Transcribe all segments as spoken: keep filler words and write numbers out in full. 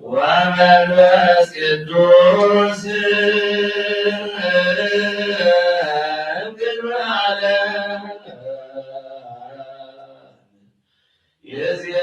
ወመንፈስ ቅዱስ እምቅድመ ዓለም ይእዜኒ።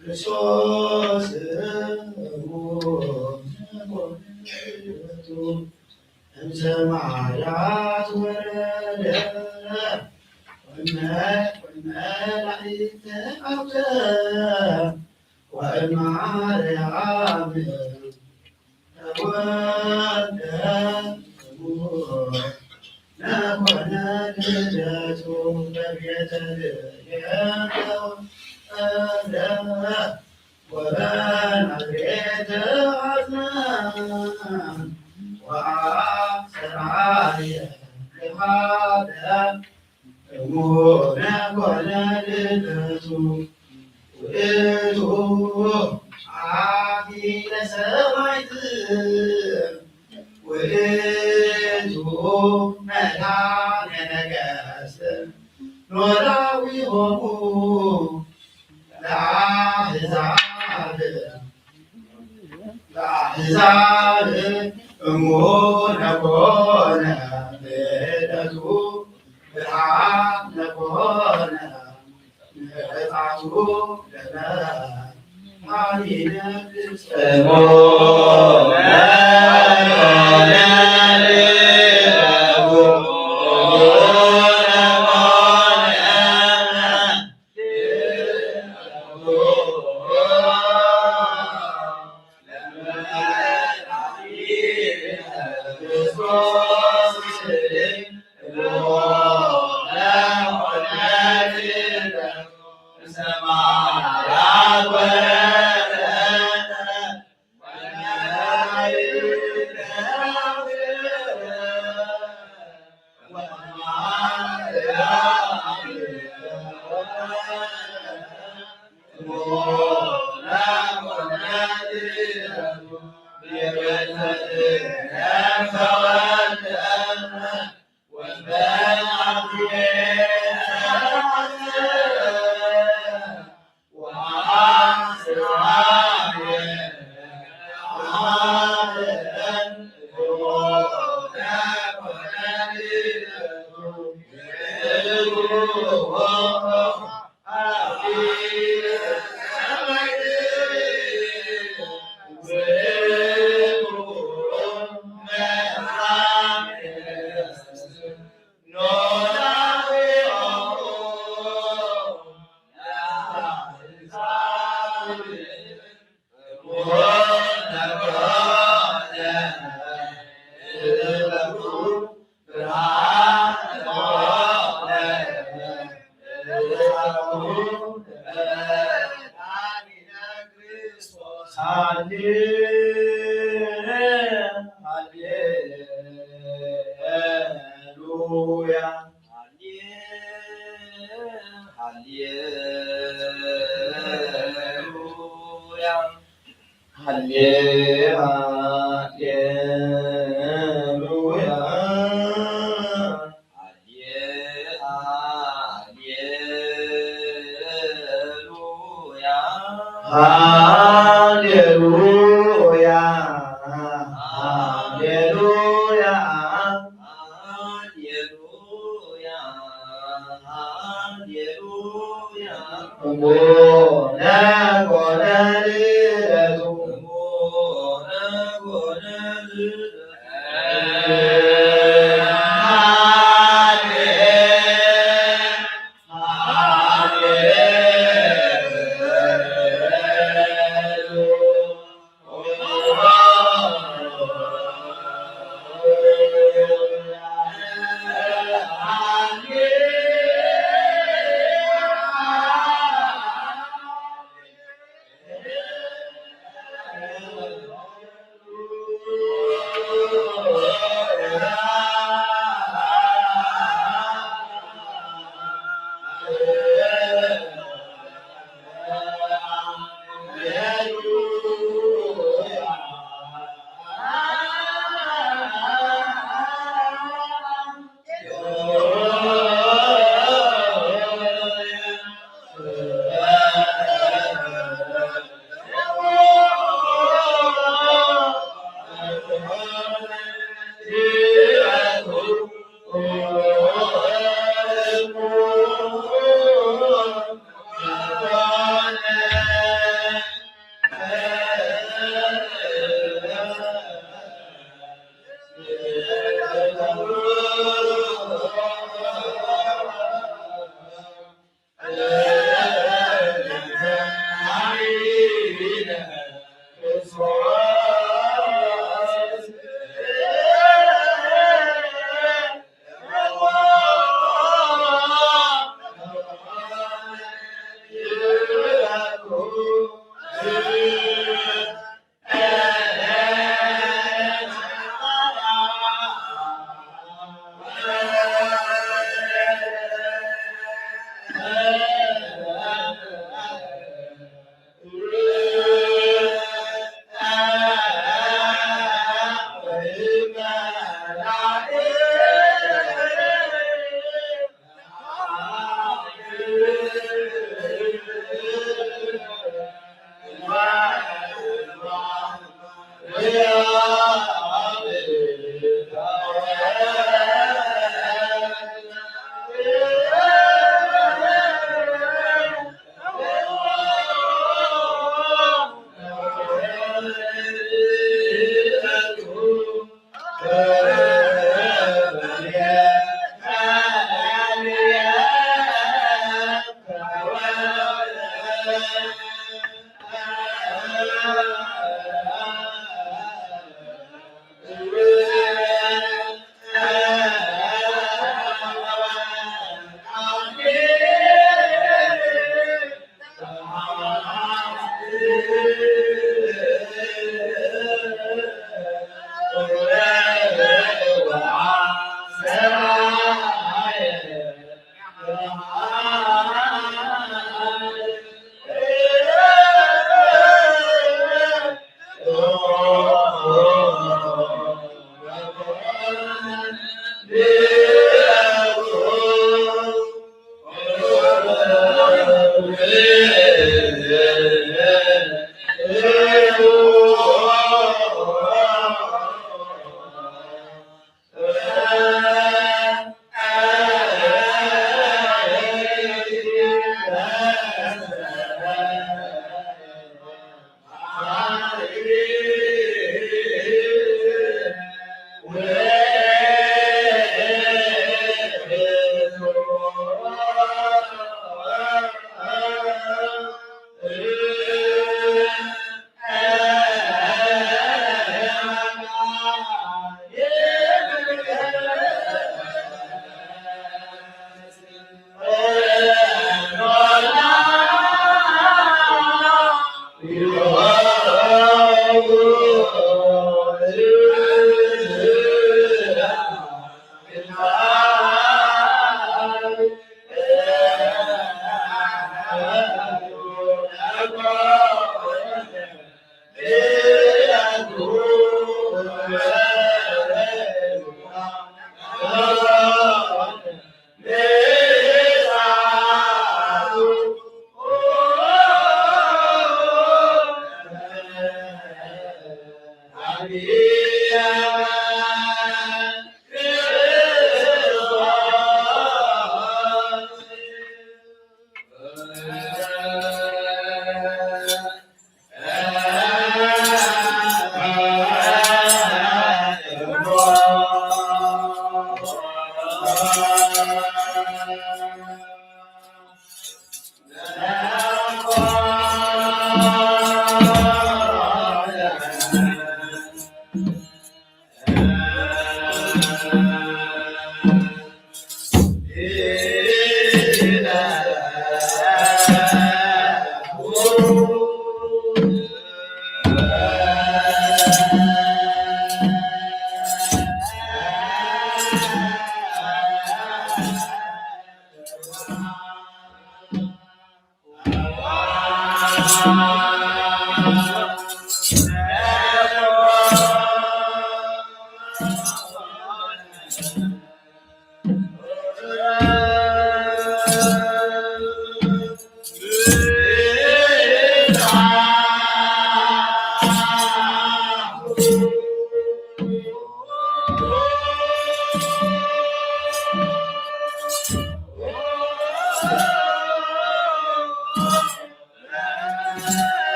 ክርስቶስ እሙነ ኮነ ልደቱ እምሰማያት ወረደ ወእመ-፣ ወእመላእክት ተአብተ ወእማርያም ተወልደ እሙነ ኮነ ልደቱ በቤተልሔም ተወልደ ወበናዝሬት ተአጽንዐ ወአስተርአየ ለኃጥእ እሙነ ኮነ ልደቱ ውእቱ አቢ ለሰማዕት ውእቱ መድኃኔ ነገሥት ኖላዊሆሙ ለአሕዛብ ለአሕዛብ እሙነ ኮነ ልደቱ ብርሃነ ኮነ ምሕረቱ ለመድኃኒነ እሙነ ኮነ ልደቱ እሙነ ኮነ Haleluya. Haleluya. Haleluya. Haleluya. Haleluya. Haleluya.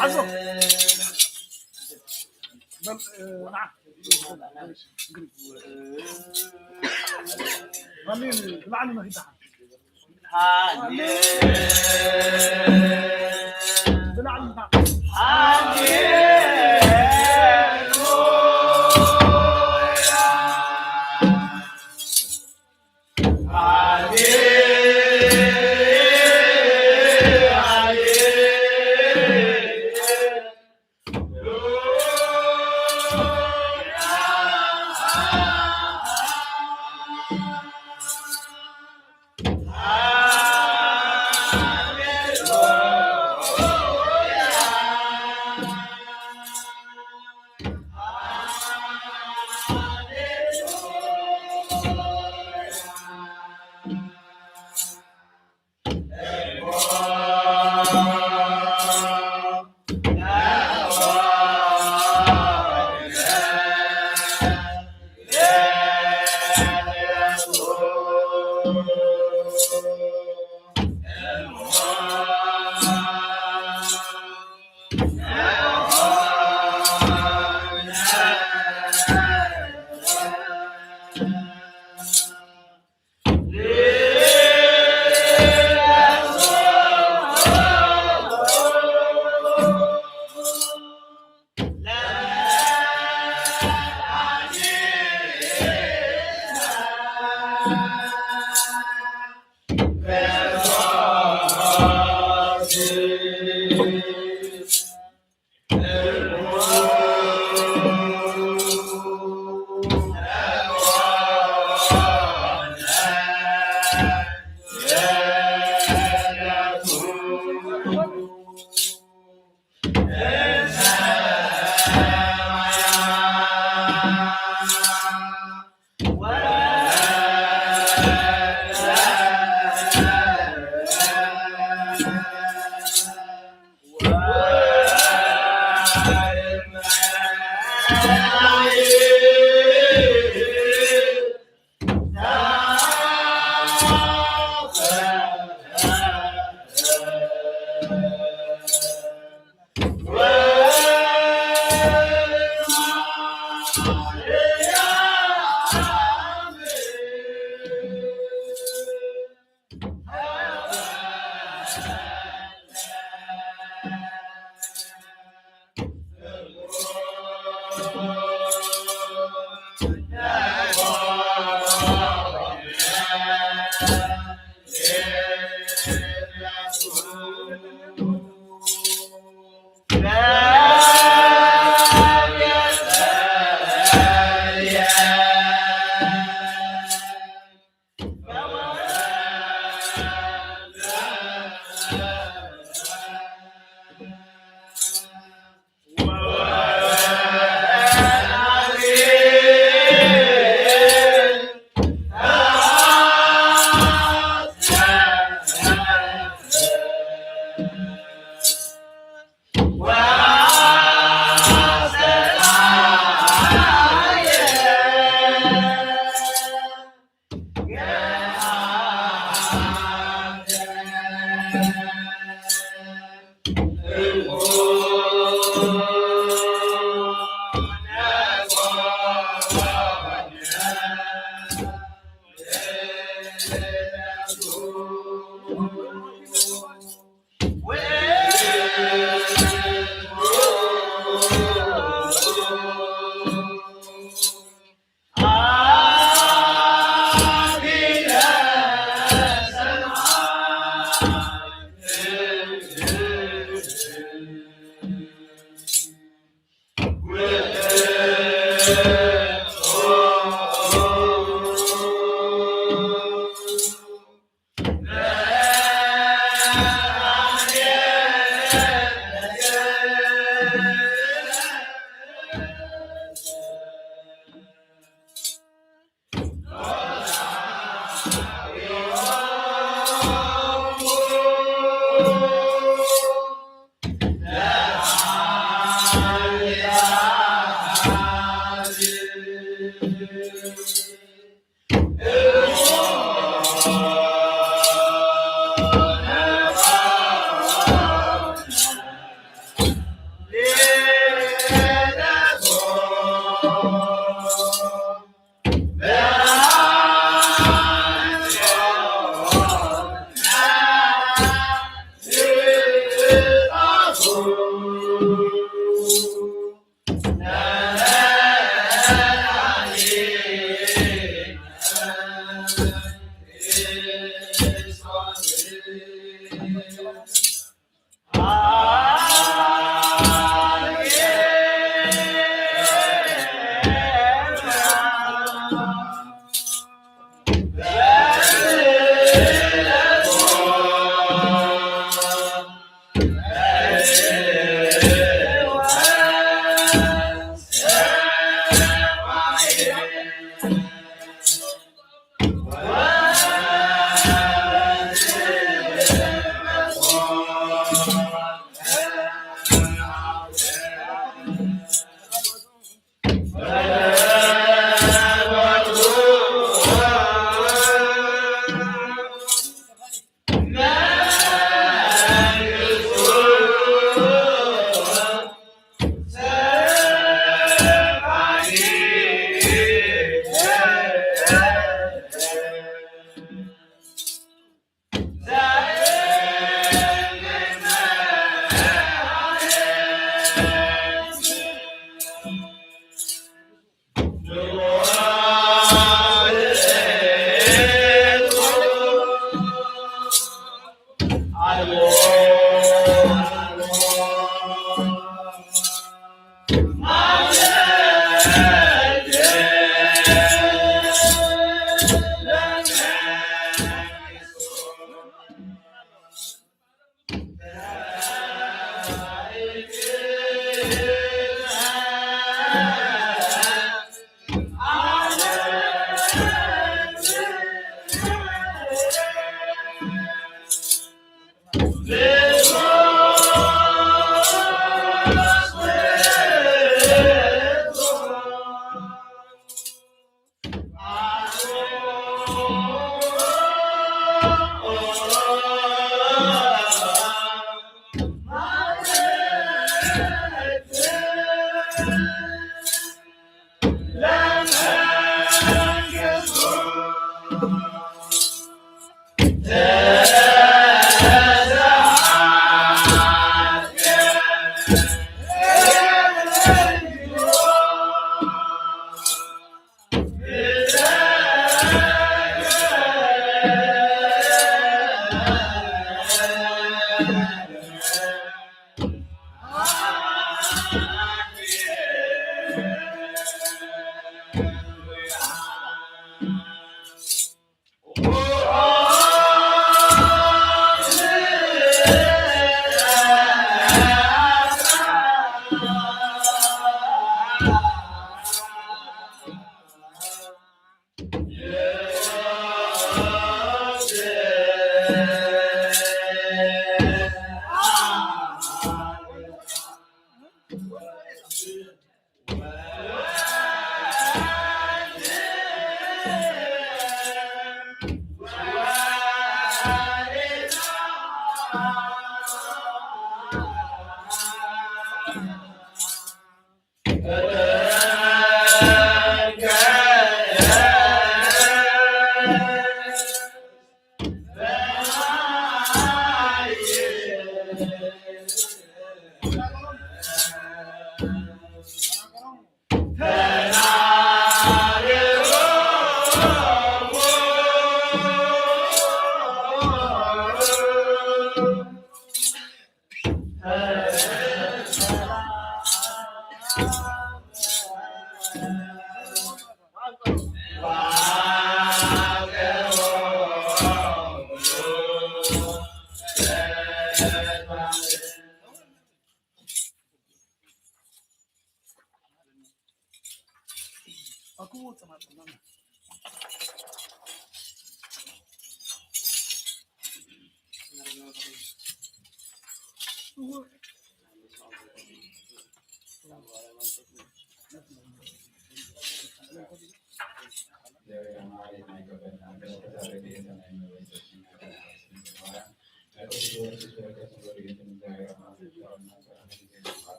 حظه. بل، آه، نعم. آمين. بالعلم هدى. بالعلم.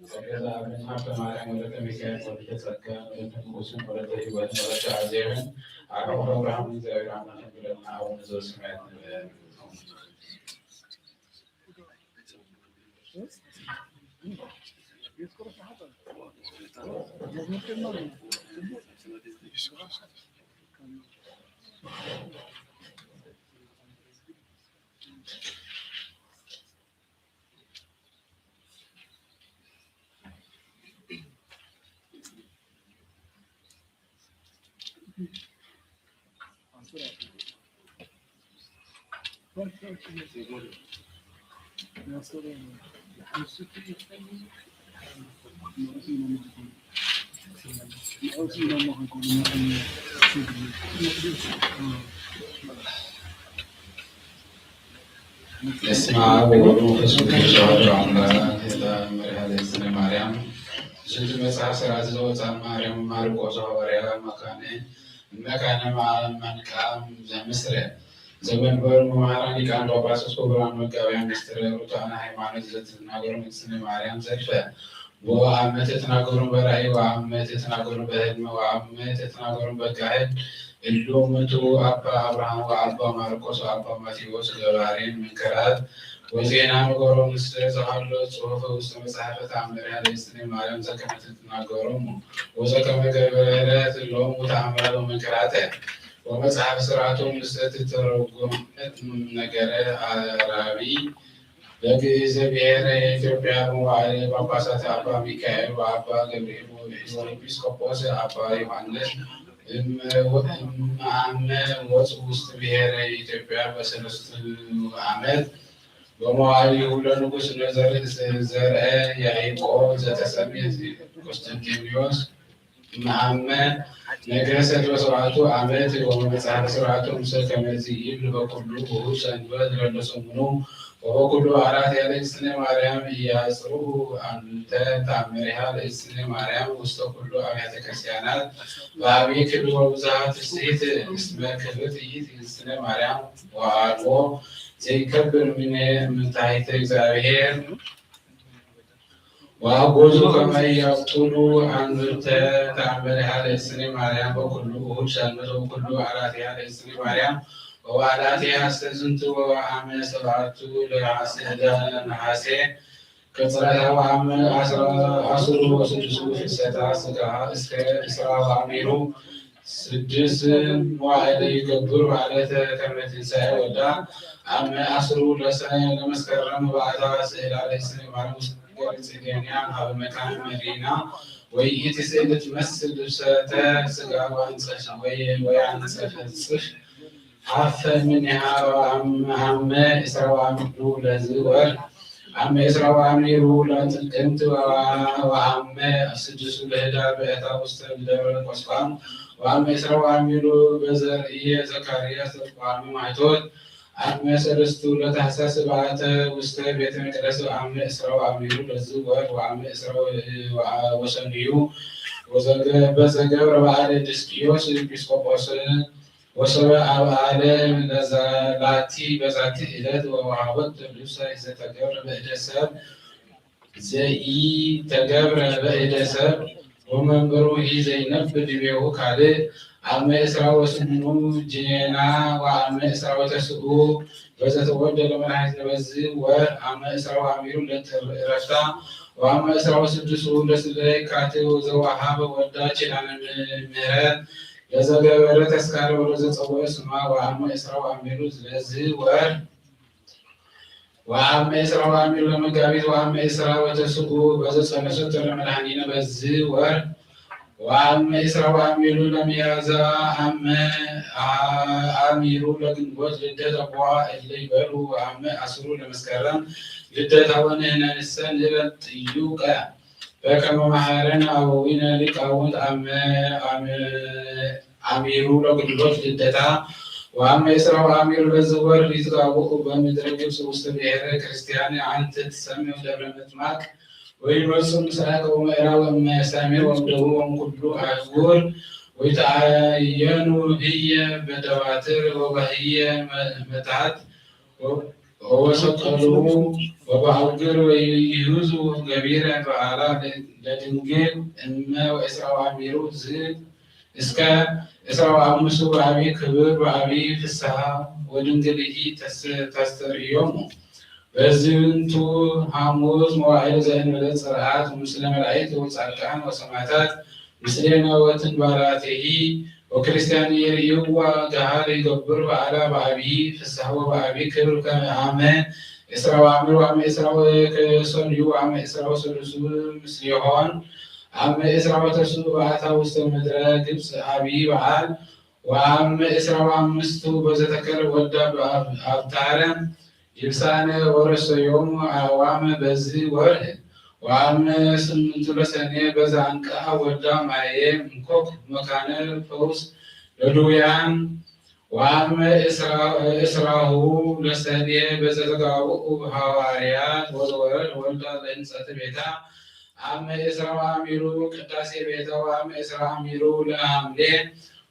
ጸጋ ዘአብ፣ ሀብተ ማርያም፣ ወለተ ሚካኤል፣ ወለተ ጸጋ፣ ወለተ መንፈስ ቅዱስ፣ ወለተ ሕይወት፣ ወለተ አዜብን፣ አርዑ አብርሃምን እግዚአብሔር አምላክን ብለና አቡነ ዘበሰማያት ንበል። በስመ አብ ወወልድ ወመንፈስ ቅዱስ አሐዱ አምላክ። ለመርሃ ለእግዝእትነ ማርያም። ዝንቱ መጽሐፍ ሥርዓት ዘወፅአ ማርያም ማርቆስ ሐዋርያ መካነ፣ መካነ ማ-፣ መንቃም ዘምስረ። ዘመንበሩ መምህራን ሊቃነ ጳጳሳት ክቡራን መጋቢያን ምስጢረ ርቱዓነ ሃይማኖት ዘትትናገሩ እግዝእትነ ማርያም ዘልፈ። ወአመ ተትናገሩን በራእይ ወአመ ተትናገሩን በሕልም ወአመ ተትናገሩን በጋህድ እሉ ምቱ አባ አብርሃም ወአባ ማርቆስ ወአባ ማቴዎስ ገባሬን መንክራት ወዜና ነገሮም ምስለ ዘሃሎ ጽሑፍ ውስተ መጽሐፈ ተአምሪሃ ለእግዝእትነ ማርያም ዘከመ ትትናገሮሙ ወዘከመ ገበረት ሎሙ ተአምራት ወመንክራተ ወመጽሐፍ ሥርዓቶም ምስለ ትተረጎመት ነገረ አራቢ በግእዝ ብሔረ ኢትዮጵያ በመዋዕለ ጳጳሳት አባ ሚካኤል ወአባ ገብርኤል ወኤጲስቆጶስ አባ ዮሐንስ እም-፣ እም-፣ አመ ወፁ ውስጥ ብሔረ ኢትዮጵያ በሰለስቱ ዓመት በመዋዕሊሁ ለንጉሥ ለዘር-፣ ዘርአ ያዕቆብ ዘተሰሜ ቁስጥንጥንዮስ እምአመ ነገሰት በሰባቱ ዓመት ወመጽሐፈ ሥርዓቱ ምስለ ከመ ይብል በኩሉ ውሁድ ሰንበት ለለሰሙኑ ወበኩሉ በዓላት ያለ እግዝእትነ ማርያም ኢያጽርሁ አንተ ተአምሪሃ ለእግዝእትነ ማርያም ውስተ ኩሉ አብያተ ክርስቲያናት በአብይ ክብር ወብዝሃ ትስብእት እስመ ክብርት ይእቲ እግዝእትነ ማርያም ወአልቦ ዘይከብር እምነ እምታይተ እግዚአብሔር ወአግቦቱ ከመ ይብጥሉ አንተ ተአምሪሃ ለእግዝእትነ ማርያም በኩሉ ውሁድ ሰንበት ወበኩሉ በዓላቲሃ ለእግዝእትነ ማርያም ወበዓላቲሃ እስከ ዝንቱ ወአመ ሰባቱ ለነሐሴ ቅጽረታ ወአመ አስራ፣ አስሩ ወስድሱ ፍልሰታ ሥጋ እስከ እስራ ወአሚሩ ስድስት መዋዕለ ይገብሩ በዓለ ከመ ትንሣኤ ወልዳ አመ አስሩ ለሰ-፣ ለመስከረም በአታ ስዕላ ለእግዝእትነ ማርያም ውስተ ገርጽ ዴንያ ሀበ መካን መዲና ወይእቲ ስዕል ትመስል ልብሰተ ሥጋ ወአንጸፍ-፣ ወይ-፣ ወያንጸፈጽፍ ሀፈ እምኔሃ ወአም-፣ አመ እስራ ወአሚሩ ለዝ ወር አመ እስራ ወአሚሩ ለጥቅምት ወ-፣ ወአመ ስድሱ ለህዳር በእታ ውስተ ደብረ ቁስቋም ወአመ እስራ ወአሚሩ በዘርኢ ዘካርያስ ተቋሚ ማይቶት አመ ሰለስቱ ለታህሳስ በአተ ውስተ ቤተ መቅደስ ወአመ እስራ ወአሚሩ ለዝ ወር ወአመ እስራ ወ-፣ ወ-፣ ወሰኑዩ ወዘገ-፣ በዘገብረ በዓለ ድስቅዮስ ኤጲስቆጶስ ወሰበ አብአለ ለዛላቲ በዛቲ ዕለት ወወሃቦት ልብሰ ዘተገብረ በእደ ሰብ ዘኢተገብረ በእደ ሰብ ወመንበሩ ኢዘይነብር ዲቤሁ ካልእ አመ እስራ ወስምኑ ጅኔና ወአመ እስራ ወተስኡ በዘተወልደ ለመድኃኒትነ በዚ ወር አመ እስራ ወአሚሩ ለጥር እረፍታ ወአመ እስራ ወስድሱ ለስለ የካቲት ወዘወሀበ ወልዳ ኪዳነ ምህረት ለዘገበረ ተስካረ ወለዘጸውዐ ስማ ወአመ እስራ ወአሚሩ ለዚ ወር ወአመ እስራ ወአሚሩ ለመጋቢት ወአመ እስራ ወተስኡ በዘጸነሰቶ ለመድኃኒነ በዚ ወር ወአመ እስራ ወአሚሩ ለሚያዝያ አመ አ- አሚሩ ለግንቦት ልደት አቡዋ እለ ይበሉ ወአመ አስሩ ለመስከረም ልደታ ወንህነንሰ ንበል ጥዩቀ በከመ መሐረነ አበዊነ ሊቃውንት አመ አመ አሚሩ ለግንቦት ልደታ ወአመ እስራ ወአሚሩ ለዚ ወር ይትጋብኡ በምድረ ግብጽ ውስተ ብሔረ ክርስቲያን አንቲ ትሰምዩ ደብረ ምጥማቅ ወይመጹ ምስራቅ ወምዕራብ ወእመ ሰሜን ወእምደቡብ ወእምኩሉ አህጉር ወይትአየኑ ህየ በደባትር ወበህየ መ- መታት ወ- ወበሰቀሉ ወበአውግር ወይህዙ ገቢረ በዓላ ለ- ለድንግል እመ ወእስራ ወአሚሩ ዝ እስከ እስራ ወአምስቱ በአቢ ክብር በአቢ ፍስሐ ወድንግልሂ ተስ- ታስተርእዮሙ። በዝንቱ ሐሙስ መዋዕል ዘእንበለ ጽርዓት ምስለ መላእክት ወጻድቃን ወሰማዕታት ምስሌነ ወትንባራቲሂ ወክርስቲያን የርእይዋ ገሃድ ይገብር በዓላ በአቢ ፍስሐ ወበአቢ ክብር ከመ አመ እስራ ወአምር ወአመ እስራ ወከሰልዩ ወአመ እስራ ወሰሉሱ ምስሌሆን አመ እስራ ወተስኡ በአታ ውስተ ምድረ ግብጽ አቢ በዓል ወአመ እስራ ወአምስቱ በዘተከለ ወልዳ በአብ- አብታረ ይብሳነ ወረሰዮሙ አዕዋመ በዚ ወርህ ወአመ ስምንቱ ለሰኔ በዘአንቀአ ወልዳ ማየ ምንኮክ መካነ ፈውስ ለድውያን ወአመ እስራ- እስራሁ ለሰኔ በዘተጋብኡ ሐዋርያት ወዘወረድ ወልዳ ለህንጸት ቤታ አመ እስራ ወአሚሩ ቅዳሴ ቤታ ወአመ እስራ አሚሩ ለሐምሌ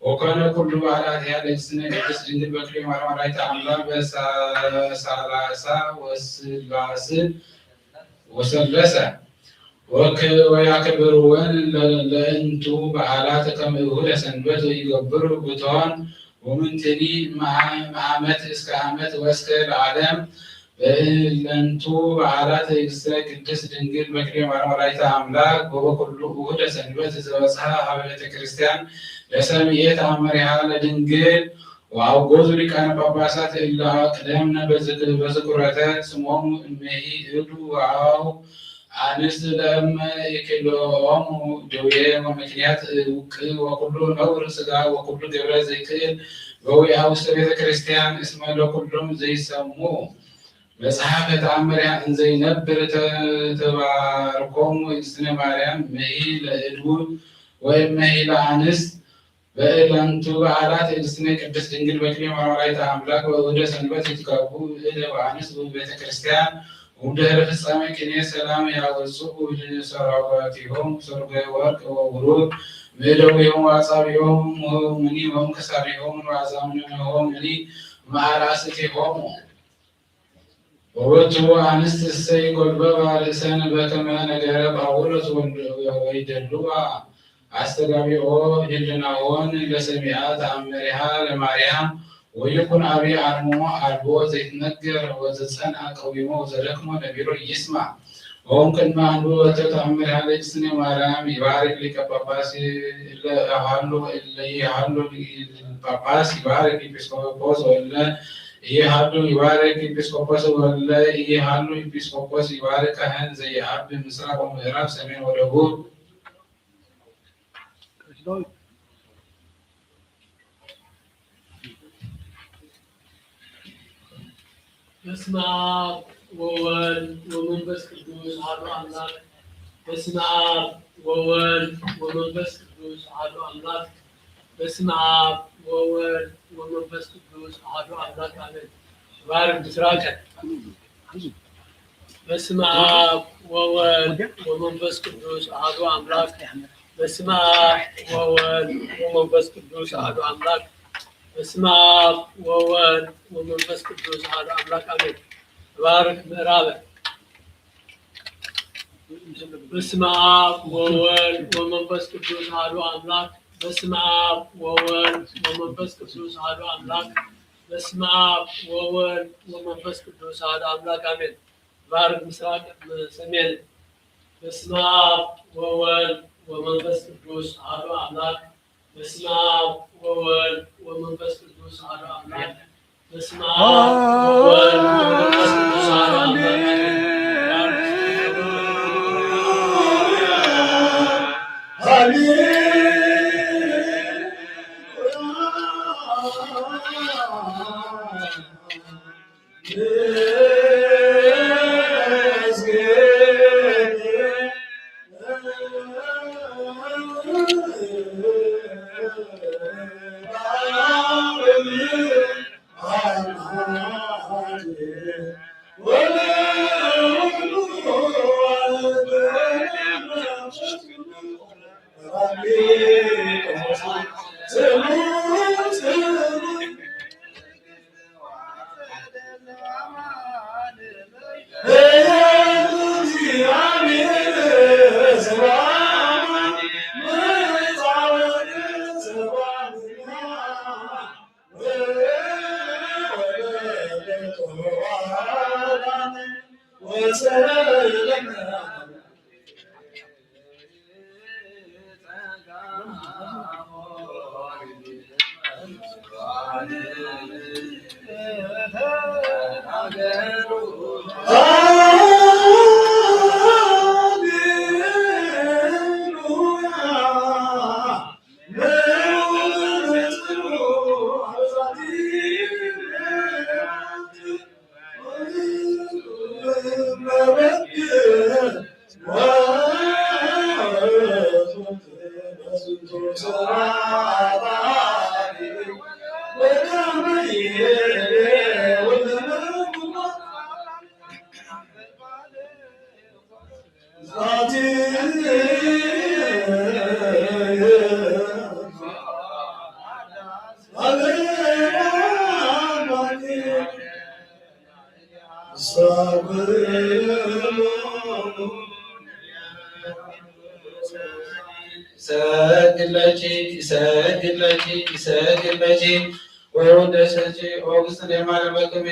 ወኮነ ኩሉ በዓላቲሃ ለእግዝእትነ ቅድስት ድንግል በክልኤ ማርያም ወላዲተ አምላክ በሳላሳ ወስላስ ወሰለሰ ወክ- ወያከብርወን ለ- ለእንቱ በዓላት ከመ እሁደ ሰንበት ወይገብሩ ብቶን ወምንትኒ እምአመት እስከ አመት ወእስከ ለዓለም በእለንቱ በዓላት እግዝእትነ ቅድስት ድንግል በክልኤ ማርያም ወላዲተ አምላክ ወበኩሉ እሁደ ሰንበት ዘበጽሐ ሀበ ቤተ ክርስቲያን ለሰምዔ ተአምሪሃ ለድንግል ወአውገዙ ሊቃነ ጳጳሳት እለ አቅደምነ በዝክ- በዝክሮተ ስሞሙ እምሂ እሉ ወአው አንስት ለእመ ኢክልኦሙ ደዌ ወምክንያት ውቅ ወኩሉ ነውር ሥጋ ወኩሉ ግብረ ዘይክል በዊአ ውስተ ቤተ ክርስቲያን እስመ ለኩሎም ዘይሰሙ መጽሐፈ ተአምሪሃ እንዘይነብር ተ- ተባርኮሙ እግዝእትነ ማርያም እምሂ ለእሉ ወእምሂ ለአንስት በእለንቱ በዓላት እግዝእትነ ቅድስት ድንግል በክልኤ ማርያም ወላዲተ አምላክ ወእሁደ ሰንበት ይትጋቡ እለ ወአንስት በቤተ ክርስቲያን። ወእምድህረ ፍጻሜ ቅኔ ሰላም ያወጽኡ ለሰራዊቲሆሙ ሰርገ ወርቅ ወብሩር ምእደዊሆሙ ወአጻብዒሆሙ ምኒ ወምክሳዲሆሙ ወአዛምኒሆሙ ምኒ ማራስቲሆሙ። ወበቱ አንስት እሰይ ጎልበባ ርእሰን በከመ ነገረ ጳውሎስ ወይደልዋ አስተጋብኦ ህልናሆን ለሰሚዐ ተአምሪሃ ለማርያም ወይኩን አብይ አርምሞ አልቦ ዘይትነገር ወዘጸንዐ ቀዊሞ ወዘደክሞ ነቢሮ ይስማ። ወእም ቅድመ አንብቦተ ተአምሪሃ ለእግዝእትነ ማርያም ይባርክ ሊቀ ጳጳስ እለ ሀሎ እለ ኢሀሎ ጳጳስ ይባርክ ኤጲስቆጶስ ወእለ ኢሀሉ ይባርክ ኤጲስቆጶስ ወእለ ኢሀሉ ኤጲስቆጶስ ይባርክ ካህን ዘይአቢ ምስራቅ ወምዕራብ ሰሜን ወደቡብ። በስመ አብ ወወልድ ወመንፈስ ቅዱስ አሐዱ አምላክ። በስመ አብ ወወልድ ወመንፈስ ቅዱስ አሐዱ አምላክ። በስመ አብ ወወልድ ወመንፈስ ቅዱስ አሐዱ አምላክ አሜን። ባርክ ብስራተ። በስመ አብ ወወልድ ወመንፈስ ቅዱስ አሐዱ አምላክ። በስመ አብ ወወልድ ወመንፈስ ቅዱስ አሐዱ አምላክ። በስመ አብ ወወልድ ወመንፈስ ቅዱስ አሐዱ አምላክ አሜን። ባርክ ምዕራበ። በስመ አብ ወወልድ ወመንፈስ ቅዱስ አሐዱ አምላክ። በስመ አብ ወወልድ ወመንፈስ ቅዱስ አሐዱ አምላክ። በስመ አብ ወወልድ ወመንፈስ ቅዱስ አሐዱ አምላክ አሜን። ባርክ ምስራቅ ሰሜን። በስመ አብ ወወልድ ወመንፈስ ቅዱስ አሐዱ አምላክ። በስመ አብ ወወልድ ወመንፈስ ቅዱስ አሐዱ አምላክ። በስመ አብ ወወልድ ወመንፈስ ቅዱስ አሐዱ አምላክ። ይሰግድ ለኪ፣ ይሰግድ ለኪ፣ ይሰግድ ለኪ። ወይወደሰኪ ኦ እግዝእትነ ማርያም በከመ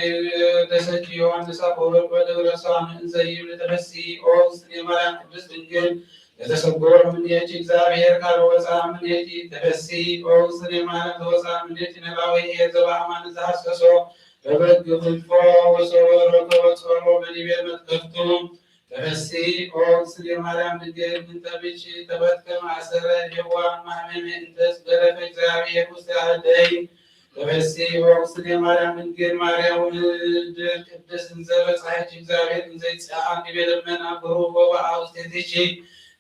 ወደሰኪ ዮሐንስ አፈወርቅ በደብረ ሳምን እንዘ ይብል ተፈሲ ኦ እግዝእትነ ማርያም ቅድስት ድንግል ለተሰጎረ እምኔኪ እግዚአብሔር ቃል ወፃ እምኔኪ ተፈሲ ኦ እግዝእትነ ማርያም ዘወፃ እምኔኪ ነባቤ ኄር ዘበአማን ዘሐሰሶ በበግ ፍልፎ ወሰወሮ ከወፀሮ በዲቤ መትከፍቱ ተፈሲ ኦ እግዝእትነ ማርያም ድንግል እንተ ብኪ ተፈትከ ማእሰረ ሔዋን ማህመመ እንተ ስገረፈ እግዚአብሔር ውስተ አደይ ተፈሲ ኦ እግዝእትነ ማርያም ድንግል ማርያም ወልድ ቅድስት እንዘ በጻሕኪ እግዚአብሔር እንዘ ይትጸአን ዲበ ደመና ብሩህ ወበአ ውስቴትኪ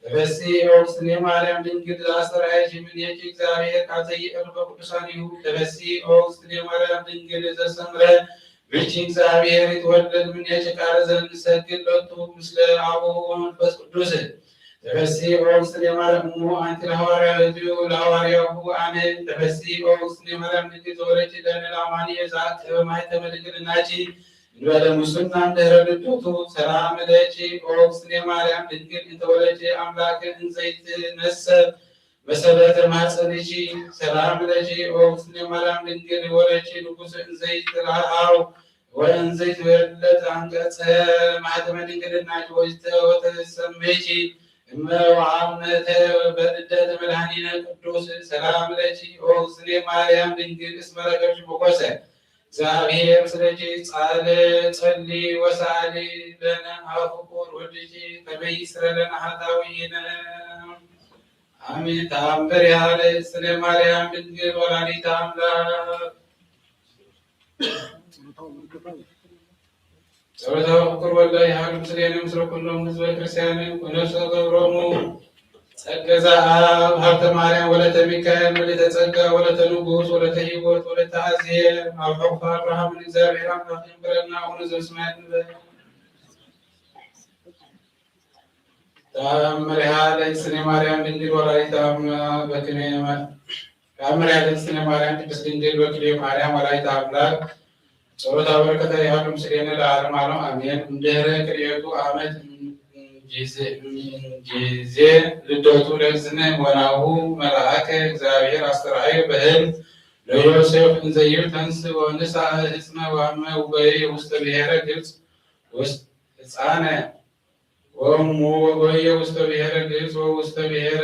ተፈሲ ኦ እግዝእትነ ማርያም ድንግል ዘአስተርአየኪ እምኔኪ እግዚአብሔር ቃል ዘይዕርፍ በቅዱሳኒሁ ተፈሲ ኦ እግዝእትነ ማርያም ድንግል ዘሰምረ ብኪ እግዚአብሔር ይትወለድ እምኔኪ ቃለ ዘንሰግድ ሎቱ ምስለ አቡሁ ወመንፈስ ቅዱስ ተፈሲ ኦ እግዝእትነ ማርያም እሙ አንቲ ለሐዋርያሁ ለሐዋርያሁ አነ ተፈሲ ኦ እግዝእትነ ማርያም ድንግል ዘወለድኪ ለነ ለአማኑኤል ዘአቅበ ማኅተመ ድንግልናኪ እንበለ ሙስና እምድህረ ልደቱ ሰላም ለኪ ኦ እግዝእትነ ማርያም ድንግል እንተ ወለድኪ አምላክ እንዘ ይትነሰእ በሰበተ ማፀንኪ ሰላም ለኪ ኦ እግዝእትነ ማርያም ድንግል ወለድኪ ንጉሥ እንዘ ይትረአው ወእንዘ ይትወለድ አንቀጸ ማህተመ ድንግልናኪ ወይተ ወተሰመይኪ እመ ወአመተ በልደተ መድኃኒነ ቅዱስ ሰላም ለኪ ኦ እግዝእትነ ማርያም ድንግል እስመ ረከብኪ ሞገሰ እግዚአብሔር ምስሌኪ ጻለ ጸሊ ወሳሊ ለነ ሀበ ፍቁር ወልድኪ ከመ ይስረ ለነ ኃጣውኢነ። አሜን። ተአምር ያለ ስለ ማርያም ድንግል ወላዲተ አምላክ። ጸሎተ ፍቁር ወልደ ይሃሉ ምስሌነ ምስለ ኩሎም ህዝበ ክርስቲያን ወነፍሰ ገብሮሙ ጸገ ዘአብ ሀብተ ማርያም ወለተ ሚካኤል ወለተ ጸጋ ወለተ ንጉስ ወለተ ህይወት ወለተ አዜ አብ ሑቁፈ አብርሃም እግዚአብሔር አምላክ ይንበረና አቡነ ዘበሰማያት ንበል። ተአምሪሃ ለእግዝእትነ ማርያም ድንግል ወላዲተ አምላክ በክልኤ መ-፣ ተአምሪሃ ለእግዝእትነ ማርያም ቅድስት ድንግል በክልኤ ማርያም ወላዲተ አምላክ። ጸሎታ በረከታ ይሃሉ ምስሌነ ለዓለመ ዓለም አሜን። እምድህረ ክልኤቱ ዓመት ጊዜ ልደቱ ለእግዚእነ ወናሁ መልአከ እግዚአብሔር አስተርአዮ በህልም ለዮሴፍ እንዘ ይብል ተንሥእ ወንሥአ ሕፅነ ወአመ ወበየ ውስተ ብሔረ ግብፅ ውስጥ ሕፃነ ወእሙ ወበየ ውስተ ብሔረ ግብፅ ወውስተ ብሔረ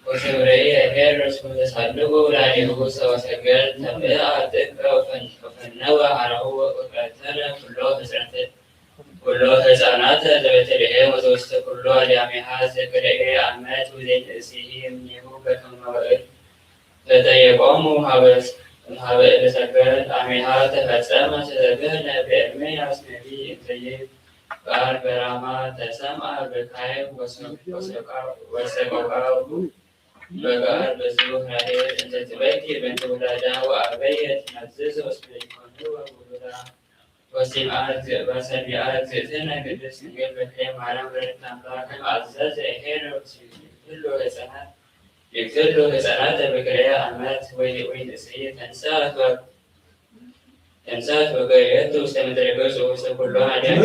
ወሰብረየ ኄር እስመ ተሳልቁ ላዕሌሁ ሰብአ ሰገል ተብአ ጥቀ ወፈነወ ሐራሁ ወቀተለ ኩሎ ሕፃናተ ዘበተልሔም ወዘውስተ ኩሉ አድያሚሃ ዘክልኤ አመት ወዘይንእሲሂ እምኔሁ በከመ ወእድ ተጠየቆሙ ሀበ እለ ሰገል አሜሃ ተፈጸመ ተዘገነ በኤርምያስ ነቢይ እንዘ ይብል ቃል በራማ ተሰምዐ ብካይ ወሰቆቃሁ በቃል ብዙ ራሔል እንዘ ትበኪ በእንተ ውላዳ ወአበየ ትናዘዘ እስመ ኢኮንዋ ውሉዳ። ወሰሚዐ እግዝእትነ ቅድስት ድንግል በክልኤ ማርያም ወላዲተ አምላክ ከመ አዘዘ ኄር ይክትሉ ሕፃናተ በክልኤ አመት ወይንእስይ ተንሳት ወገየቱ ውስተ ምድረ ግብጽ ውስተ ኩሉ አድያም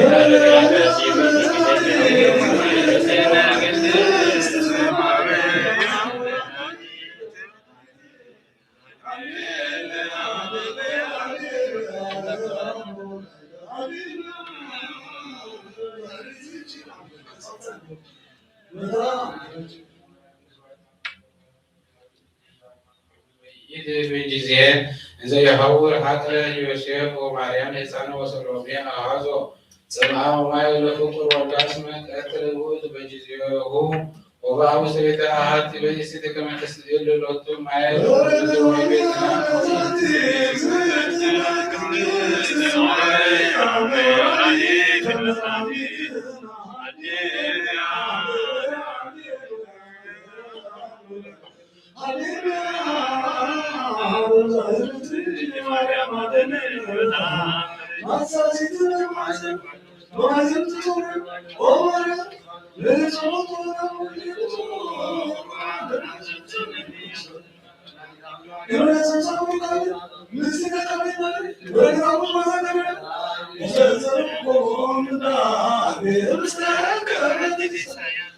ይእቲ በጊዜ እንዘ ይሐውር ሐቅለ ዮሴፍ ወማርያም ሕፃነ ወሰሎሜ አሐዞ ጽምአ ወማይ ለፍቁር ወልዳ እስመ ቀትለ ውእቱ በጊዜሁ ወበአቡ ሰይተ አሐቲ በእሲት ከመ ተስእል ሎቱ ማየ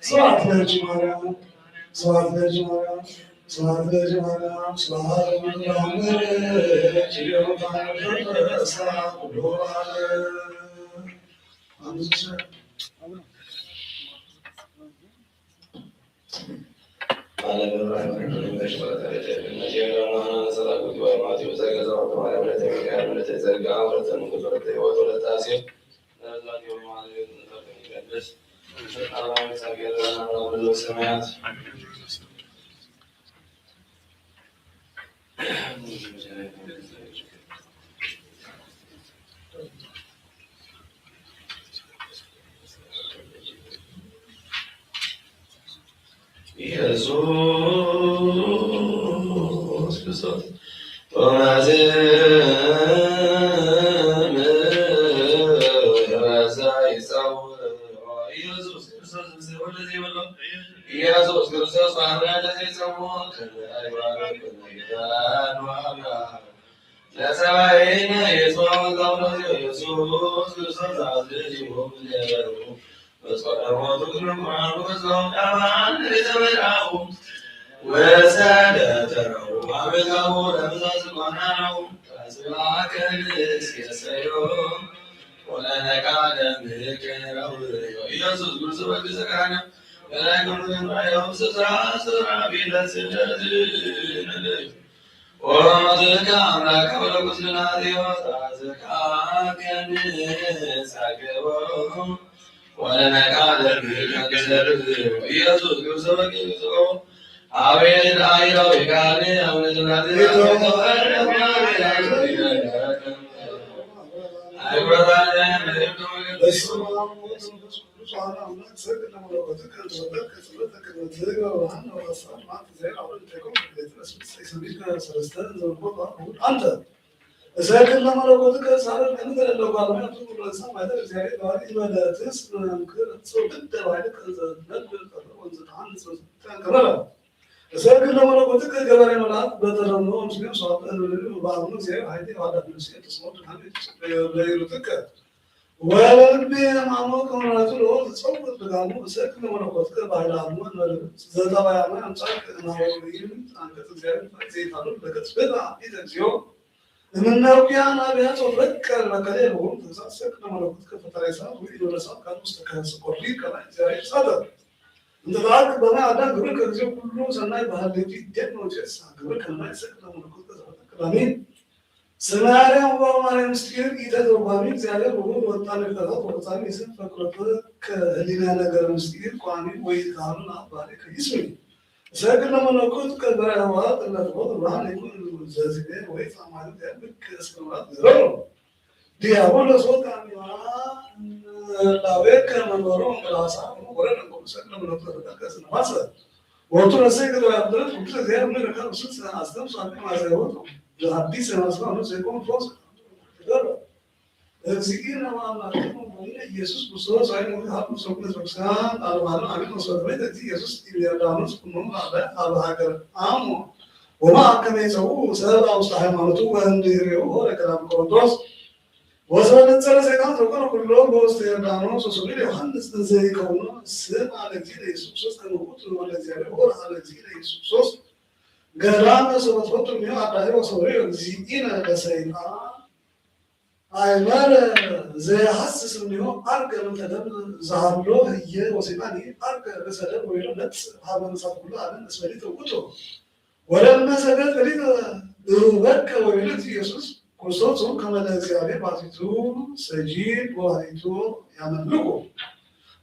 ስብሐት ለእግዚእነ ማርያም፣ ስብሐት ለእግዚእነ ማርያም፣ ስብሐት ለእግዚእነ ማርያም፣ ስብሐት ለእግዚእነ ማርያም። ኢየሱስ ክርስቶስ ቶማስን ረሳ ይጸውር ኢየሱስ ክርስቶስ ምስለ ወልድ ዘይበሎ ኢየሱስ ክርስቶስ ማህበረ ለዘይጸውር ከመ አይባረክ ነግዳን ወአብርሃም ለሰማይነ ኢየሱስ ክርስቶስ አዝዩ ኢየሱስ ክርስቶስ ወትከ አምላከ ወለኩስናቴ ወጻዝካከ ንጸግቦ ወለነቃለ ብከንሰር ኢየሱስ ክርስቶስ ወኪልቶ አቤል አይራዊ ቃል አሁን ዝናት በስመ አብ ወወልድ ወመንፈስ ቅዱስ አሐዱ አምላክ። ሰግድ ለመለኮትከ እንተ ወለድከ ጸሎተ ከመ ትግበር ወሃነ ወአስራት ማንተ ዘየር አውረድ ተቆም ለትመስል ሰይሰሚከ ሰለስተ ዘንቆት አንተ። እሰግድ ለመለኮትከ ሳልል ከምድር ለጓለማያቱ ለሰማይ ለእግዚአብሔር ባሕሪ መለትስ መንክር ሰው ግደ ባሕሪ ከዘነብ ቀረ ወንዘ ተሐንስ ወንዘ ተንከበረ። እሰግድ ለመለኮትከ ገበሬ መልአክ በተለምዶ ምስሌም ሰዋዕተ እልልዩ በአቡነ እግዚአብሔር ኃይሌ ዋዳ ብሉሴ ተስሞት ካሜ ለይሉትከ ወለልቤ የማሞ ከመራቱ ለወልድ ጸውት ድጋሙ እሰግድ ለመለኮትከ ባሕሪ አቡነ መለኮት ዘጠባያመ አምጻክ እማወይም አንቀጽ እግዚአብሔር ፋይ ዘይታሉ ለገጽ በታ ኢተ እግዚኦ እምነ ውቅያን አብያት ወፈቀር መከሌ ለሆኑ ትእዛዝ ሰቅ ለመለኮት ከፈጠረ ሰዓት ወይ ለሆነ ሰዓት ከአንዱ ውስጥ ከስቆሪ ከላይ እግዚአብሔር ሳተ። እንተ ታክ በማይ አዳም ግብር ከጊዜው ሁሉ ሰናይ ባህል ለቲ ይደግ ነው ጀሳ ግብር ከማይ ሰቅ ለመለኮት ከዘፈጠር አሜን። ሰማርያም ወማርያም ምስጢር ኢተተርጓሚ እግዚአብሔር ወወልድ ወጣን ፍጥረት ወፈጻሚ ስም ፈቅሮት ከህሊና ነገር ምስጢር ቋሚ ወይ ካሉን አባሪ ከይስሚ እሰግድ ለመለኮት ከበረ ህዋ ጥለት ቦት ብርሃን ይኩን ዘዝቤ ወይ ጻማሪ ያብክ እስከ ምራት ዘረሩ። ዲያብሎስ ወጣሚዋ ላዌከ መንበሮ እንቅላሳ ወረደ እሰግድ ለመለኮት ተቀስ ነፋሰ። ወቱ ለሰግድ ያብረት ሁሉ እግዚአብሔር ምን ረካ ስልስ አስተምሳት ማዘወት ለአዲስ ማስፋ ነው ዘይቆም ፎስ ተደረገ። እግዚእነ ወአምላክነ ወመድኃኒነ ኢየሱስ ክርስቶስ ኃይል ወሀብት ሰብእ ለዘበሰማያት ለዓለመ ዓለም አሜን። ወስብሐት ለእግዚእ ኢየሱስ ዲበ ዮርዳኖስ ኩኖም ለአበ ሀገረ አሞ ወማእከለ ይጸውዑ ሰብአ ውስተ ሃይማኖቱ ወእምድኅሬሁ ሆረ ገዳመ ቆሮንቶስ። ወሶበ ነጸረ ሰይጣን ዘኮነ ኩሎ በውስተ ዮርዳኖስ ወሰምዮ ለዮሐንስ እንዘ ይከውኖ ስማ ለእግዚእነ ኢየሱስ ክርስቶስ ከመ ውእቱ ወልደ እግዚአብሔር ሆረ ሀበ እግዚእነ ኢየሱስ ክርስቶስ ገዳመ ሶበ ትፈቱ እምኔሁ አዳሂ ወሰውርዮ እግዚእነ ለሰይጣን። አእመረ ዘይሐስስ እምኔሁ ዐርገ ምንተ ደም ዘሀሎ ህዬ ወሰይጣን ዐርገ ርእሰ ደም ወይሎ ነጽእ ሀበ ምጽአት ኩሉ ዓለም እስመ ሊተ ውእቱ። ወለእመ ሰገድከ ሊተ እሁበከ ወይሎ እግዚእ ኢየሱስ ክርስቶስ ከመ ለእግዚአብሔር ባሕቲቱ ሰጂድ ወባሕቲቱ ያመልኩ።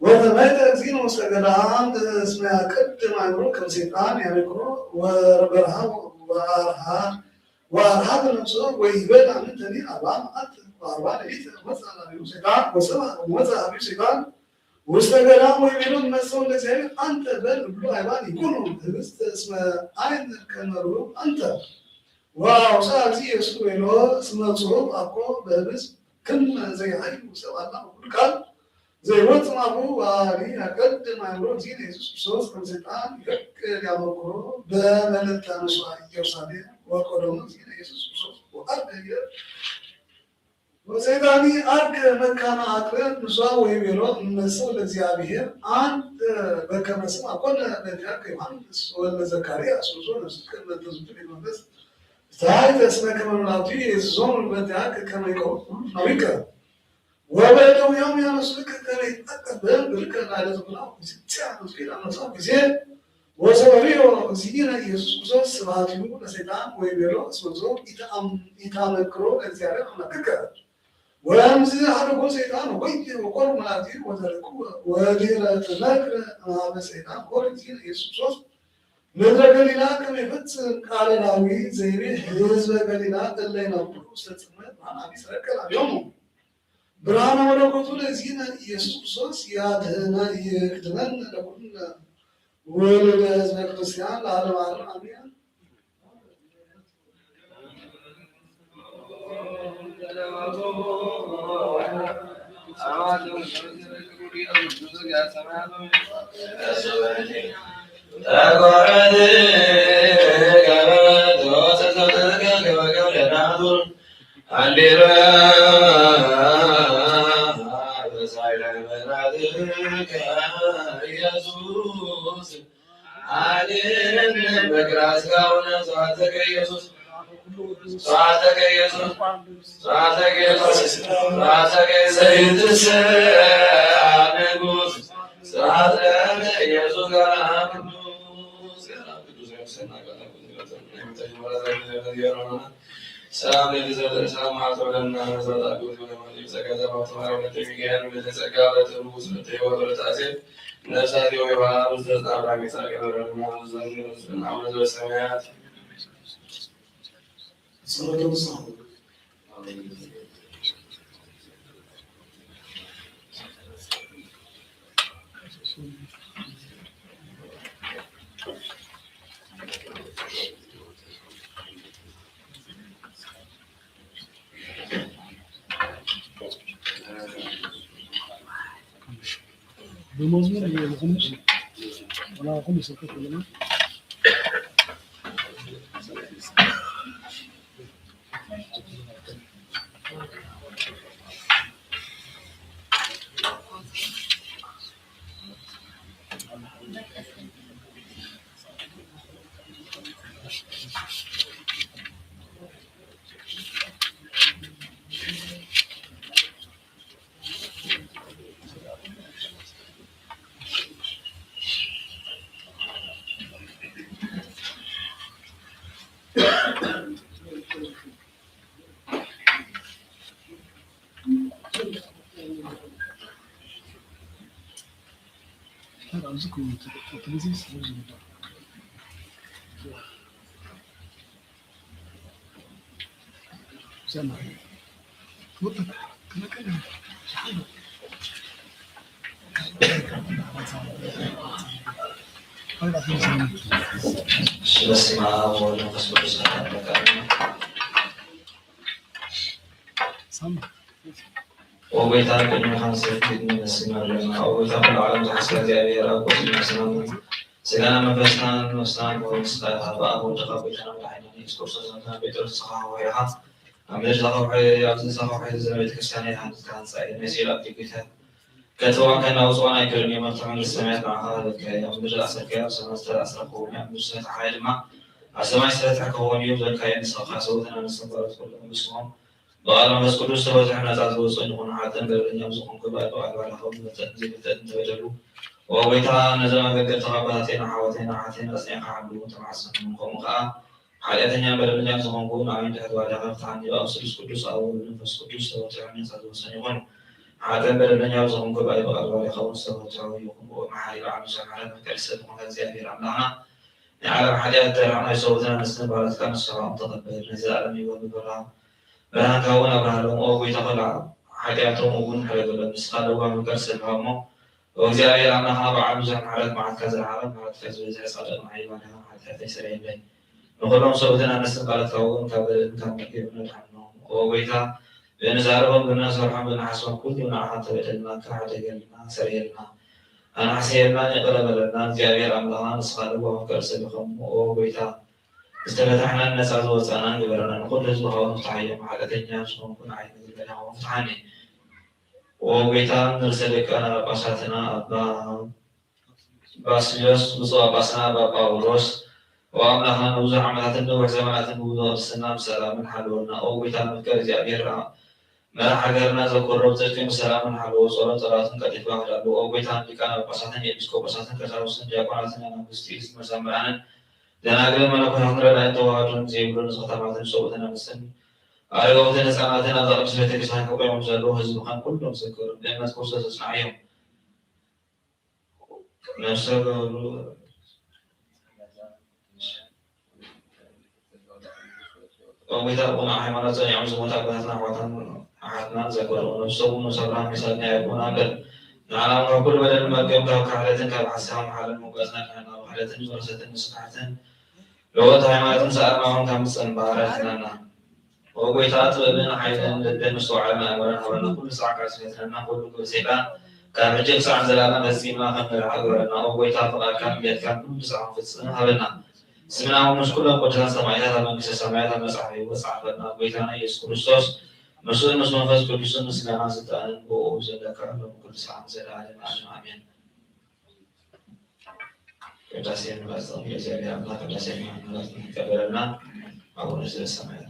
ወተመይጠ እግዚእነ ውስተ ገዳም እስመ ያቀድም አእምሮ ከመ ሰይጣን ያመክሮ ወበርሃ ወአርሃ ወአርሃበ ነፍሶ ወይቤላ ምንተኒ አርብዓ መዓልት ወአርብዓ ሌሊት ወመጽአ ላዕሌሁ ሰይጣን ወሰብአ ወመጽአ ሀቤሁ ሰይጣን ውስተ ገዳም ወይቤሎ እመሰ ወልደ እግዚአብሔር አንተ በል እሉ አይባን ይኩኑ ህብስተ እስመ አይን ከመ ርሁብ አንተ። ወአውፅአ እግዚእ ኢየሱስ ወይቤሎ እስመ ጽሑፍ አኮ በህብስት ክመ ዘይሃዩ ሰብ አላ በኩሉ ቃል ዘይወፅእ እምአፉ። ወአዲ ያቀድም አእምሮ እግዚእነ ኢየሱስ ክርስቶስ ከመ ሰይጣን ይፈቅድ ያመክሮ በመልዕልተ ንስዋ ኢየሩሳሌም ወቀደሞ እግዚእነ ኢየሱስ ክርስቶስ ወዐርገ ህዬ ወሰይጣን ዐርገ መካነ አቅርብ ንስዋ ወይቤሎ እመሰ ለእግዚአብሔር አንተ በከመ ስማ ኮነ ነቢያከ ዮሐንስ ወለዘካርያስ ውእቱ ነፍስከ እምነ ዝንቱ ቤተ መቅደስ ታይተ እስመ ከመ መላቱ ይእዝዞሙ ለበደያከ ከመ ይቀውሙ ኩሉ ፍናዊከ። ወበእደዊሆሙ ያነሱከ ከመ ይትአቀብ በህም ግብርከ ላዕለ ዘኩናሁ። ጊዜ ወሰመዮ እግዚእነ ኢየሱስ ክርስቶስ ስብሐቲሁ ለሰይጣን ወይቤሎ እስመ ዞ ኢታመክሮ ለእግዚአብሔር አምላክከ። ወእምዝ ሀደጎ ሰይጣን ወኮየ ወቆርብ መላእክቲሁ ወዘለቅዎ። ወድህረ ትመክር እምሃበ ሰይጣን ሆረ እግዚእነ ኢየሱስ ክርስቶስ ምድረ ገሊላ ከመ ይፈጽም ቃለ ዳዊት ዘይቤ ህዝበ ገሊላ እለ ይነብሩ ውስተ ጽልመት ብርሃን አቢ ሰረቀ ላዕሌሆሙ። ብርሃነ መለኮቱ ለእግዚእነ ኢየሱስ ክርስቶስ ያድህነ ይክድነን ለኩልነ ወለህዝበ ክርስቲያን ለዓለመ ዓለም አሜን። Бу мазмун не ягъмиш? Вала ягъмиш, сакъат вала. በስመ አብ ወወልድ ወመንፈስ ቅዱስ አሐዱ አምላክ አሜን። ኦ ጐይታ፣ ቅድሜኻ ንሰግድ ንነስግድ ኣለና። ኦ ጐይታ፣ ኵሉ ዓለም ዝሓዝካ እግዚኣብሔር ኣብ፣ ቁጽሪ ናይ ሰላም ስጋና መንፈስናን ነፍስናን ንስኻ ኢኻ። ብኣብ ወልድኻ ጐይታና መድሓኒና ኢየሱስ ክርስቶስ፣ መምህር ጴጥሮስ ንስኻ ከውሒ ኢኻ። ኣብ ምድሪ እዛ ከውሒ፣ ኣብዚ እዛ ከውሒ እዛ ቤተክርስትያን እያ ሃንጽካ፣ ህንጻ እያ። ናይ ሲኦል ኣፍደገታት ከእትውዋን ከናውጽዋን ኣይክእሉን እዮም። ኣብታ መንግስተ ሰማያት ንዓኻ ሃለትካ እያ። ኣብ ምድሪ ዝኣሰርካዮ ኣብ ሰማይ ዝተኣስረ ክኸውን እዩ፣ ኣብ ምድሪ ዝተፈትሐ ድማ ኣብ ሰማይ ዝተፈትሐ ክኸውን እዩ ዝበልካዮ ንስኻ ኢኻ። ሰብኡትን ኣንስትን ጓሎት ኩሉ ንስኹም ብቓል መንፈስ ቅዱስ ተፈትሑ፣ ነጻ ዝወጹን ይኹኑ። ሓጥእን በደለኛን ኣብ ዝኾንኩ ብኣይ ብቓል ባሪያኻ ብፍልጠትን ዘይፍልጠትን ተበደሉ። ኦ ጐይታ፣ ነዘም ኣገልገልትኻ ኣቦታተይን ኣሓዋተይን ኣሓተይን ኣጽኒዕካ ዓብልዎም፣ ተማሕጸኖም። ከምኡ ከኣ ሓጢኣተኛን በደለኛን ዝኾንኩ ንዓይን ትሕት ባሪያኻ ፍትሓኒ። ብኣብ ስሉስ ቅዱስ፣ ኣብ ወልድ መንፈስ ቅዱስ ተፈትሑ፣ ነጻ ዝወጹን ይኹኑ። ሓጥእን በደለኛን ኣብ ዝኾንኩ ብኣይ ብቓል ባሪያኻ እውን ዝተፈትሑ ይኹኑ። ኦ መሓሪ በዓል ብዙሕ ምሕረት፣ መፍቀሪ ሰብ ዝኾንካ እግዚኣብሔር ኣምላኽና፣ ናይ ዓለም ሓጢኣት ተራሕናይ ሰብኡትን ኣንስትን ባሮትካ ንስኻ ተቐበል። ናይ ዘለኣለም ህይወት ብብርሃን ብርሃንካ እውን ኣብርሃሎም። ኦ ጐይታ፣ ኹሉ ሓጢኣቶም እውን ሕደገሎም። ንስኻ ለዋህ መፍቀሪ ሰብ ኢኻ እሞ፣ ኦ እግዚኣብሔር ኣምላኽና፣ በዓል ብዙሕ ምሕረት፣ መዓትካ ዝረሓቐ፣ ምሕረትካ ዝበዝሐ፣ ጻድቕ ንዓይ ባሪያኻ ሓጢኣተይ ሰርየለይ። ንኹሎም ሰብኡትን ኣንስትን ባሮትካ እውን ካብ በደልን ካብ መርገምን ኣድሕኖም። ኦ ጐይታ፣ ብእንዛረቦን ብእንሰርሖን ብእንሓስቦን ኩሉ ንዓኻ እንተበደልናካ ሕደገልና፣ ሰርየልና። ኣናሕስየልናን ይቕረ በለልናን። እግዚኣብሔር ኣምላኽና፣ ንስኻ ለዋህ መፍቀሪ ሰብ ኢኻ እሞ፣ ኦ ጐይታ፣ ዝተፈታሕናን ነጻ ዝወጻእናን ግበረና። ንኹሉ ህዝብኻ እውን ፍትሓዮም። ሓጢኣተኛ ዝኾንኩ ንዓይ መገልገሊኻ እውን ፍትሓኒ። ኦ ጐይታ፣ ንርእሰ ሊቃነ ጳጳሳትና ኣባ ባስልዮስ፣ ብፁዕ ጳጳስና ኣባ ጳውሎስ፣ ኦ ኣምላኽና፣ ንብዙሕ ዓመታትን ነዊሕ ዘመናትን ብውህሉል ቅድስና ብሰላምን ሓልወልና። ኦ ጐይታ፣ መፍቀሪ እግዚኣብሔር፣ መራሕ ሃገርና ዘኩሮ ብጽድቅን ብሰላምን ሓልዎ። ጸሎት ጸላእቱን ቀልጢፍካ ክዳሉ። ኦ ጐይታ፣ ንሊቃነ ጳጳሳትን ኤጲስቆጶሳትን ቀሳውስትን ዲያቆናትን ኣናብስቲ መዘምራንን ደናግልን መነኮሳትን ረዳኢን ተዋህዶን ዘይብሉ ንዝኽተማትን ሰብኡትን ኣንስትን ኣረጋውትን ህጻናትን ኣብዛ ቅድስት ቤተክርስትያን ከቆይሞም ዘለዉ ህዝብኻን ኩሎም ዘክር። ብእምነት ክርስቶስ ኣጽንዓዮም። ነፍሰ ገሩ ኦዊታ ቁና ሃይማኖት ጸኒዖም ዝሞቱ ኣቦታትና ኣሕዋትና ኣሓትና ዘክሩ። ነፍሶም ንሰብራ ምሳል ናይ ኣቦና በል። ንዓና ካብ ኩሉ በደል መርገም ካብ ክሕደትን ካብ ሓሳብ መሓልን ምውጋዝና ድሓና። ብክሕደትን ዝወረሰትን ንስፍሓትን ለወጥ ሃይማኖትን ሰኣርና እውን ካብ ምጸን ባሕሪ ኣድሕነና። ኦ ጐይታ፣ ጥበብን ሓይልን ልብን ምስትውዓልን ኣእምሮን ሃበና። ኩሉ ጻዕቃ ዝፈትነና ኩሉ ግብሪ ሰይጣን ካብ ሕጂ ክሳዕ ንዘለኣለም ፈጺምና ከም ንርሕቕ ግበረና። ኦ ጐይታ፣ ፍቓድካን ድሌትካን ኩሉ ሳዕ ክንፍጽም ሃበና። ስምና እውን ምስ ኩሎም ቅዱሳን ሰማዕታት ኣብ መንግስተ ሰማያት ኣብ መጽሓፍ ህይወት ጸሓፈልና። ጐይታና ኢየሱስ ክርስቶስ፣ ምስኡን ምስ መንፈስ ቅዱስን ምስጋናን ስልጣንን ብእኡ ዘለካ ሎሚ ኩሉ ሳዕ ንዘለኣለም ዓለም ኣሜን። ቅዳሴ ንባጽን ለእግዚአብሔር አምላክ ቅዳሴ ንባጽን ይቀበለልና። አቡነ ዘበሰማያት።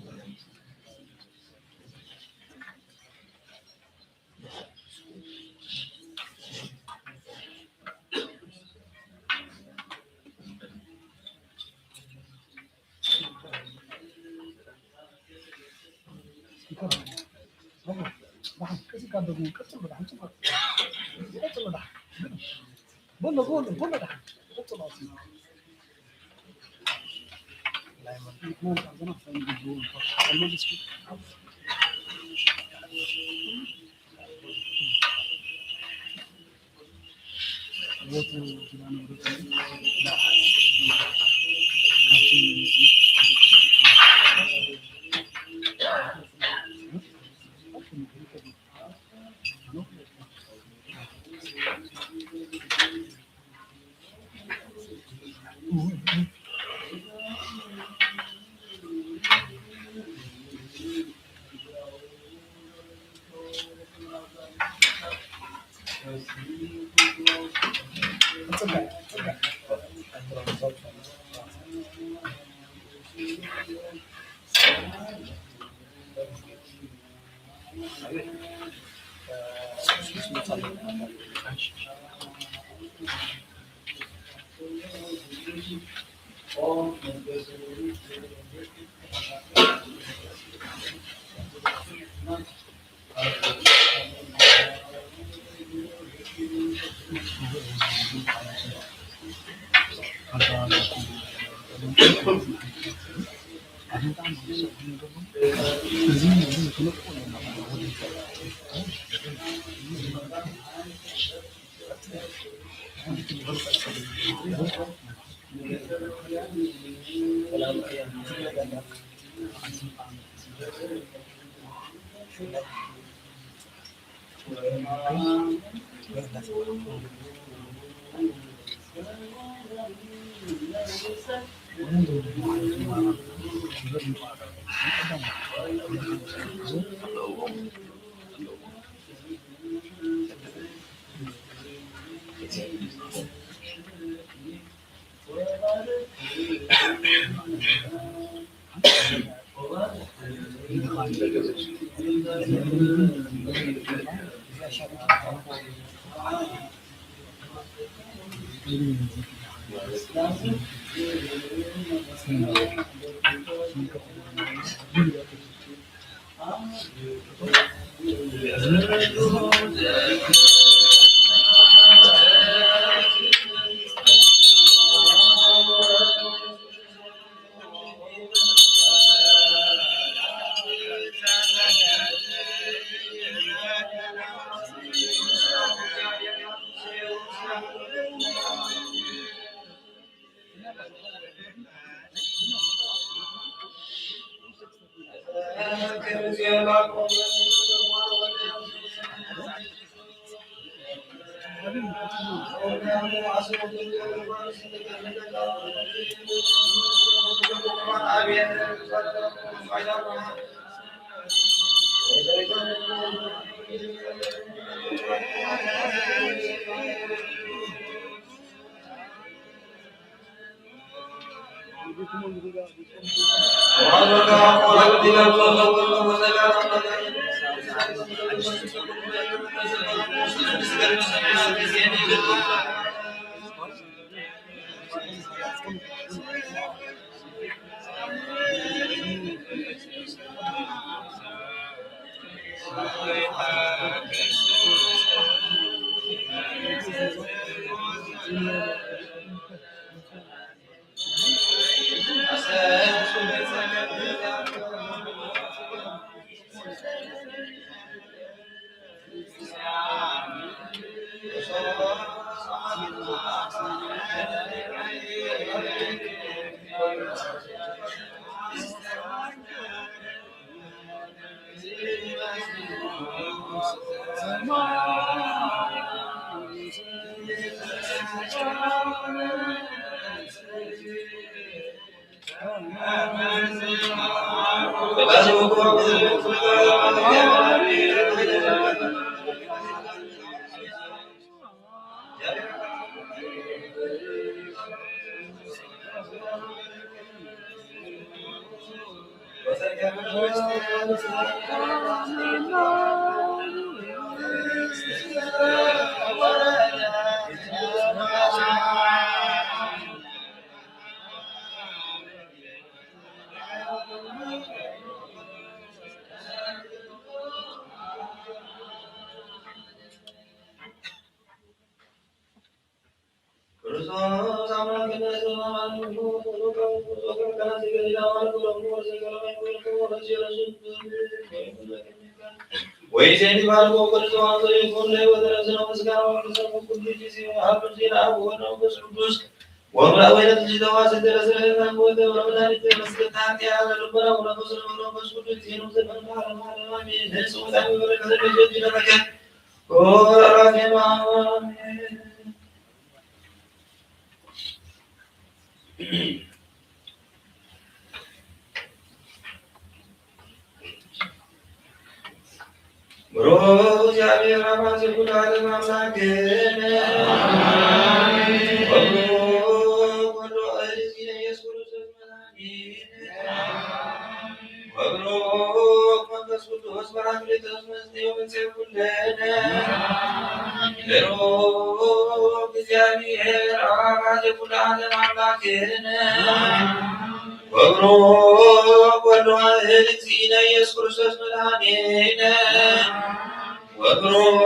ብሩክ እግዚአብሔር አብ ዘኩሉ ዓለም አምላክነ። አሜን። ወብሩክ ወልድ ዋሕድ እግዚእነ ኢየሱስ ክርስቶስ መድኃኒነ። ወብሩክ መንፈስ ቅዱስ ጳራቅሊጦስ መጽንዕ ወመንጽሔ ኩልነ። ብሩክ እግዚአብሔር አብ ዘኩሉ ዓለም አምላክነ። ወብሩክ ወልድ ዋሕድ እግዚእነ ኢየሱስ ክርስቶስ መድኃኒነ። ወብሩክ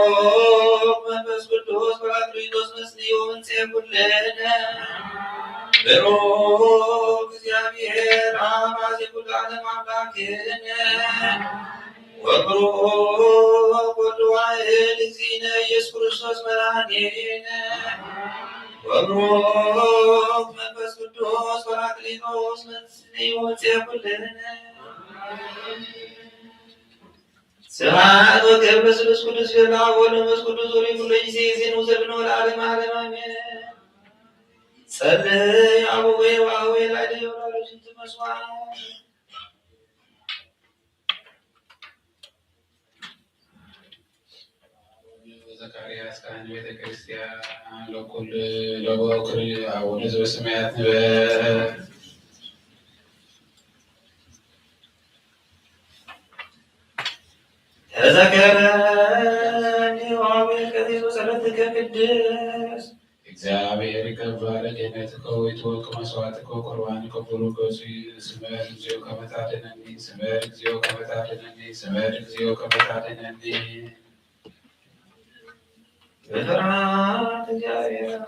መንፈስ ቅዱስ ጳራቅሊጦስ መጽንዕ ወመንጽሔ ኩልነ። ብሩክ እግዚአብሔር አብ ዘኩሉ ዓለም አምላክነ። ወብሩክ ወልድ ዋሕድ እግዚእነ ኢየሱስ ክርስቶስ መድኃኒነ። ወብሩክ መንፈስ ቅዱስ ጳራቅሊጦስ መጽንዕ ወመንጽሔ ኩልነ። ስብሐት ወክብር ለስሉስ ቅዱስ ለአብ ወወልድ ወመንፈስ ቅዱስ ወለኩሉ ጊዜ ጊዜ ንዑስ ዘልነ ወለዓለመ ዓለም አሜን። ጸልዩ አበዊነ ወአበዊክሙ ለአዳም ወለአራዊት መስዋዕት። ዘካርያስ ካህን ቤተ ክርስቲያን ለኩል ለበኩር አቡነ ዘበሰማያት ንበር። ተዘከረኒ ወአበዊነ በጸሎትከ ቅድስት። እግዚአብሔር ይቀበል ገነትከ ወይትወቅ መስዋዕትከ ቁርባንከ ቡሩክ ገጹ ስመር እግዚኦ ከመ ታድነኒ፣ ስመር እግዚኦ ከመ ታድነኒ፣ ስመር እግዚኦ ከመ ታድነኒ። በፍርሃት እግዚአብሔር።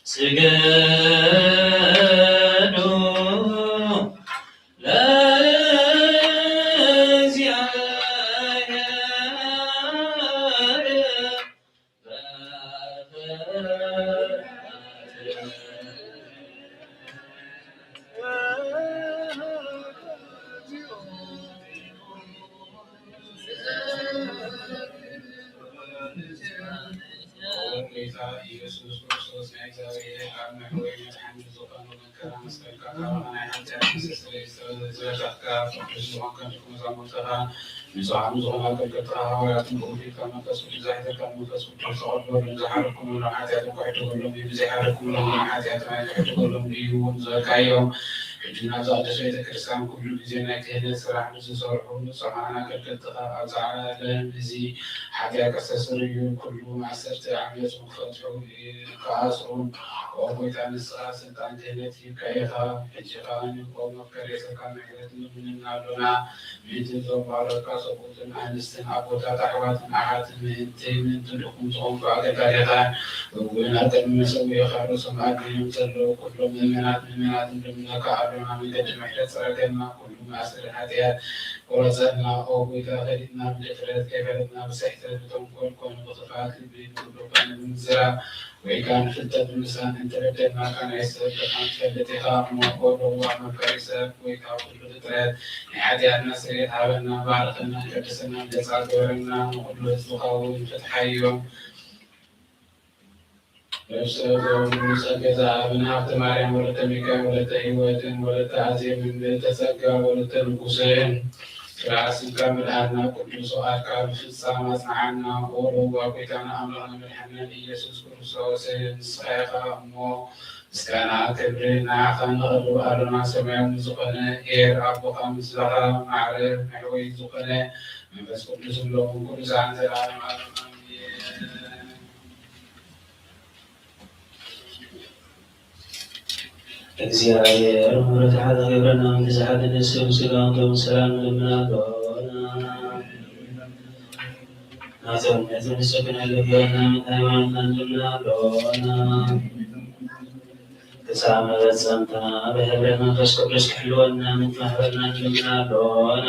ስገዱ ለእግዚአብሔር። ጌታ ኢየሱስ ክርስቶስ ናይ እግዚኣብሔር ኣብ መሕወይ መድሓኒ ዝኾነ መከራ መስቀልካ፣ ካብ ናይ ሓጢኣት መስተስረይ ዝተበተኽካ፣ ቅዱስ ዝኾንካ ደቀ መዛሙርትኻ፣ ንጹሃን ዝኾና ኣገልገልትኻ ሃዋርያትን ብውህደት ካብ መንፈስ ቅዱስ ዛሕተካ፣ መንፈስ ቅዱስ ተቐበሉ። ንዝሓረኩምሎም ሓጢኣቶም ክሕድገሎም እዩ፣ ንዘይሓረኩምሎም ግን ሓጢኣቶም ኣይክሕድገሎም እዩ ዝበልካዮም። ሕጂ ናብዛ ቅድስት ቤተ ክርስቲያን ኩሉ ግዜ ናይ ክህነት ስራሕ ንዝሰርሑ ንጹሃን ኣገልገልትኻ፣ ኣብዚ ዓለም እዚ ሓጢኣት ከስተስርዩ፣ ኩሉ ማእሰርቲ ዓመጽ ክፈትሑ፣ ክኣስሩን፣ ኦ ጎይታ፣ ንስኻ ስልጣን ክህነት ሂብካ ኢኻ። ሕጂ ከኣ ንእሞ መፍቀሬ ሰብካ ምሕረት ንልምን ኣሎና። ምእንቲ እዞም ባሮትካ ሰብኡትን ኣንስትን ኣቦታት ኣሕዋትን ኣሓትን ምእንቲ ምእንቲ ድኹም ዝኾንኩ ኣገልጋሊኻ እውን ኣብ ቅድሚ መሰውኢኻ ርእሶም ኣድንዮም ዘለዉ ኩሎም ምእመናት ምእመናት ንልምነካ ኣሎና። መንገዲ ምሕረት ጸረገልና። ኩሉ ማእሰሪ ሓጢኣት ቁረጸልና። ኦ ጎይታ፣ ከዲትና ብድፍረት፣ ከይፈለጥና ብስሕተት፣ ብተንኮል ኮነ ብኽፍኣት ልቢ፣ ብጉድለት ኮነ ብምዝራብ፣ ወይ ከኣ ንፍልጠት ብምስኣን እንተበደልናካ፣ ናይ ሰብ ድኻም ትፈልጥ ኢኻ እሞ፣ ኦ ለዋህ መፍቀሪ ሰብ፣ ጎይታ ኩሉ ፍጥረት፣ ናይ ሓጢኣትና ስርየት ሃበና፣ ባርኸና፣ ቀድሰና፣ ነጻ ግበረና፣ ንኹሉ ህዝብኻ እውን ፍትሓዮም። ነፍሰ በሙሉ ጸገ ዘኣብን ሃብተ ማርያም ወለተ ሚካኤል ወለተ ህይወትን ወለተ አዜብን ምልዕተ ጸጋ ወለተ ንጉስን ስራ ስምካ ምልኣና ቅዱስ ፍቃድካ ብፍጻም ኣጽንዓና። ኦ ለዋህ ጐይታና ኣምላኽና መድሓኒናን ኢየሱስ ክርስቶስ ንስኻ ኢኻ እሞ ምስጋና ክብሪ ንዓኻ ነቕርብ ኣሎና። ሰማያዊ ዝኾነ ኄር ኣቦኻ ምስላኻ ማዕረ መሕወይ ዝኾነ መንፈስ ቅዱስ እብለኩም ቅዱሳን ዘላለም ኣሜን። እግዚኣብሔር ምሕረቱ ሓዘ ገብረና ምእንቲ ዝሓዘ ንስም ስጋውን ደሙን ሰላም ንልምን ኣሎና። ናቶም ነቲ ንሰግድ ኣለና ምእንቲ ሃይማኖትና ንልምን ኣሎና። ክሳብ መፈጸምታ ብህብረት መንፈስ ቅዱስ ክሕልወና ምእንቲ ማሕበርና ንልምን ኣሎና።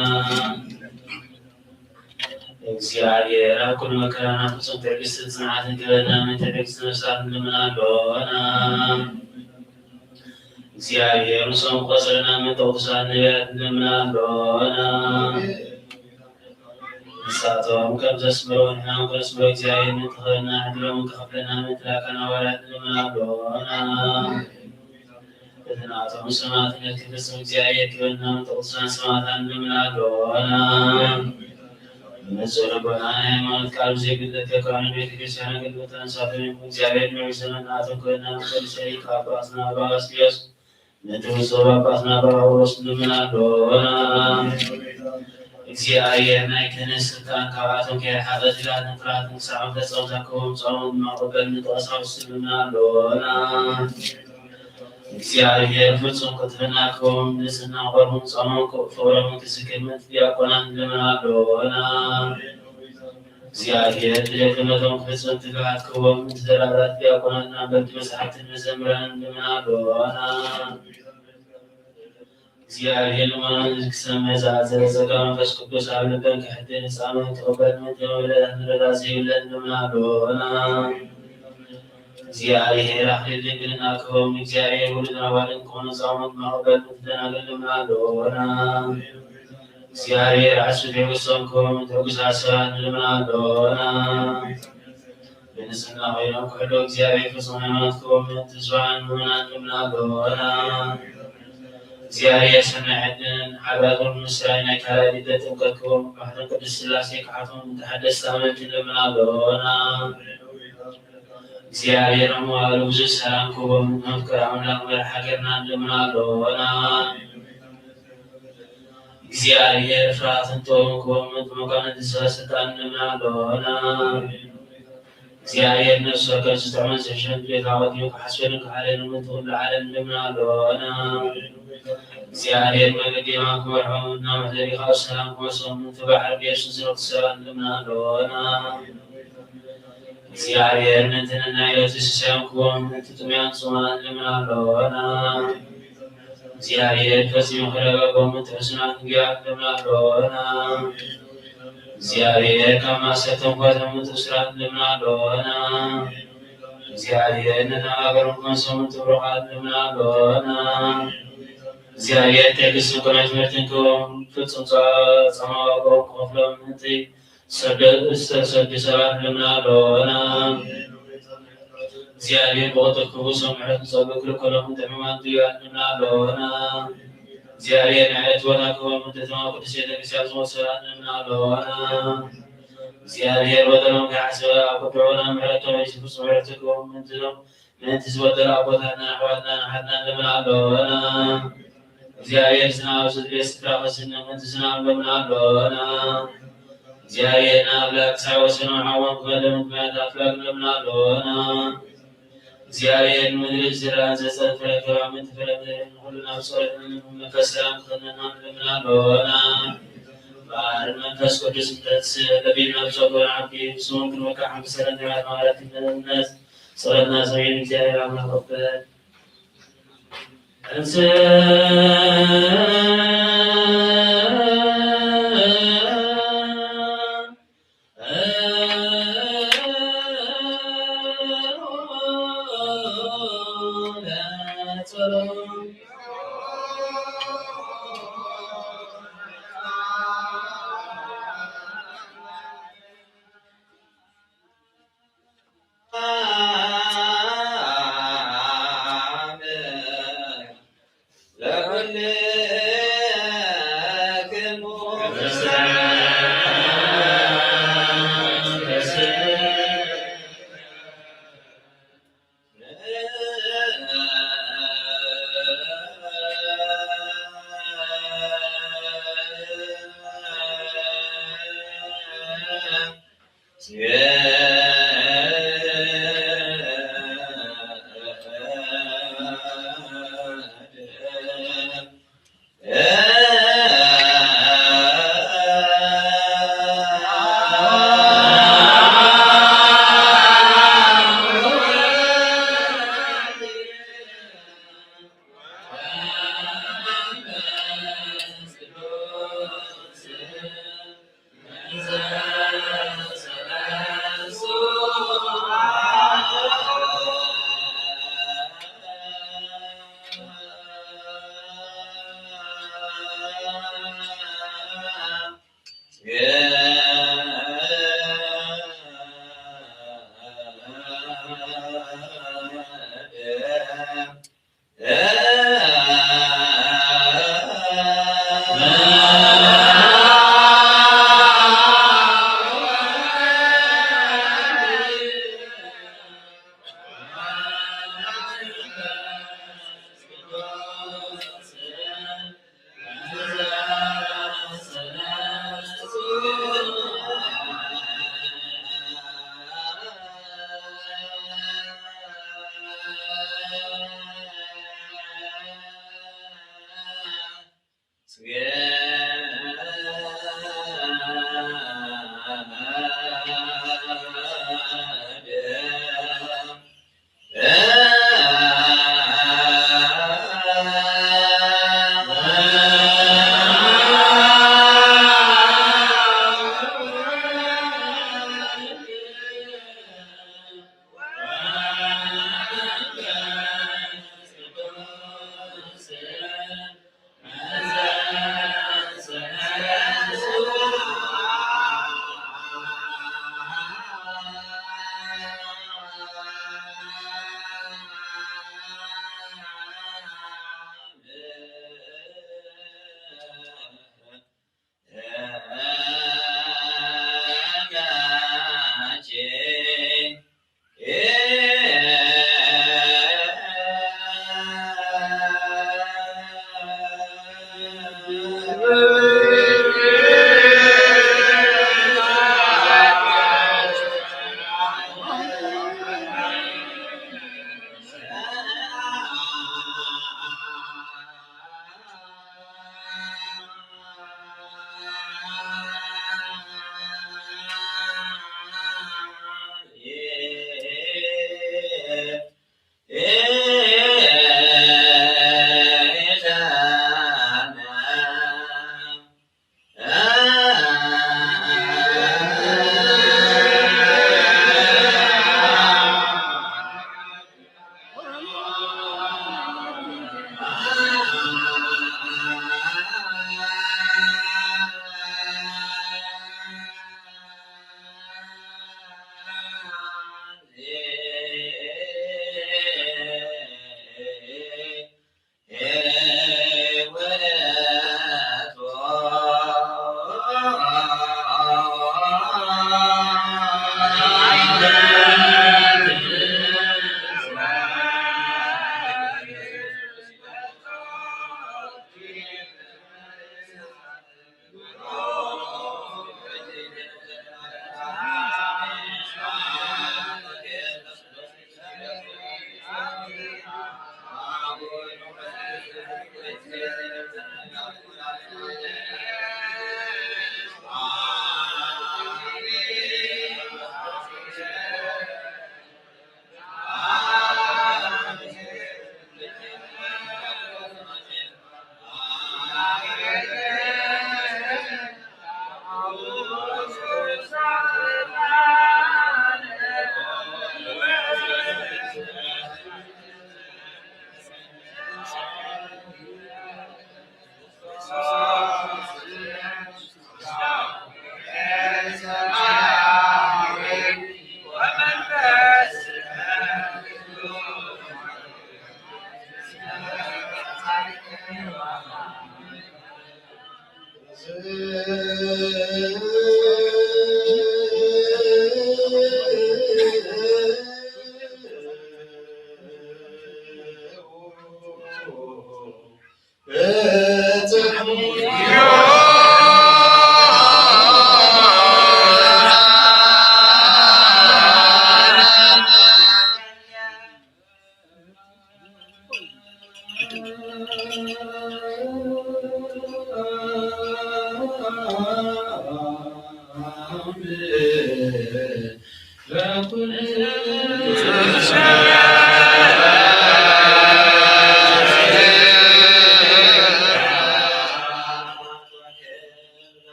እግዚኣብሔር ኣብ ኩሉ መከራና ፍጹም ትዕግስትን ጽንዓትን ክህበና ምእንቲ ትዕግስቲ ነፍሳት ንልምን ኣሎና። እግዚኣብሔር ምስኦም ክቆጽረና ምእንቲ ቅዱሳን ነቢያት ንልምን ኣሎና። ንሳቶም ከም ዘስመሩ ንሕና እውን ከነስምሮ እግዚኣብሔር ምእንቲ ክህበና ዕድሎም ክኸፍለና ምእንቲ ላእካን ሃዋርያት ንልምን ኣሎና። በቲ ናቶም ሰማዕትነት ክፍጽም እግዚኣብሔር ክህበና ምእንቲ ቅዱሳን ሰማዕታት ንልምን ኣሎና። ብንጹህ ልቦና ናይ ሃይማኖት ቃል ብዘይ ግድለት ከካኑ ቤተ ክርስቲያን ኣገልግሎት ንሳቶም ይኹን እግዚኣብሔር ንዑ ዘመን ናቶም ክህበና ምእንቲ ቅዱስ ሊቀ ጳጳስና ኣባ ባስልዮስ፣ ምእንቲ ብፁዕ ጳጳስና ኣባ ጳውሎስ ንልምን ኣሎና። እግዚኣብሔር ናይ ክህነት ስልጣን ካብኣቶም ከይረሓቐ፣ ትግሃትን ፍርሃትን ክሳዕ መፈጸምታ ክህቦም፣ ጾሞም ድማ ክቕበል ምእንቲ ቀሳውስት ንልምን ኣሎና። እግዚኣብሔር ፍጹም ክትሕትና ክህቦም፣ ንጽሕና ፍቅሮም ጾሞም ክእፎ፣ ፍቅሮም ክዝክር ምእንቲ ዲያቆናት ንልምን ኣሎና። እግዚኣብሔር ድልየትነቶም ክፍጽም ትግሃት ክህቦም፣ ምእንቲ ተራዳት ዲያቆናትና በቲ መጻሕፍትን መዘምራንን ንልምን ኣሎና። እግዚኣብሔር ልመኖም ክሰምዕ ዝኣዘዘ ጸጋ መንፈስ ቅዱስ ኣብ ልበን ከሕድር ጻምእ ክቕበል ምእንቲ መብለዕ ንረዳ ዘይብለን ንልምን ኣሎና። እግዚኣብሔር ኣክሊል ድንግልና ክህቦም፣ እግዚኣብሔር ውሉድን ኣዋልድን ክኾኑ ጻምእ መቐበል ምእንቲ ደናግል ንልምን ኣሎና። እግዚኣብሔር ዓስቢ ትዕግስቶም ክህቦም፣ ምእንቲ ሕጉሳት ሰባት ንልምን ኣሎና። ብንጽህና ኮይኖም ክሕልዉ እግዚኣብሔር ፍጹም ሃይማኖት ክህቦም ምእንቲ ዝዋን ምእመናን ንልምን ኣሎና። እግዚኣብሔር ሰናይ ዕድልን ሓዳር ምስራይ ናይ ካልኣይ ልደት ጥምቀት ክህቦም፣ ማሕተም ቅድስት ሥላሴ ክሓትሞም ምእንቲ ሓደስቲ ኣመንቲ ንልምን ኣሎና። እግዚኣብሔር ኣብ መዋእሉ ብዙሕ ሰላም ክህቦም፣ መፍቀሪ ኣምላክ መራሒ ሃገርና ንልምን ኣሎና። እግዚኣብሔር ፍርሃትን ጥበብን ክህቦም፣ ምእንቲ መኳንንትን ሰበ ስልጣንን ንልምን ኣሎና። እግዚኣብሔር ነፍሲ ወከፍ ዝጥዕሞን ዝሕሸን ድሌት ኣቐዲሙ ክሓስበሉን ክሓልየሉን ምእንቲ ኩሉ ዓለም ንልምን ኣሎና። እግዚኣብሔር መገዲ የማን ክመርሖም፣ እናመሐደረ ብሰላም ክመልሶም ምእንቲ ባሕርን የብስን ዝነኽሱ ሰባት ንልምን ኣሎና። እግዚኣብሔር ምእንቲ ነናይ ዕለቱ ሲሳዮም ክህቦም፣ ምእንቲ ጥሙያንን ጽሙኣንን ንልምን ኣሎና። እግዚኣብሔር ፈጺሙ ከይረጋግኦም ምእንቲ ሕሱናት ንጉያት ንልምን ኣሎና። እግዚኣብሔር ካብ ማእሰርቶም ክፈትሖም ምእንቲ እሱራት ንልምን ኣሎና። እግዚኣብሔር ነናብ ሃገሮም ክመልሶም ምእንቲ ብሩኻት ንልምን ኣሎና። እግዚኣብሔር ትዕግስትን ቅኑዕ ትምህርትን ክህቦም፣ ፍጹም ጸ-፣ ጻማ ዋግኦም ክኸፍሎም ምእንቲ ሰደ-፣ ዝተሰዱ ሰባት ንልምን ኣሎና። እግዚኣብሔር ብቕልጡፍ ክፍውሶም፣ ምሕረቱ ጸግኡ ክልኮሎም፣ ምእንቲ ሕሙማት ድውያት ንልምን ኣሎና። እግዚኣብሔር ንዕረፍቲ ቦታ ክህቦም፣ ምእንቲ እቶም ኣብ ቅድስት ቤተ ክርስቲያን ዝሞቱ ሰባት ንልምን ኣሎና። እግዚኣብሔር በደሎም ከይሓስብ ኣብ ቁጥዑ ናብ ምሕረቱ መሊሱ ፍጹም ምሕረቱ ክህቦም፣ ምእንቲ እቶም ምእንቲ ዝበደሉ ኣቦታትናን ኣሕዋትናን ኣሓትናን ንልምን ኣሎና። እግዚኣብሔር ዝናብ ኣብ ዘድልዮ ስፍራ ከዝንብ ምእንቲ ዝናብ ንልምን ኣሎና። እግዚኣብሔር ንኣፍላግ ክሳብ ወሰኖም ዓቕሞም ክመልእ ምእንቲ ማያት ኣፍላግ ንልምን ኣሎና። እግዚኣብሔር ንምድሪ ዝራእን ዘጽድቕን ፍረ ክህባ ምእንቲ ፍረ ምድሪ ንኹልና ብጸሎት ንልምን፣ መንፈስ ሰላም ክኽንና ንልምን ኣሎና። ብኣብ መንፈስ ቅዱስ እንተትስእ ለቢብና ብጸግኡ ንዓቢ፣ ብስሙ ክንወክዕ ሓምሰ ሰለንተ መዓልቲ ማሕረት ክንእነጽ ጸሎትና ሰሚዑ እግዚኣብሔር ኣምላክ ይቕበል። እንስ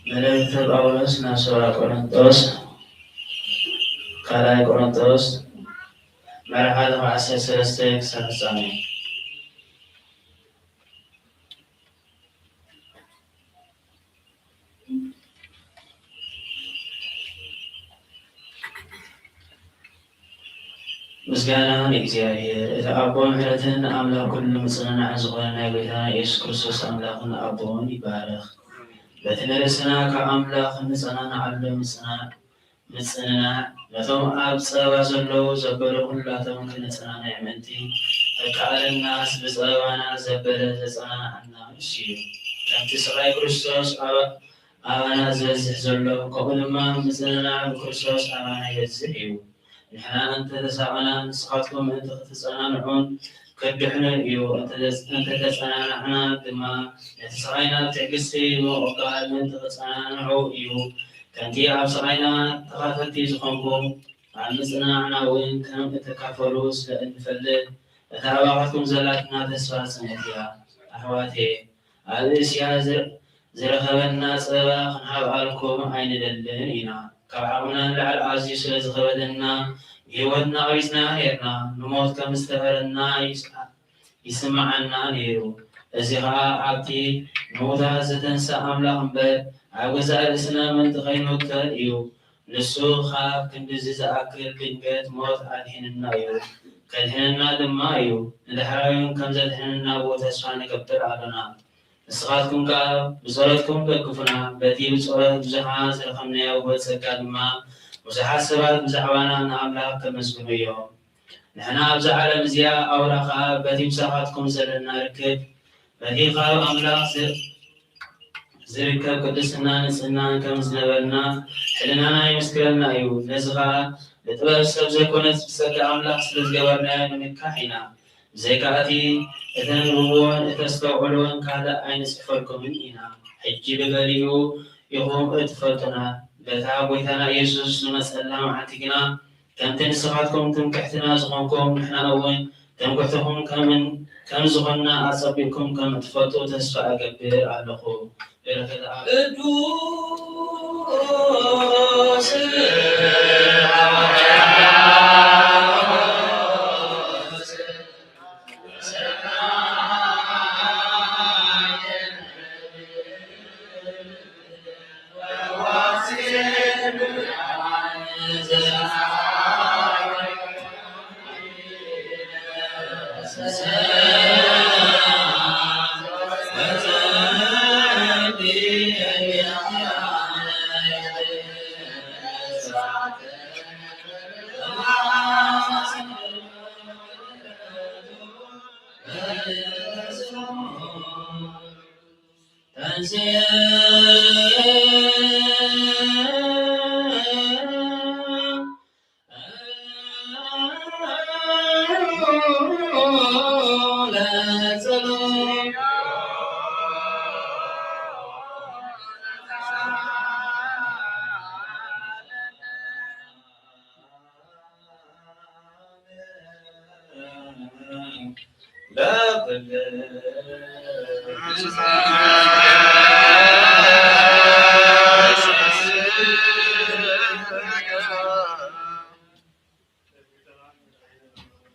መልእክተ ጳውሎስ ናብ ሰብኣ ቆሮንቶስ፣ ካልኣይ ቆሮንቶስ፣ ምዕራፍ ሓደ ዓሰርተ ሰለስተ ክሳብ ፍጻሜ። ምስጋና ንእግዚኣብሔር፣ እቲ ኣቦ ምሕረትን ኣምላኽ ኩሉ ምጽንናዕን ዝኾነ ናይ ጐይታና ኢየሱስ ክርስቶስ ኣምላኽን ኣቦን ይባረኽ። በቲ ንርእስና ካብ ኣምላኽ እንጸናንዓሉ ምጽና-፣ ምጽንናዕ፣ ነቶም ኣብ ጸበባ ዘለዉ ዘበሉ ኩላቶም ክነጸናንዕ ምእንቲ፣ ከከኣለናስ ብጸበባና ዘበለ ዘጸናንዓና ንሱ እዩ። ከምቲ ስቓይ ክርስቶስ ኣብ ኣባና ዝበዝሕ ዘሎ፣ ከምኡ ድማ ምጽንናዕ ብክርስቶስ ኣባና ይበዝሕ እዩ። ንሕና እንተ ተሳቐና፣ ንስኻትኩም ምእንቲ ክትጸናንዑን ክትድሕኑን እዩ። እንተ፣ እንተ ተጸናናዕና ድማ፣ ነቲ ስቓይና ብትዕግስቲ ብምቕባል ምእንቲ ክትጸናንዑ እዩ። ከምቲ ኣብ ስቓይና ተኻፈልቲ ዝኾንኩም፣ ኣብ ምጽንናዕና እውን ከም እትካፈሉ ስለ እንፈልጥ፣ እታ ኣባኻትኩም ዘላትና ተስፋ ጽንዕቲ እያ። ኣሕዋተየ፣ ኣብ እስያ ዝረ-፣ ዝረኸበና ጸበባ ክንሃብኣልኩም ኣይንደልን ኢና። ካብ ዓቕምና ንላዕሊ ኣዝዩ ስለ ዝኸበደና፣ ብህይወትና ኣቕቢጽና ኔርና፣ ንሞት ከም ዝተፈረና ይስ-፣ ይስምዓና ነይሩ። እዚ ኸኣ ኣብቲ ንሙታት ዘተንስኣ ኣምላኽ እምበር፣ ኣብ ገዛእ ርእስና ምእንቲ ኸይንውከል እዩ። ንሱ ኻብ ክንድዚ ዝኣክል ድንገት ሞት ኣድሒንና እዩ። ከድሕነና ድማ እዩ። ንዳሕራዩን ከም ዘድሕነና ብኡ ተስፋ ንገብር ኣሎና። ንስኻትኩም ከኣ ብጸሎትኩም ደግፉና። በቲ ብጸሎት ብዙኃት ዝረኸብናዮ ውህበት ጸጋ ድማ ብዙኃት ሰባት ብዛዕባና ንኣምላኽ ከመስግኑ እዮም። ንሕና ኣብዛ ዓለም እዚኣ፣ ኣውራ ኸኣ በቲ ምሳኻትኩም ዘለና ርክብ፣ በቲ ካብ ኣምላኽ ዝ-፣ ዝርከብ ቅድስናን ንጽህናን ከም ዝነበርና፣ ሕልናና ይምስክረልና እዩ። ነዚ ኸኣ ብጥበብ ሰብ ዘይኮነስ ብጸጋ ኣምላኽ ስለ ዝገበርናዮ ንምክሓሽ ኢና። ብዘይካ እቲ እተንብብዎን እተስተውዕልዎን ካልእ ኣይንጽሕፈልኩምን ኢና። ሕጂ ብገሊኡ ኢኹም እትፈልጡና። በታ ጐይታና ኢየሱስ ዝመጸላ መዓልቲ ግና፣ ከምቲ ንስኻትኩም ትምክሕትና ዝኾንኩም፣ ንሕና እውን ትምክሕትኹም ከም፣ ከም ዝኾንና ኣጸቢቕኩም ከም እትፈልጡ ተስፋ እገብር ኣለኹ። በረከት ኣብ ቅዱስ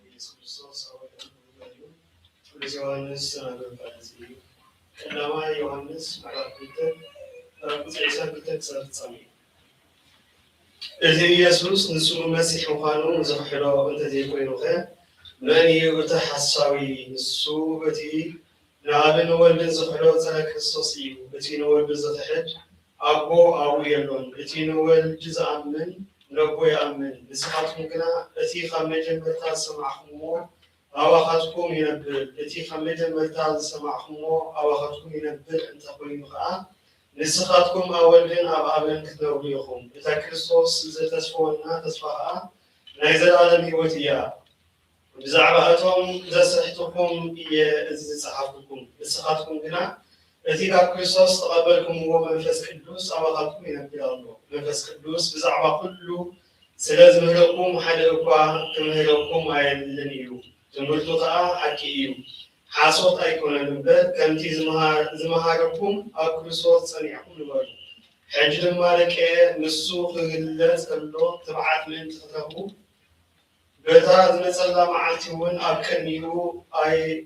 ኢየሱስ ክርስቶስ አወ ቅዱስ ዮሐንስ ተናገረ ቃል እዚ እዩ። ቀዳማይ ዮሐንስ ምዕራፍ ክልተ፣ ካብ ቁጽሪ ዕስራን ክልተን ክሳብ ፍጻሜ። እዚ ኢየሱስ ንሱ መሲሕ ምዃኑ ዝኽሕዶ እንተዘይኮይኑኸ፣ መን እዩ እቲ ሓሳዊ? ንሱ እቲ ንኣብን ንወልድን ዝኽሕዶ ጸረ ክርስቶስ እዩ። እቲ ንወልድ ዝኽሕድ ኣቦ ኣብኡ የሎን። እቲ ንወልድ ዝኣምን ነቦ ይኣምን። ንስኻትኩም ግና እቲ ካብ መጀመርታ ዝሰማዕኩምዎ ኣባኻትኩም ይነብር። እቲ ካብ መጀመርታ ዝሰማዕኩምዎ ኣባኻትኩም ይነብር እንተኾይኑ ኸኣ፣ ንስኻትኩም ኣብ ወልድን ኣብ ኣብን ክትነብሩ ኢኹም። እታ ክርስቶስ ዝተስፈወና ተስፋ ኸኣ ናይ ዘለኣለም ህይወት እያ። ብዛዕባ እቶም ዘስሕትኹም እየ እዚ ዝጸሓፍኩልኩም። ንስኻትኩም ግና እቲ ካብ ክርስቶስ ዝተቐበልኩምዎ መንፈስ ቅዱስ ኣባኻትኩም ይነብር ኣሎ። መንፈስ ቅዱስ ብዛዕባ ኩሉ ስለ ዝምህረኩም ሓደ እኳ ክምህረኩም ኣየድልን እዩ። ትምህርቱ ኸኣ ሓቂ እዩ፣ ሓሶት ኣይኮነን እምበር፣ ከምቲ ዝመሃ-፣ ዝመሃረኩም ኣብ ክርስቶስ ጸኒዕኩም ንበሩ። ሕጂ ድማ ደቀየ፣ ንሱ ክግለጽ ከሎ ትብዓት ምእንቲ ክትረኽቡ፣ በታ ዝመጸላ መዓልቲ እውን ኣብ ቅድሚኡ ኣይ-፣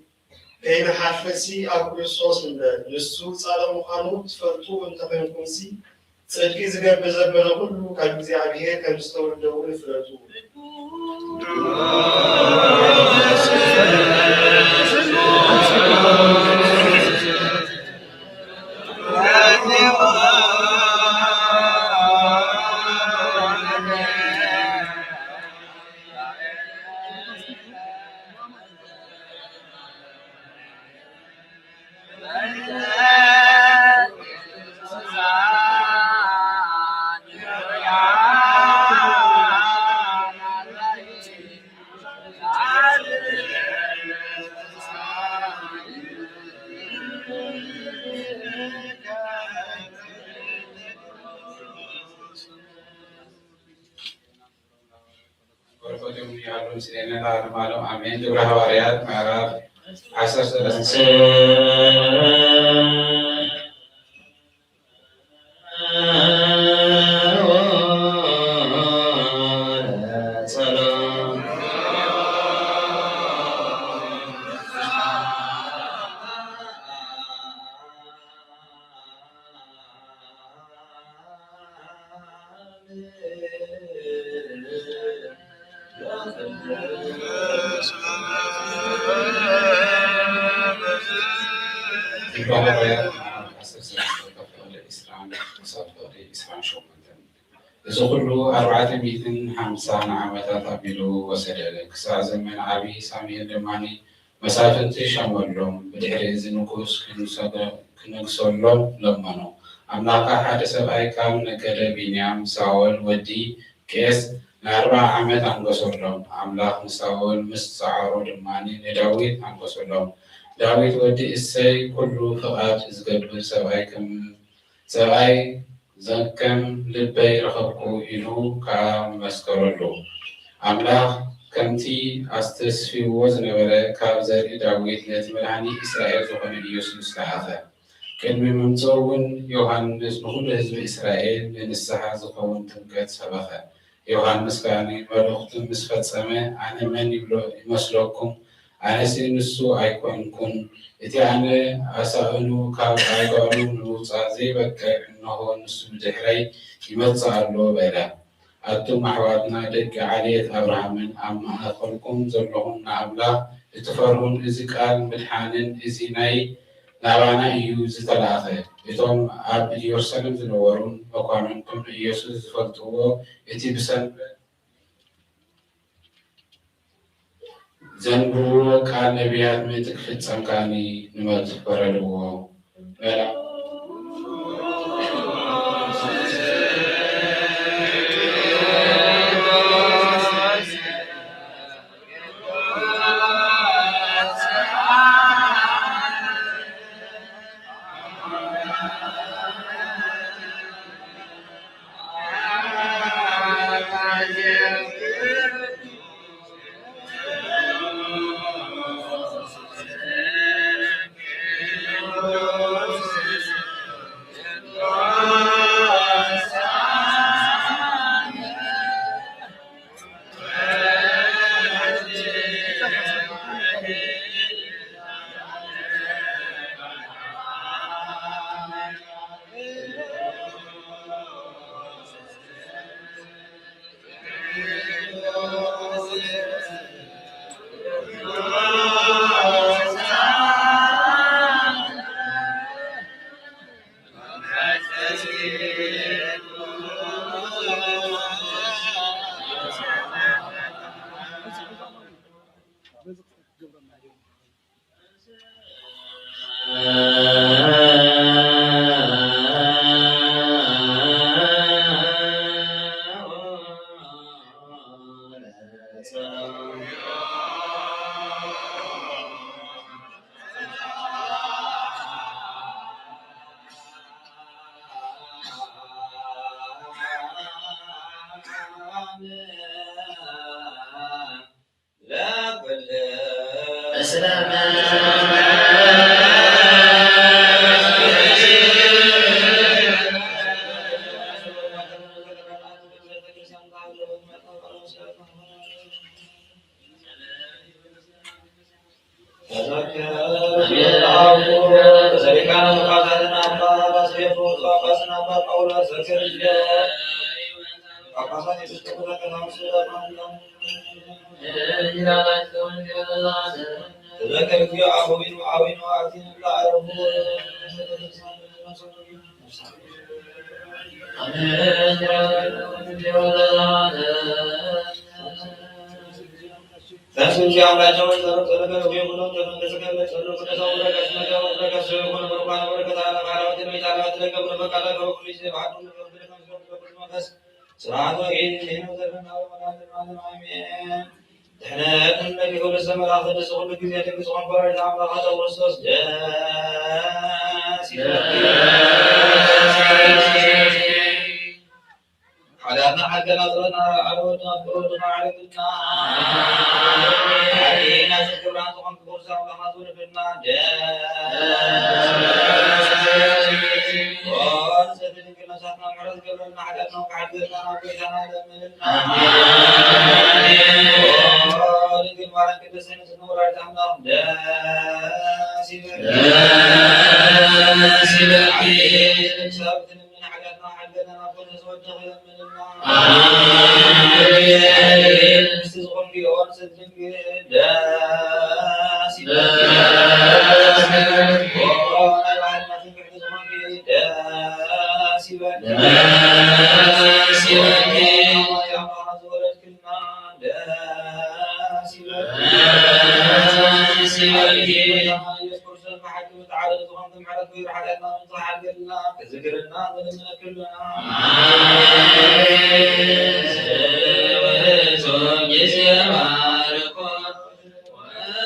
ከይንሓፍርሲ ኣብ ክርስቶስ ንበር። ንሱ ጻድቕ ምዃኑ ትፈልጡ እንተኾይንኩምሲ፣ ጽድቂ ዝገብር ዘበለ ኩሉ ካብ እግዚኣብሔር ከም ዝተወልደ እውን ፍለጡ። በረከቶም ይሃሉ ምስሌነ ለዓለመ ዓለም አሜን። ግብረ ሐዋርያት ምዕራፍ ዐሰርተ ሰለስተ። ግብረ ሐዋርያት ምዕራፍ ዐሰርተ ሰለስተ፣ ካብ ፍቕዲ ዒስራን ክሳብ ፍቕዲ ዒስራን ሸሞንተን። እዚ ኩሉ ኣርባዕተ ሚእትን ሓምሳን ዓመታት ኣቢሉ ወሰደ። ክሳዕ ዘመን ዓቢ ሳሙኤል ድማ መሳፍንቲ ሸመሎም። ብድሕሪ እዚ ንጉስ ክንሰገ-፣ ክነግሰሎም ለመኑ። ኣምላኽ ሓደ ሰብኣይ ካብ ነገደ ብንያም፣ ሳኦል ወዲ ቂስ፣ ንኣርብዓ ዓመት ኣንገሰሎም። ኣምላኽ ንሳኦል ምስ ጸዓሮ ድማ ንዳዊት ኣንገሰሎም። ዳዊት ወዲ እሰይ ኩሉ ፍቓድ ዝገብር ሰብኣይ ከም ሰብኣይ ዘከም ልበይ ረኸብኩ ኢሉ ከኣ መስከረሉ። ኣምላኽ ከምቲ ኣስተስፊዎ ዝነበረ፣ ካብ ዘርኢ ዳዊት ነቲ መድኃኒ እስራኤል ዝኾነ ኢየሱስ ለኣኸ። ቅድሚ ምምጽኡ እውን ዮሃንስ ንኹሉ ህዝቢ እስራኤል ንንስሓ ዝኸውን ጥምቀት ሰበኸ። ዮሃንስ ከኣ መልእኽቱ ምስ ፈጸመ፣ ኣነ መን ይብሎ ይመስለኩም? ኣነሲ ንሱ ኣይኮንኩን። እቲ ኣነ ኣሳእኑ ካብ ኣእጋሩ ንምውጻእ ዘይበቅዕ፣ እንሆ፣ ንሱ ብድሕረይ ይመጽእ ኣሎ በለ። ኣቱም ኣሕዋትና ደቂ ዓሌት ኣብርሃምን ኣብ ማእከልኩም ዘለኹም ንኣምላኽ እትፈርሁን፣ እዚ ቃል ምድሓንን እዚ ናይ ናባና እዩ ዝተላእኸ። እቶም ኣብ ኢየሩሳሌም ዝነበሩን መኳንንቱን ንኢየሱስ ዝፈልጥዎ፣ እቲ ብሰንበት ዘንብዎ ቃል ነቢያት ምእቲ ክፍጸም ከኣኒ ንመርትዕ በረልዎ። በላ። ስብሐት ወጌትነት ይሁን ለዘለዓለመ ዓለመ ዓለመ አሜን። ድሕነት እምነኪ ኩሉ ዘመን አክል ኩሉ ጊዜ ድንግል ዝኾንኪ ወላዲተ አምላክ አተ ክርስቶስ ደስ ይበልኪ። ኃጢአትና ሐልገና ጽረትና አልወድና ብሩድና ዓለምና ኃጢአትና ዝክብራን ዝኾንኪ ክርስቶስ አምላክ አተ ወልድና ደስ ይበልኪ። ወንሰት ድንግል ነፍሳትና ምሕረት ገብረልና ኃጢአትና ወካሕድና ናብ ጌታና ለምን። አሜን። ድንግል ማርያም ቅድስት ንጽሕት ወላዲተ አምላክ ደስ ይበልኪ። ደስ ይበልኪ። ሳብትን ምን ኃጢአትና ሐልገና ናብ ክርስቶስ ወደኺ ለምንልና። አሜን። ምስቲ ዝኾንኪ ኦርሰት ድንግል ደስ ይበልኪ። ደስ ይበልኪ። ወናይ ባሕሪ ናትኪ ብሕቲ ዝኾንኪ ደስ ይበልኪ። ደስ ይበልኪ። አምላክ ዝወለድክልና ደስ ይበልኪ። ደስ ይበልኪ። ኢየሱስ ክርስቶስ ብሓቂ ዝተዓደለ ዝኾንኪ ምሕረት ኃጢአትና ምሕረት ኃጢአትና ክዝክርና ንለምነኪ ኣለና። አሜን። ውእቱ ጊዜ ባርኮ ወስብሐት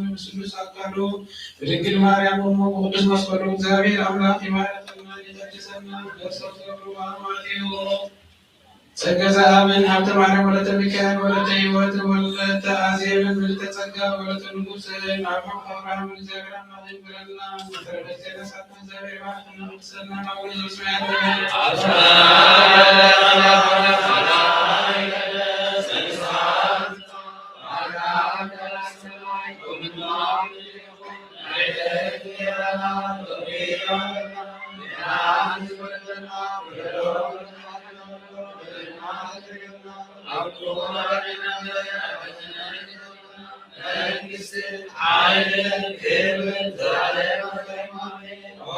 በስሉስ አካሉ፣ በድንግል ማርያም እሙ፣ በቅዱስ መስቀሉ፣ እግዚአብሔር አምላክ ይባርከነ ይቀድሰነ። በእርሱ ክብር በአማኑኤል ጸጋ ዘአምን ሀብተ ማርያም ወለተ ሚካኤል ወለተ ሕይወት ወለተ አዜብ ምልዕተ ጸጋ ወለተ ንጉሥ አብ አብርሃም እግዚአብሔር አምላክ ይባርከነ። መንግስት፣ ኃይል፣ ክብር ለዘለዓለሙ። ኦ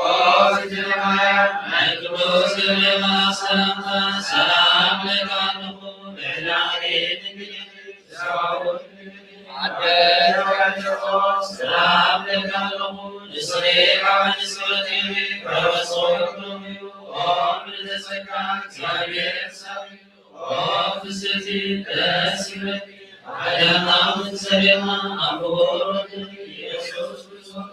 እግዝእትነ ማርያም፣ ናይ ቅዱስ ገብርኤል መልአክ ሰላምታ፣ ሰላም እብለኪ ኣለኹ፣ ብልዕሊ ድንግል ኢኺ፣ ሰላም እብለኪ ኣለኹ፣ ንስኻ ኣንቲ ንስቲ ፍሬ ከርሥኺ ቡሩክ እዩ። ኦ ምልዕተ ጸጋ፣ እግዚአብሔር ምስሌኪ፣ ኦ ፍስሕቲ ደስ ይበልኪ፣ ጸጋ ዘአብ ጸጋ ጸደማ አብ ክቡር ወልድኪ ኢየሱስ ክርስቶስ።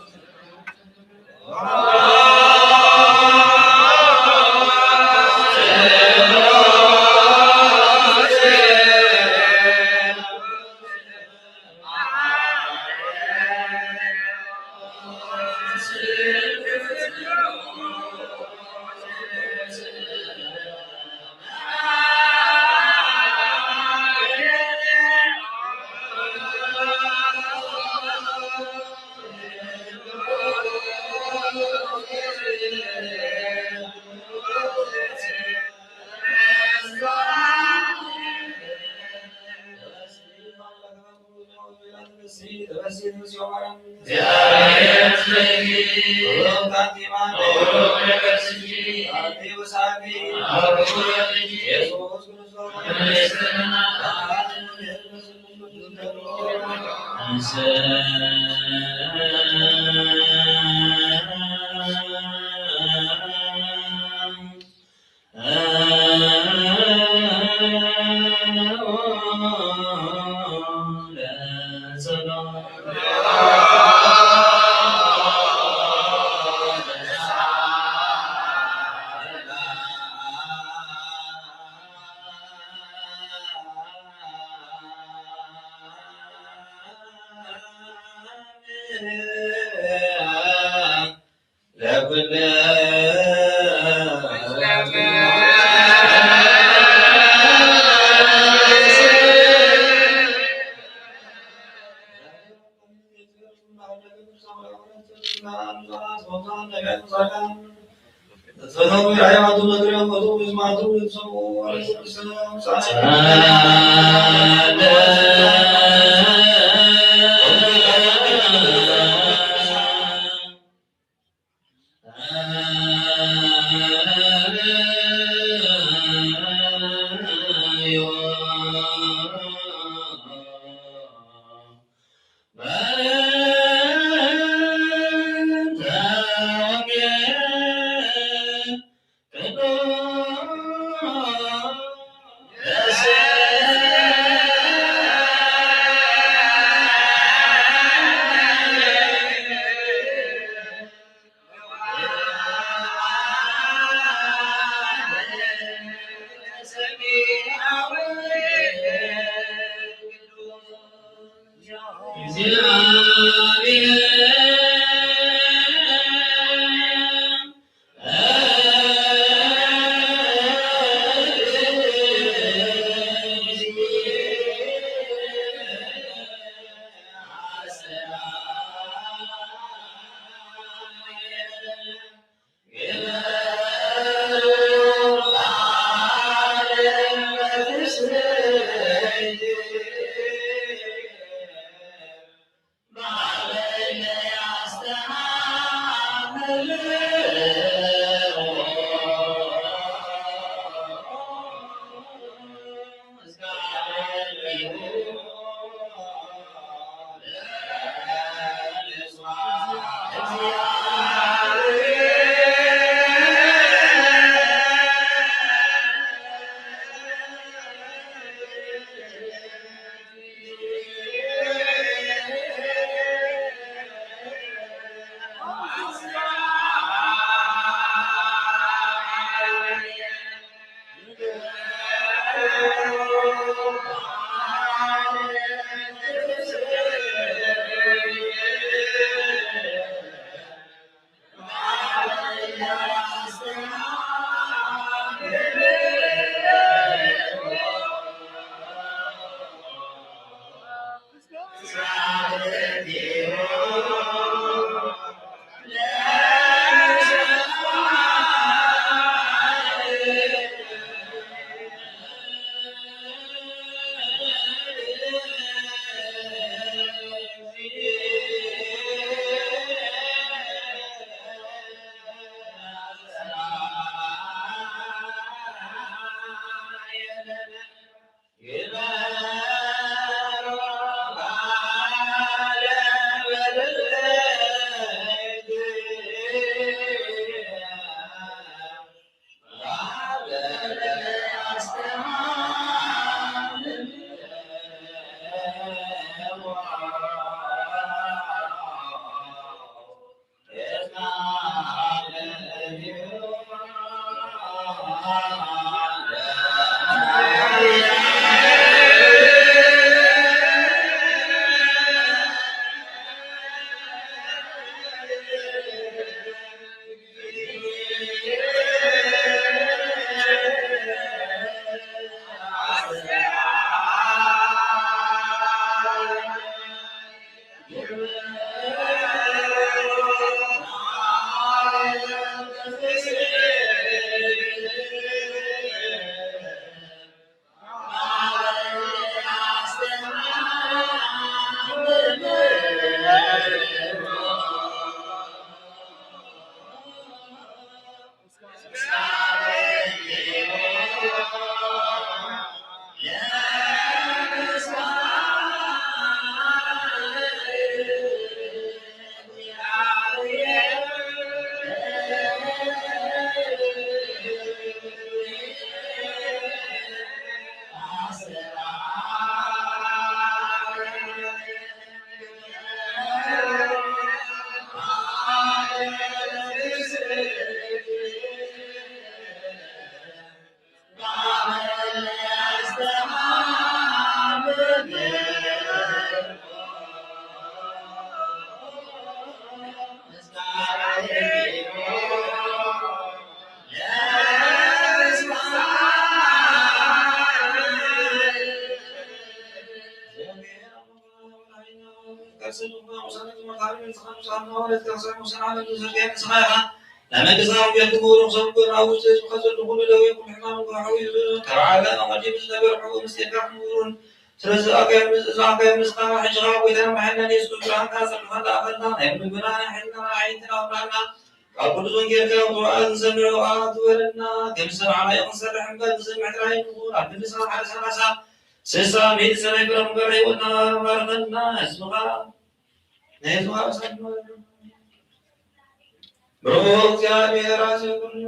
ብሩክ እግዚአብሔር አብ ኩሉ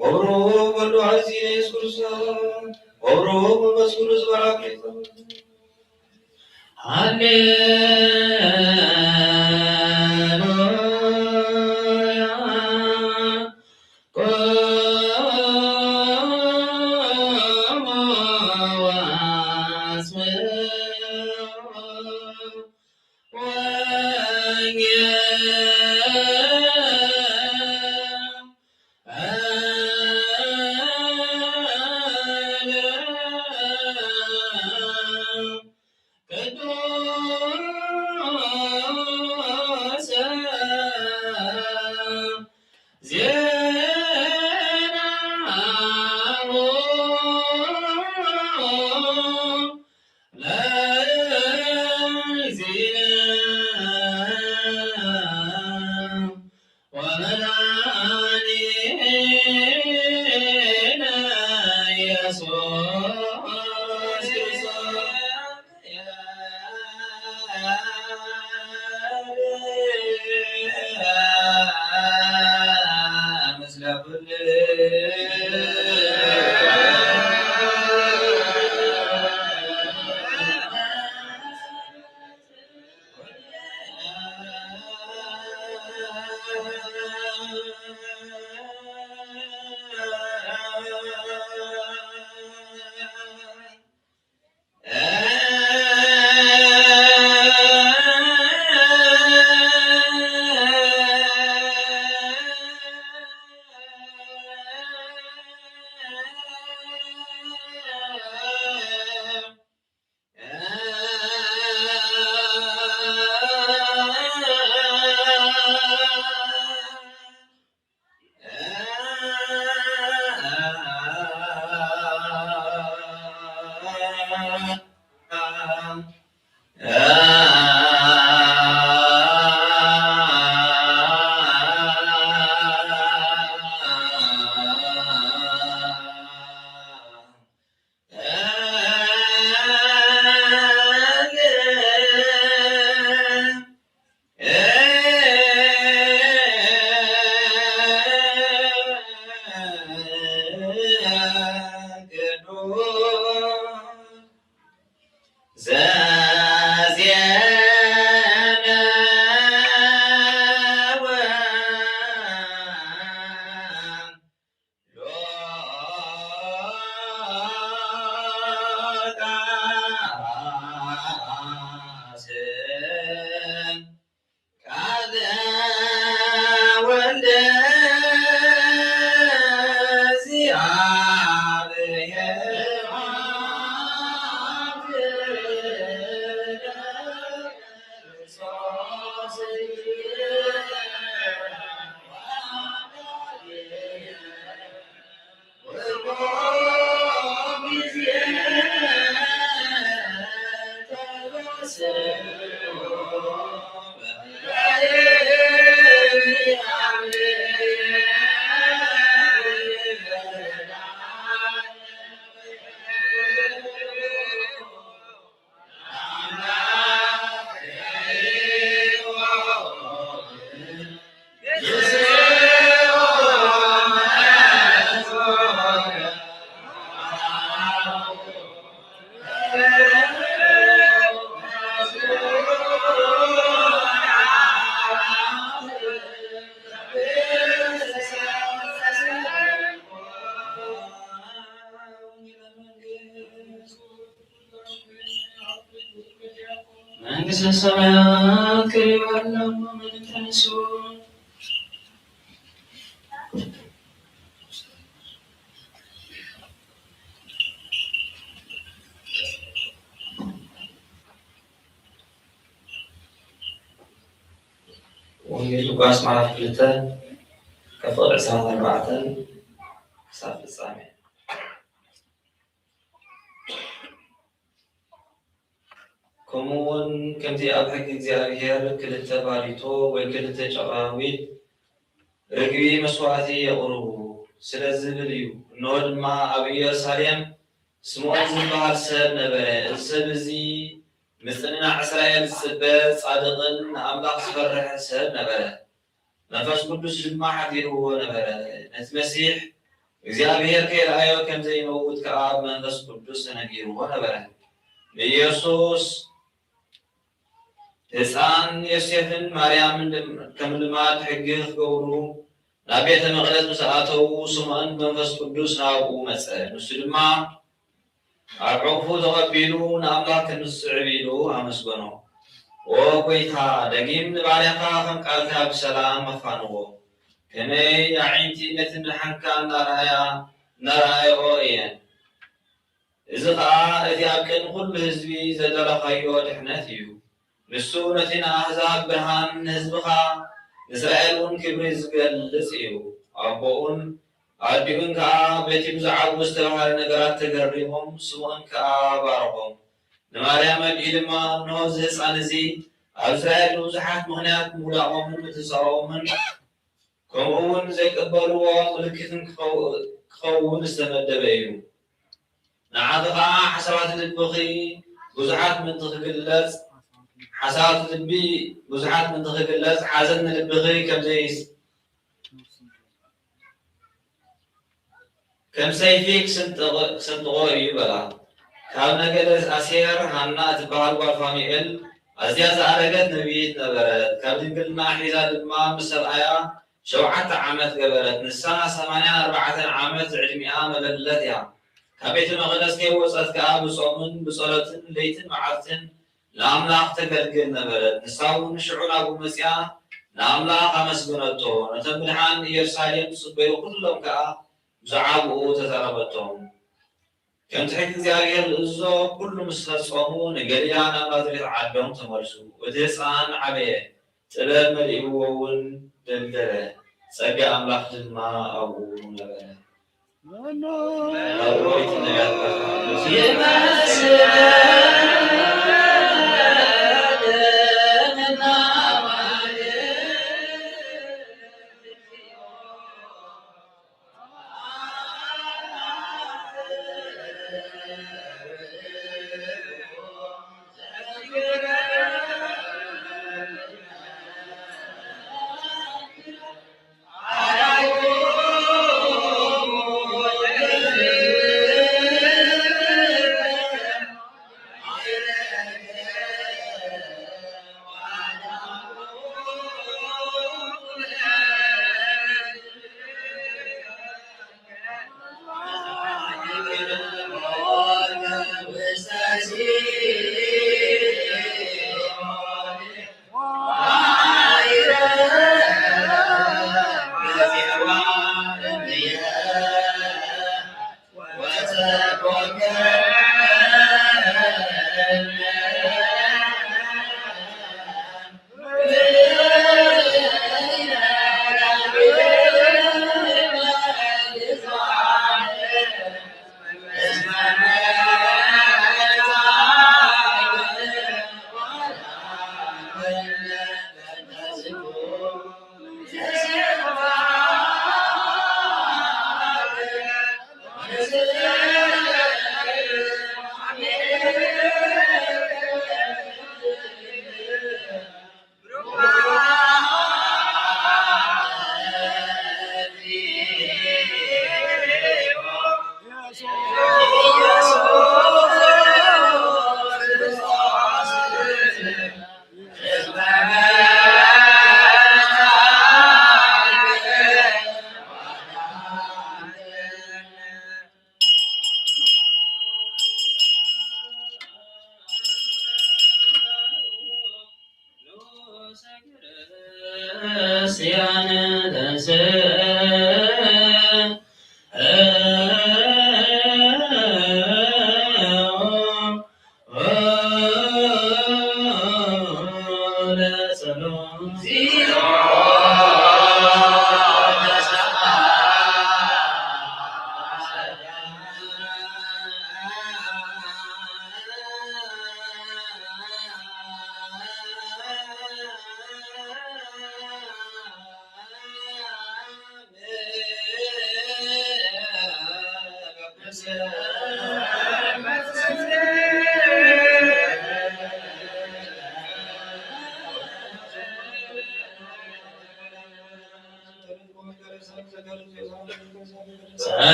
ወብሩክ ወልድ ዋሕድ ኢየሱስ ክርስቶስ ወብሩክ መንፈስ ቅዱስ ፓራክሊጦስ። ሃሌሉያ። ቆሙ ወአስምዑ ወንጌል ቅዱስ ዜናሁ ለእግዚእነ ወመድኃኒነ ኢየሱስ ክርስቶስ። መንግስተ ሰማያት ከሪባለሁ። ወንጌል ሉቃስ ምዕራፍ ክልተ፣ ካብ ፍቕዲ ዕስራን ኣርባዕተን ክሳብ ፍጻሜ። ከምኡ እውን ከምቲ ኣብ ሕጊ እግዚኣብሔር ክልተ ባሪቶ ወይ ክልተ ጨቓዊት ርግቢ መስዋዕቲ የቕርቡ ስለ ዝብል እዩ። እንሆ ድማ ኣብ ኢየሩሳሌም ስምዖን ዝበሃል ሰብ ነበረ። እዚ ሰብ እዚ ምጽንናዕ እስራኤል ዝጽበ ጻድቕን ንኣምላኽ ዝፈርሕን ሰብ ነበረ። መንፈስ ቅዱስ ድማ ሓዲርዎ ነበረ። ነቲ መሲሕ እግዚኣብሔር ከይረኣዮ ከም ዘይመውት ከኣ ብመንፈስ ቅዱስ ተነጊርዎ ነበረ። ንኢየሱስ ህጻን ዮሴፍን ማርያምን ድም-፣ ከም ልማድ ሕጊ ክገብሩ ናብ ቤተ መቕደስ ምስ ኣተዉ፣ ስምዖን ብመንፈስ ቅዱስ ናብኡ መጸ። ንሱ ድማ ኣብ ሕቑፉ ተቐቢሉ ንኣምላኽ ከም ዝስዕብ ኢሉ ኣመስገኖ። "ኦ ጐይታ፣ ደጊም ንባርያኻ ከም ቃልካ ብሰላም ኣፋንዎ። ከመይ ኣዒንቲ ነቲ ምድሓንካ እናረኣያ፣ እናረኣያኦ እየን። እዚ ኸኣ እቲ ኣብ ቅድሚ ኵሉ ህዝቢ ዘዳለኻዮ ድሕነት እዩ። ንሱ ነቲ ንኣህዛብ ብርሃን፣ ንህዝብኻ ንእስራኤል እውን ክብሪ ዝገልጽ እዩ። ኣቦኡን ኣዲኡን ከኣ በቲ ብዛዕባኡ ዝተባህለ ነገራት ተገሪሞም፣ ስምዖን ከኣ ባረኾም። ንማርያም ኣዲኡ ድማ፣ እንሆ፣ እዚ ህጻን እዚ ኣብ እስራኤል ብብዙሓት ምኽንያት ምውዳቖምን ምትእስሳሮምን፣ ከምኡ እውን ዘይቅበልዎ ምልክትን ክኸው-፣ ክኸውን ዝተመደበ እዩ። ንዓኺ ኸኣ ሓሳባት ልብኺ ብዙሓት ምእንቲ ክግለጽ፣ ሓሳባት ልቢ ብዙሓት ምእንቲ ክግለጽ፣ ሓዘን ንልብኺ ከም ዘይስ-፣ ከም ሰይፊ ክስንጥቕ-፣ ክስንጥቖ እዩ" በላ። ካብ ነገደ ኣሴር ሃና እትበሃል ጓል ፋኑኤል ኣዝያ ዝኣረገት ነብይት ነበረት። ካብ ድንግልና ሒዛ ድማ ምስ ሰብኣያ ሸውዓተ ዓመት ገበረት። ንሳ ሰማንያን ኣርባዕተን ዓመት ዝዕድሚኣ መበለት እያ። ካብ ቤተ መቕደስ ከይወጸት ከኣ ብጾምን ብጸሎትን ለይትን መዓልትን ንኣምላኽ ተገልግል ነበረት። ንሳ እውን ሽዑ ናብኡ መጺኣ ንኣምላኽ ኣመስገነቶ። ነቶም ምድሓን ኢየሩሳሌም ዝጽበዩ ኩሎም ከኣ ብዛዕባኡ ተዛረበቶም። ከምቲ ሕጊ እግዚኣብሔር ዝእዝዞ ኩሉ ምስ ፈጸሙ፣ ንገሊላ ናብ ናዝሬት ዓዶም ተመልሱ። እቲ ህጻን ዓበየ፣ ጥበብ መሊእዎ እውን ደልደለ፣ ጸጋ ኣምላኽ ድማ ኣብኡ ነበረ።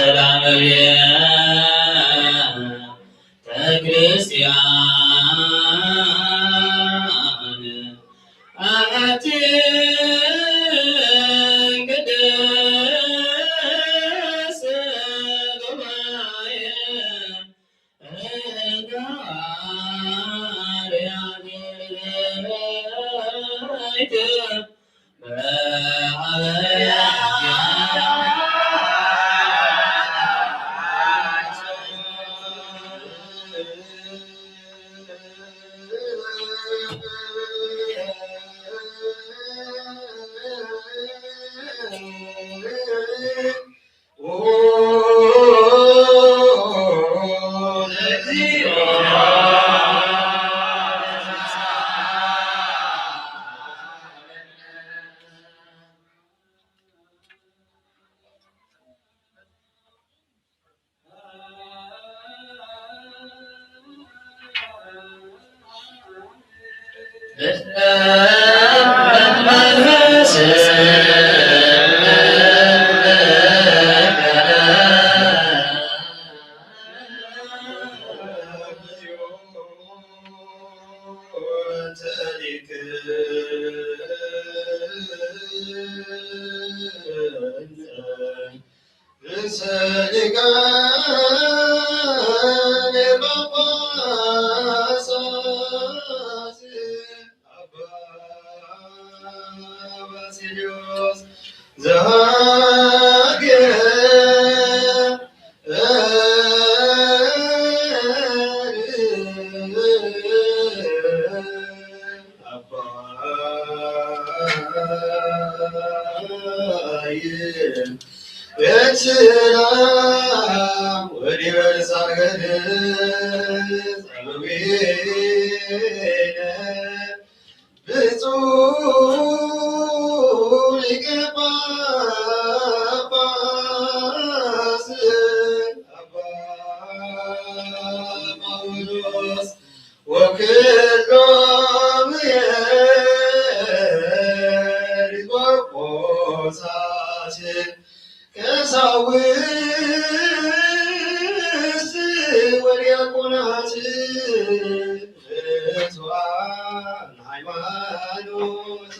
ሰላም ቤተክርስቲያን አሐቲ ቅድስት ጉባኤ ርእሰ ሊቃነ ጳጳሳት አባ ባስልዮስ ዘሃገር አባይ የችላ ወዲበ ዛገር ጸምዊነ ብጹዕ ሊቀ ጳጳስ አባ ጳውሎስ ወኩሎም ኤጲስቆጶሳት ቀሳውስት ወዲያቆናት ርቱዓን ሃይማኖት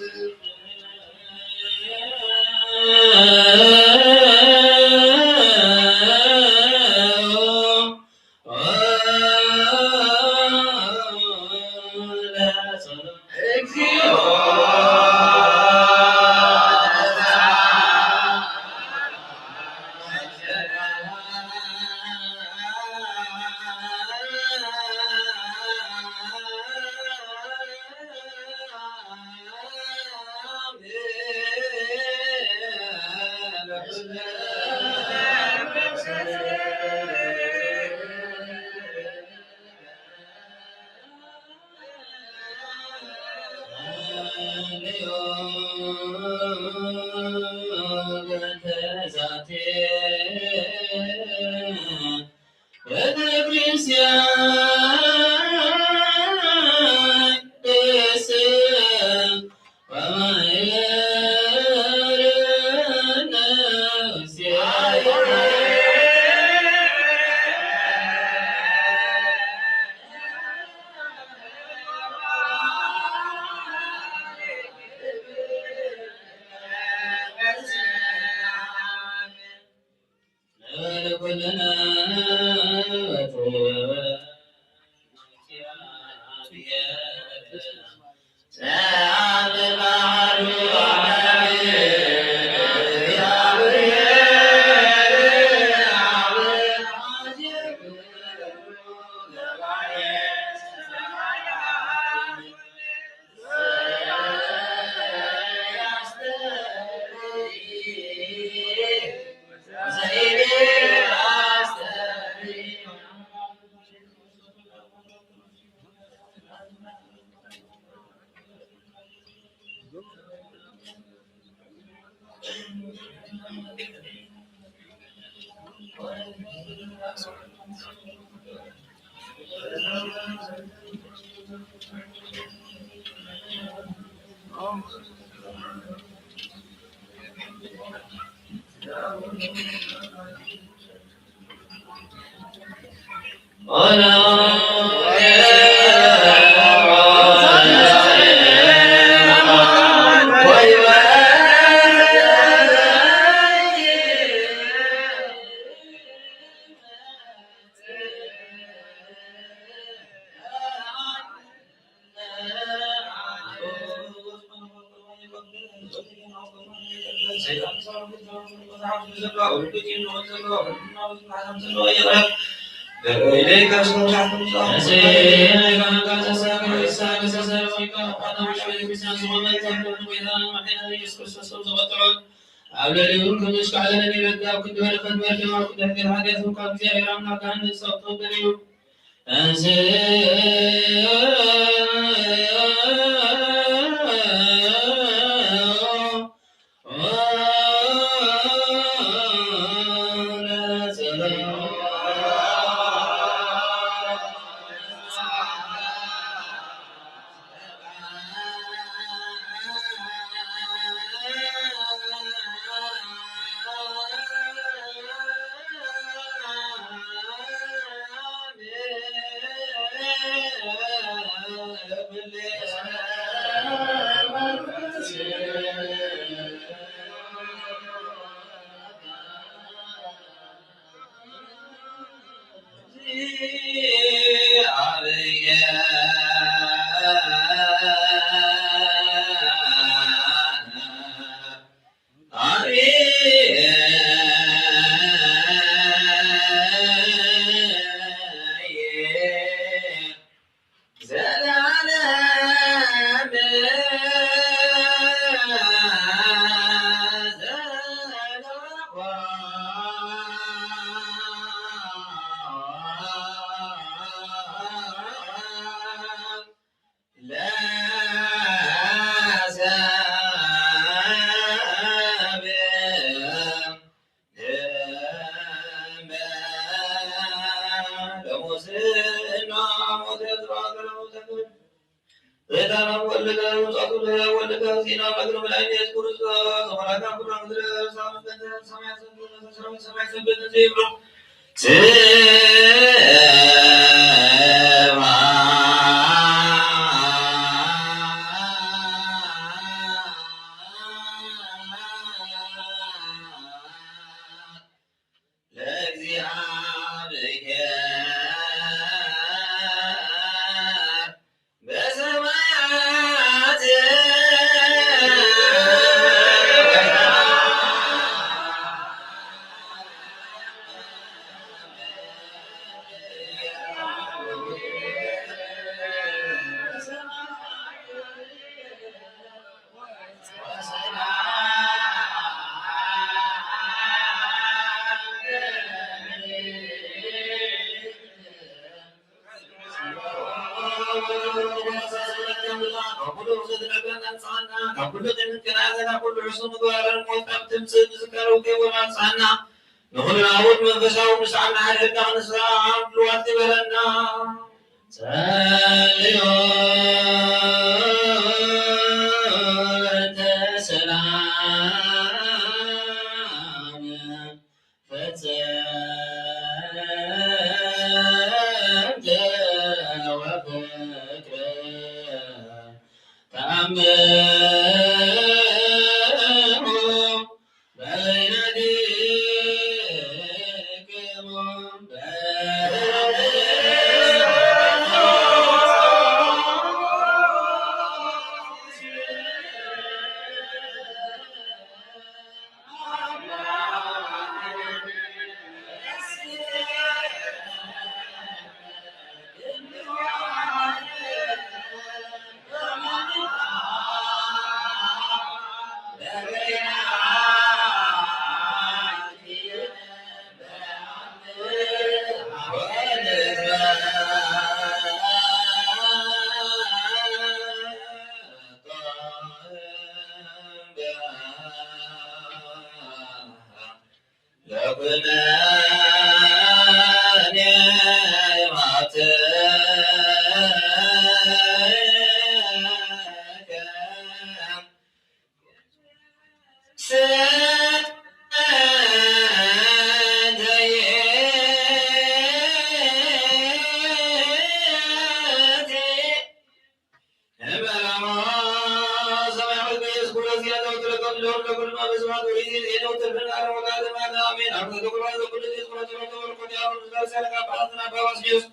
ወብፁዕ ጳጳስና አባ ባስልዮስ፣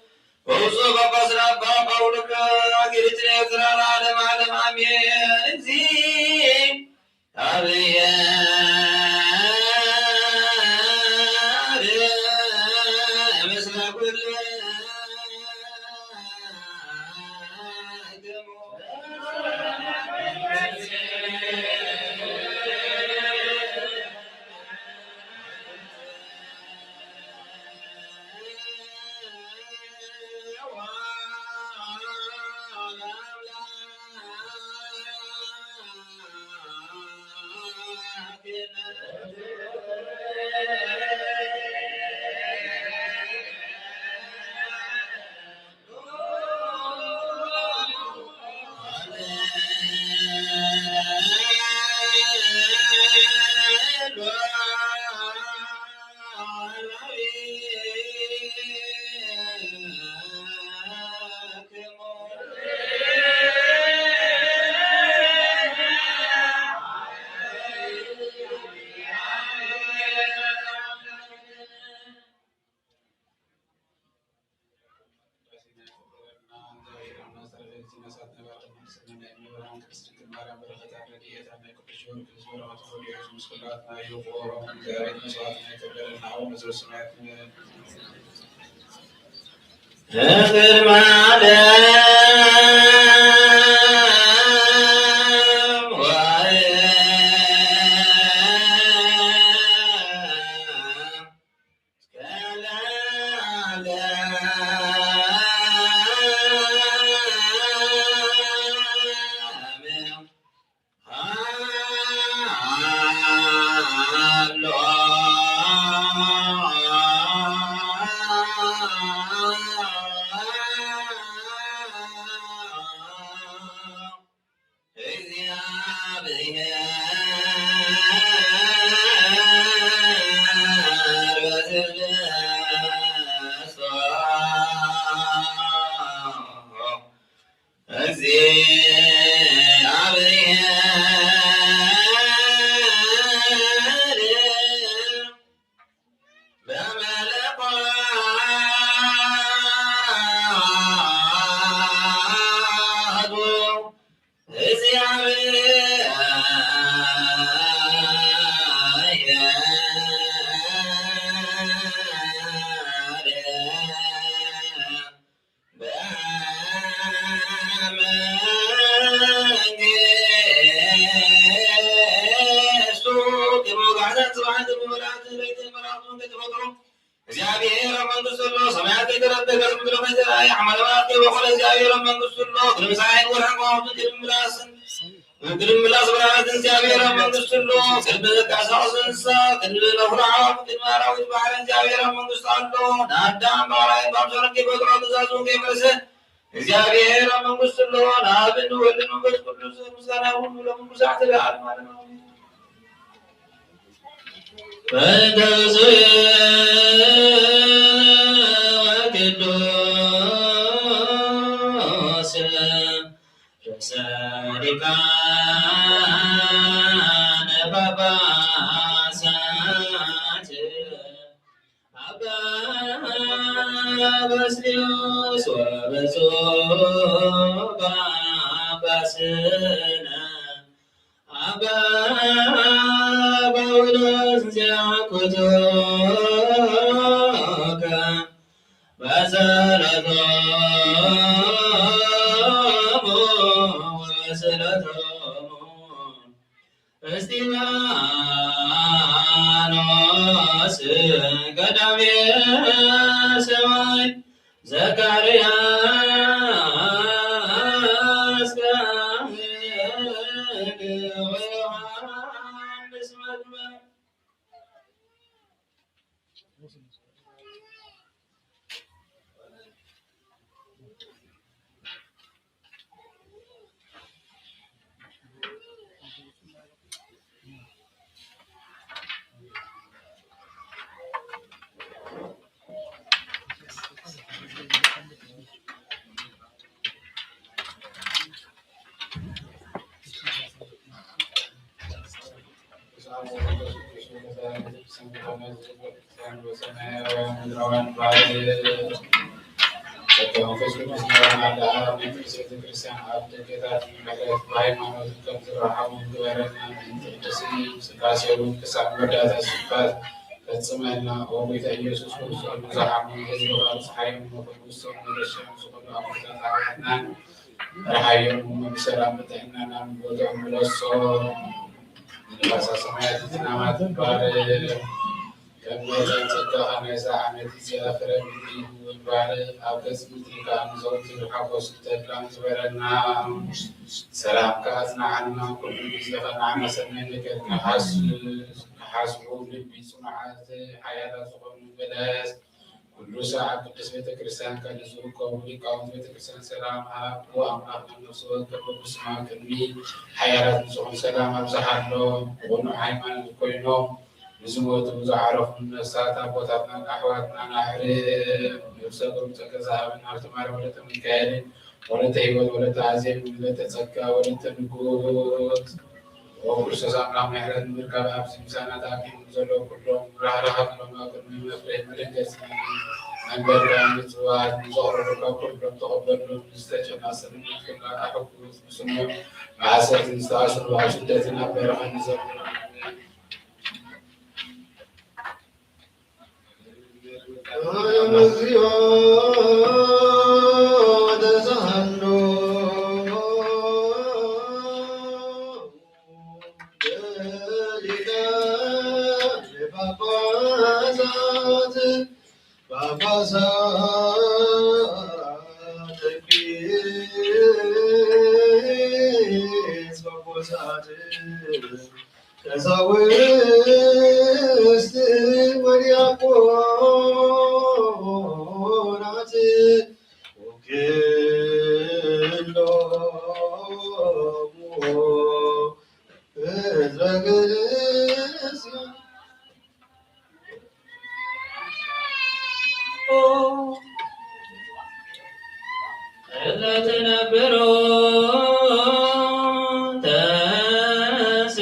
ወብፁዕ ጳጳስና አባ ጳውሎስ፣ አገሪቱን ኤርትራን ለዓለመ ዓለም አሜን። እግዚእ አብሔር ምስለ ኩልክሙ። እግዚአብሔር መንግስቱ ሎ ሰማያት የተረበ ከስምድረ መይዘራ የሐመለ ባቴ ወኮለ እግዚአብሔር መንግስቱ ሎ ግልምሳይን ወርሐን ከዋክብትን ግልምላስን ግልምላስ ብርሃናት እግዚአብሔር መንግስቱ ሎ ቅድመ ዘቃሳው ስንሳ ቅድመ ነፍራው ቅድመ አራዊት ባህር እግዚአብሔር መንግስቱ አሎ ናዳም ባራይ ባምሰረን ከፈጥሮ ትእዛዙን ከመሰ እግዚአብሔር መንግስቱ ሎ አብ ወወልድ ወመንፈስ ቅዱስ ምስጋና ሁሉ ለመንግስቱ ለዓለመ ዓለም አሜን። ቅዱስ ወቅዱስ ርእሰ ሊቃነ ጳጳሳት አባ ባስልዮስ ወብፁዕ ጳጳስነ አባ ጳውሎስ ዘአኩቶከ በጸሎቶሙ ወበጸሎቶሙ እስጢፋኖስ ቀዳሜ ሰማዕት ዘካርያስ ካህን ወዮሐንስ መጥምቅ። ወሰማያውያን ምድራውያን ባርክ። ጸጋ መንፈስ ቅዱስ ንበረና ለዓለም። ቅድስት ቤተ ክርስቲያን ኣብ ደገታት ምሕረት ብሃይማኖት ከም ዝረሓሙ ግበረና። ምእንቲ ቅድስቲ ስላሴ እውን ክሳብ መወዳእታ ስብሐት ፈጽመና። ኦ ጌታ ኢየሱስ ክርስቶስ፣ ብዙሓት ህዝብኻ ጸሓዮም ንኽብሶም መገሻም ዝኾኑ ኣቦታት ኣሕዋትናን ርሓዮም ብሰላም ብጥዕና ናብ ቦትኦም ምለሶም። ንፋሳ ሰማያት ዝናማት ባርክ። ከም መጠን ጸጋኻ ናይዛ ዓመት እዚኣ ፍረ ምድሪ እውን ባርክ። ኣብ ገጽ ምድሪ ከኣ ንዘውትር ሓጎስን ተድላን ግበረልና። ሰላምካ ኣጽንዓልና። ኩሉ ግዜ ከኣ ንዓና ሰናይ ነገር ክሓስ-፣ ክሓስቡ ልቢ ጽኑዓት ሓያላት ዝኾኑ መለስ። ኩሉ ሳዕ ኣብ ቅድስት ቤተ ክርስቲያን ካብ ዝርከቡ ሊቃውንት ቤተ ክርስቲያን ሰላም ሃብ። ኣምላኽ ነፍሲ ወከፍ በብስማ ቅድሚ ሓያላት ንዝኾኑ ሰላም ኣብዝሓሎም። ብቕኑዕ ሃይማኖት ኮይኖም ንዝሞቱ ዝዓረፉ ነፍሳት ኣቦታትናን ኣሕዋትናን ኣዕርፍ። ነፍሰ ቅዱስ ጸጋ ዝሃበና ሃብተ ማርያም ወለተ ሚካኤልን ወለተ ህይወት ወለተ ኣዜብ ወለተ ጸጋ ወለተ ንጉስ ኦ ክርስቶስ ኣምላኽ ምሕረት ንምርካብ ኣብዚ ምሳና ተኣኪቦም ዘለዉ ኩሎም ራህራሃትሎም ኣብ ቅድሚ መፍረይ መደገስ መንበርካ ምጽዋት ንዘቕረቡልካ ኩሎም ተቐበሎም። ንዝተጨናነቐ ሰብነት ኩላ ኣሕጉስ። ብስሞም መኣሰርቲ ዝተኣስሩ ኣብ ስደትን ኣብ በረኻን ንዘለዉ እግዚኦ ተሳሃሎ ሊቃነ ጳጳሳት ጳጳሳት ኤጲስቆጶሳት ቀሳውስት ወዲያቆናት ወኩሎሙ ህዝበ ክርስቲያን እለ ትነብሮ ተንስ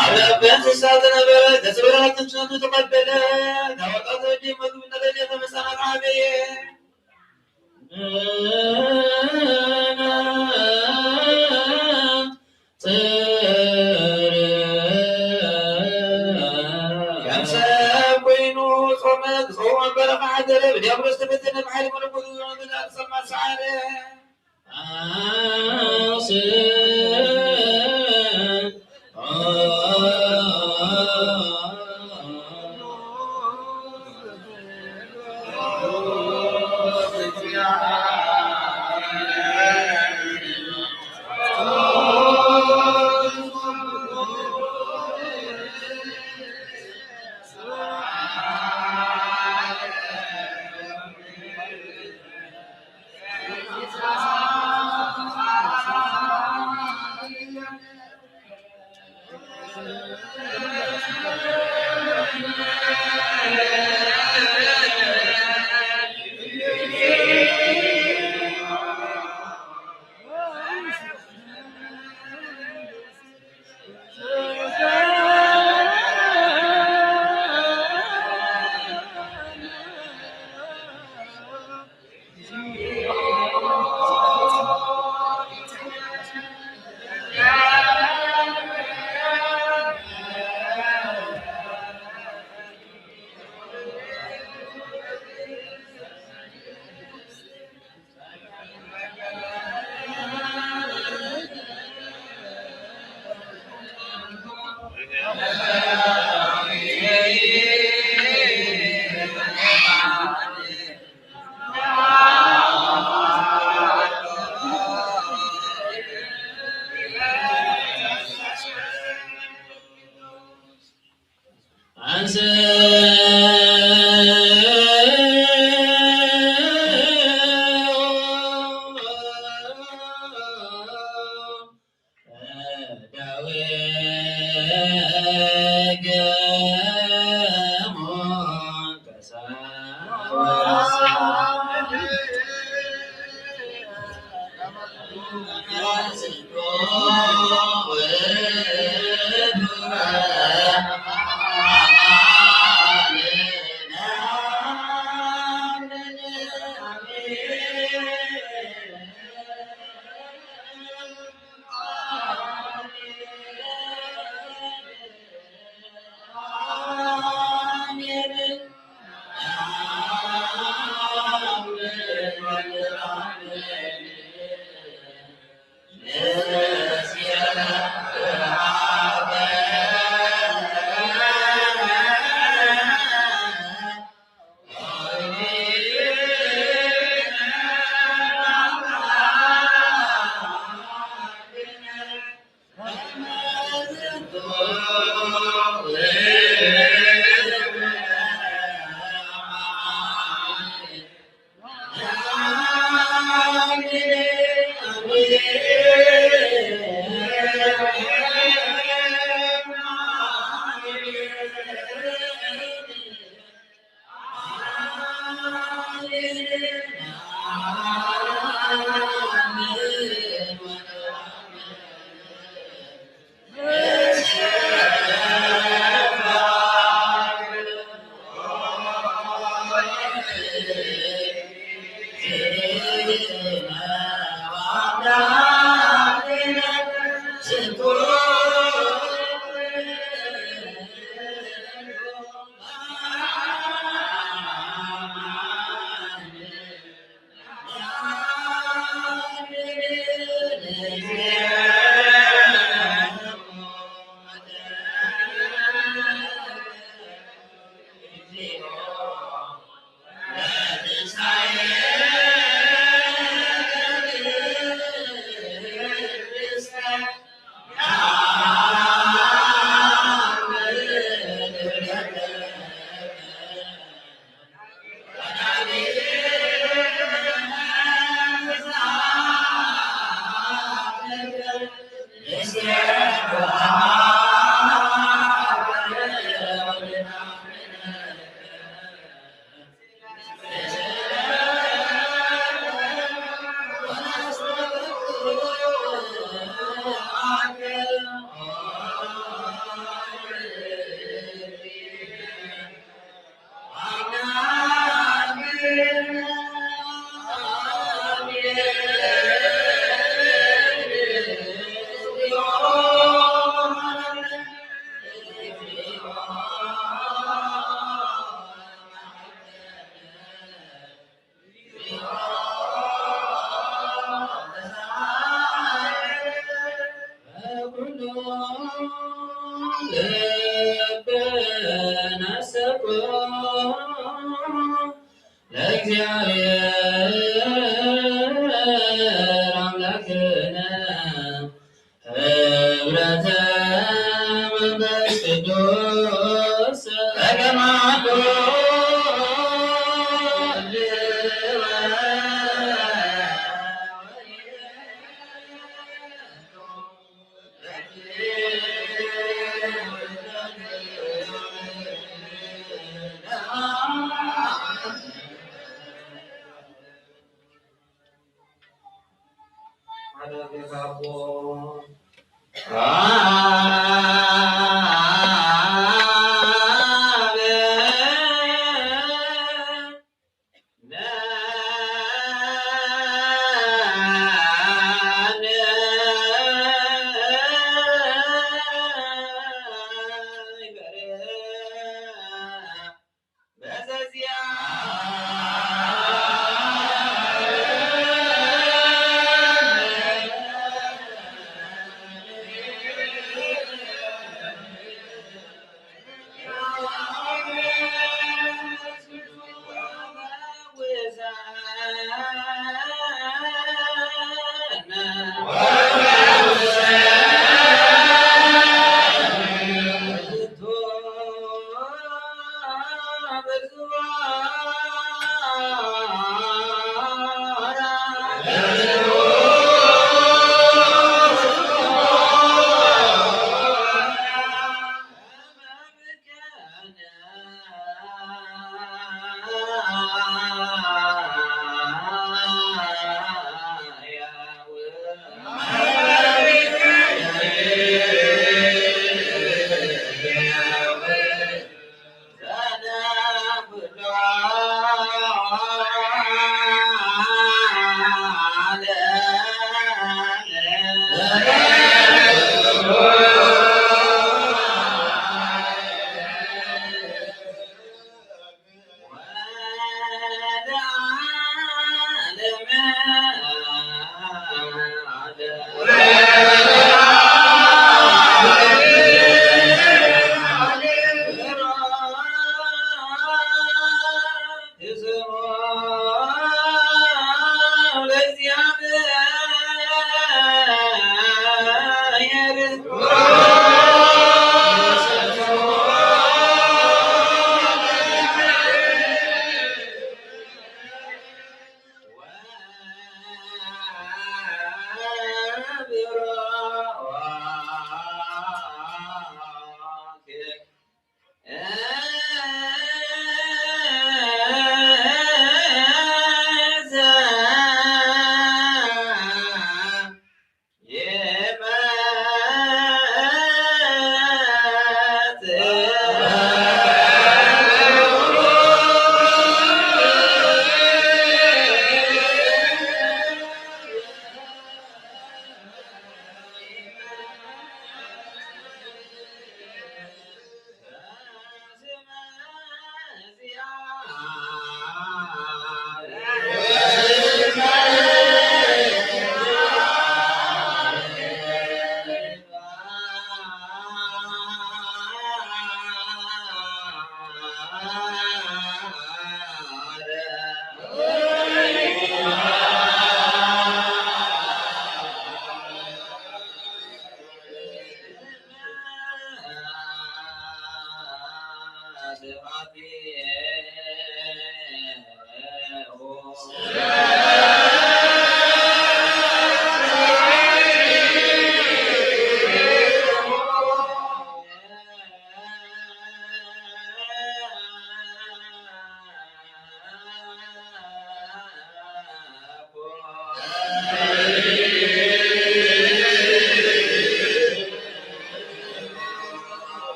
አለበት እሳት ነበረ፣ ከጽበላት ትንሳኤ ተቀበለ፣ ከወጣት ወዲህ ምግብ እንደሌለ ተመሰለ፣ አበየ። ያም ሰብ ኮይኑ ጾመ፣ ጾመ በረኻ ሐደረ፣ ብዲያብሎስ ተፈተነ፣ ብሓይሊ መለኮቱ ዘመን ተሰማ ሰዓረ። ለእግዚአብሔር አምላክነ ህብረተ መንፈስ ቅዱስ በከማሁ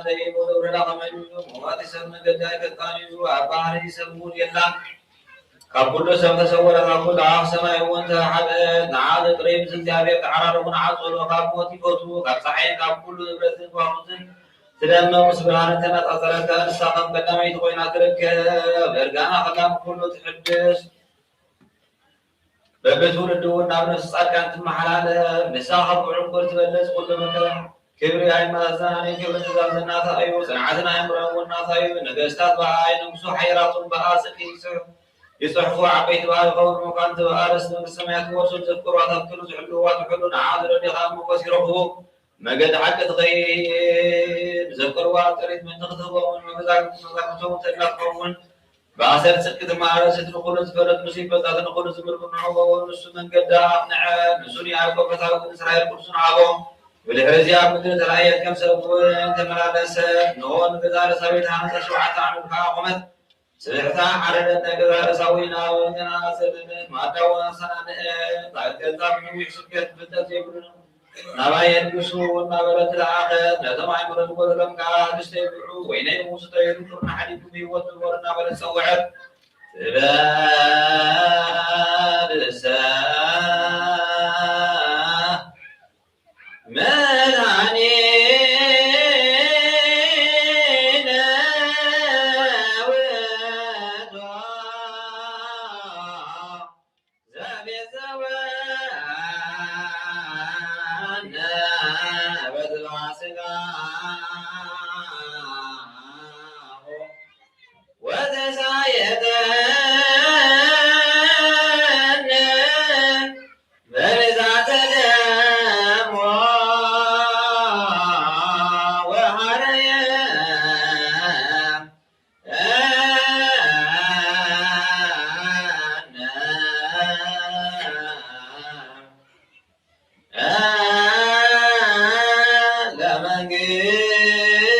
ዘይብሉ ወረዳ ኸመዩ ሞባቲ ሰብ መገዳይ ፈጣን እዩ። ኣብ ባሕሪ ሰብ እሙን የላን። ካብ ኩሉ ሰብ ተሰወረ፣ ካብ ኩሉ ኣፍ ሰማይ እውን ተሓብአ። ንዓ ዘጥሪ ምስ እግዚኣብሔር ተዓራረቡ፣ ንዓ ጸሎ ካብ ሞት ይፈቱ። ካብ ጸሓይን ካብ ኩሉ ንብረትን ከዋኽብትን ትደምቕ፣ ምስ ብርሃን ተነጻጸረት፣ ንሳ ከም ቀዳመይቲ ኮይና ትርከብ። እርጋና ኸላ ንኹሉ ትሕድስ። በብትውልዱ እውን ናብ ነፍሲ ጻድቃን ትመሓላለፍ። ንሳ ካብ ዕንቁር ትበልጽ፣ ኩሉ መከራ ክብሪ ኣይማዛን፣ ክብሪ ትእዛዝ ናታ እዩ፣ ጽንዓትን ኣእምሮን እውን ናታ እዩ። ነገስታት ብኣኣ ይንግሱ፣ ሓያላቱን ብኣኣ ጽድቂ ይጽሕ-፣ ይጽሕፉ፣ ዓበይቲ ብኣኣ ይኸብሩ፣ መኳንንቲ ብኣኣ ርስቲ መንግስቲ ሰማያት ይወርሱ። ዝፍቅርዋ፣ ተፍቅሩ፣ ዝሕልውዋ፣ ትሕሉ፣ ንዓ ዝደልዩ ኸኣ ሞገስ ይረኽቡ። መገዲ ሓቂ ትኸይድ፣ ዘፍቀርዋ ጥሪት ምእንቲ ክትህቦምን መዛግብቶም ተድላ ትኸውን። ብኣሰር ጽድቂ ትመላለስ፣ እቲ ንኹሉ ዝፈለጥ ንሱ ይፈልጣ፣ እቲ ንኹሉ ዝምርምር ንዕኡ ንሱ መንገዳ ኣቕንዐ። ንሱ ንያዕቆብ ፈታዊ፣ ንእስራኤል ቅዱሱ ነሃቦ። ብድሕሪ እዚ ኣብ ምድሪ ተራእየት፣ ከም ሰብ እውን ተመላለሰት። እንሆ ንገዛ ርእሳ ቤት ሃነጸት፣ ሸውዓተ ዓምድ ከኣ ኣቖመት። ስርሕታ ዓረደት፣ ናይ ገዛ ርእሳ እውን ናብ ገና ሰደደት፣ ማዳ እውን ኣሰናደአት። ኣብ ገዛ ብነዊሕ ስብከት ፍልጠት ዘይብሉ ናባይ ኣልግሱ እናበለት ለኣኸት። ነቶም ኣእምሮ ዝጎደሎም ከኣ፣ ኣግስተይ ብልዑ፣ ወይነይ እውን ስተዩ፣ ቁርኒ ሓሊብኩም ብህይወት ንበሩ እናበለት ጸወዐት። ትበልሰ መድኃኒነ ውእቱ ዘቤት ዘወነ በትብዓ ሥጋሁ ወተሳየጠነ በብዛተ ደሙ ወሐረየ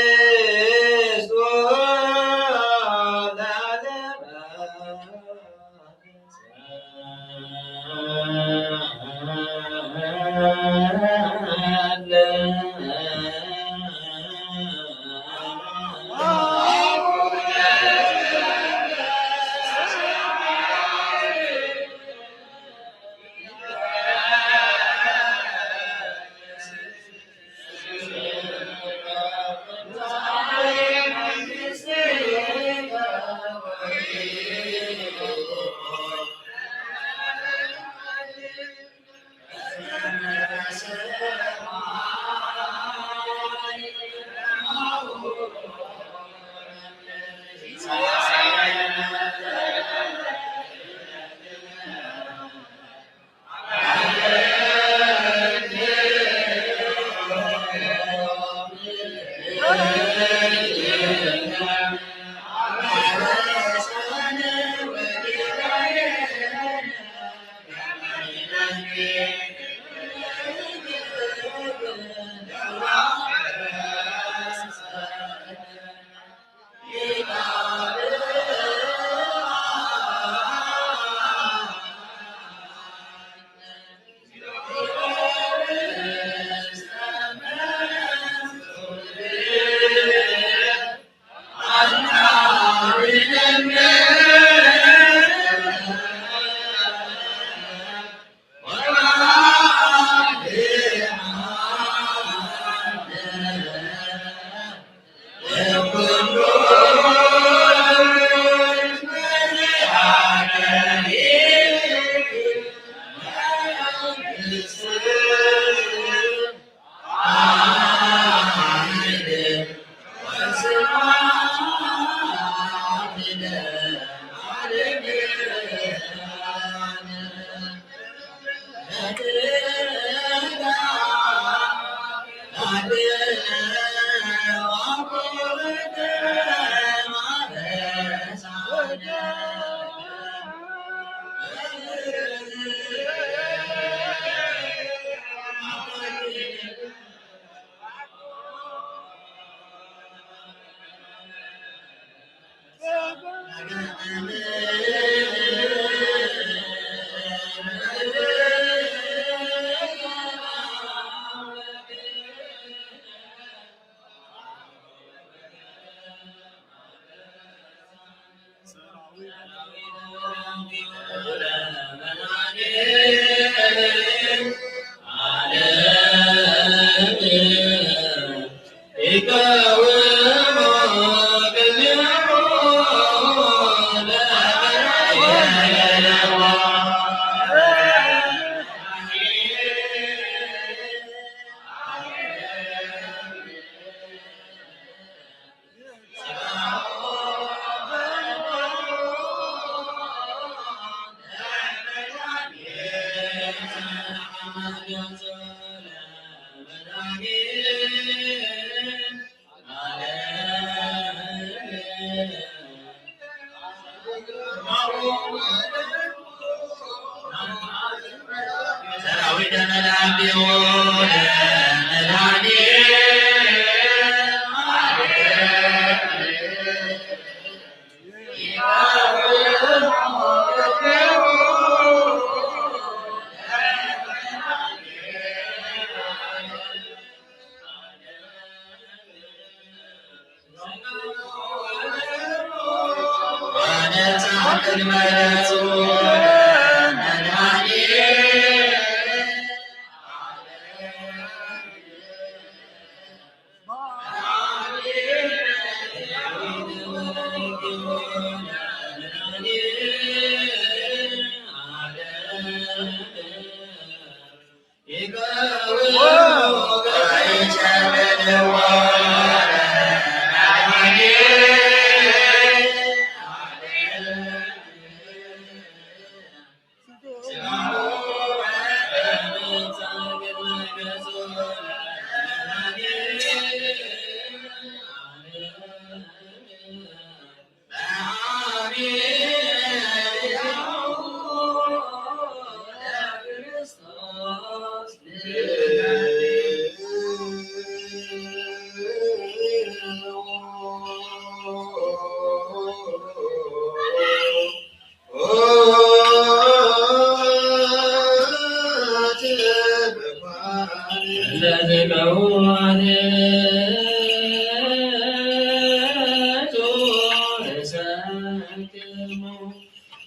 ለመንግስቱ ለዓለመ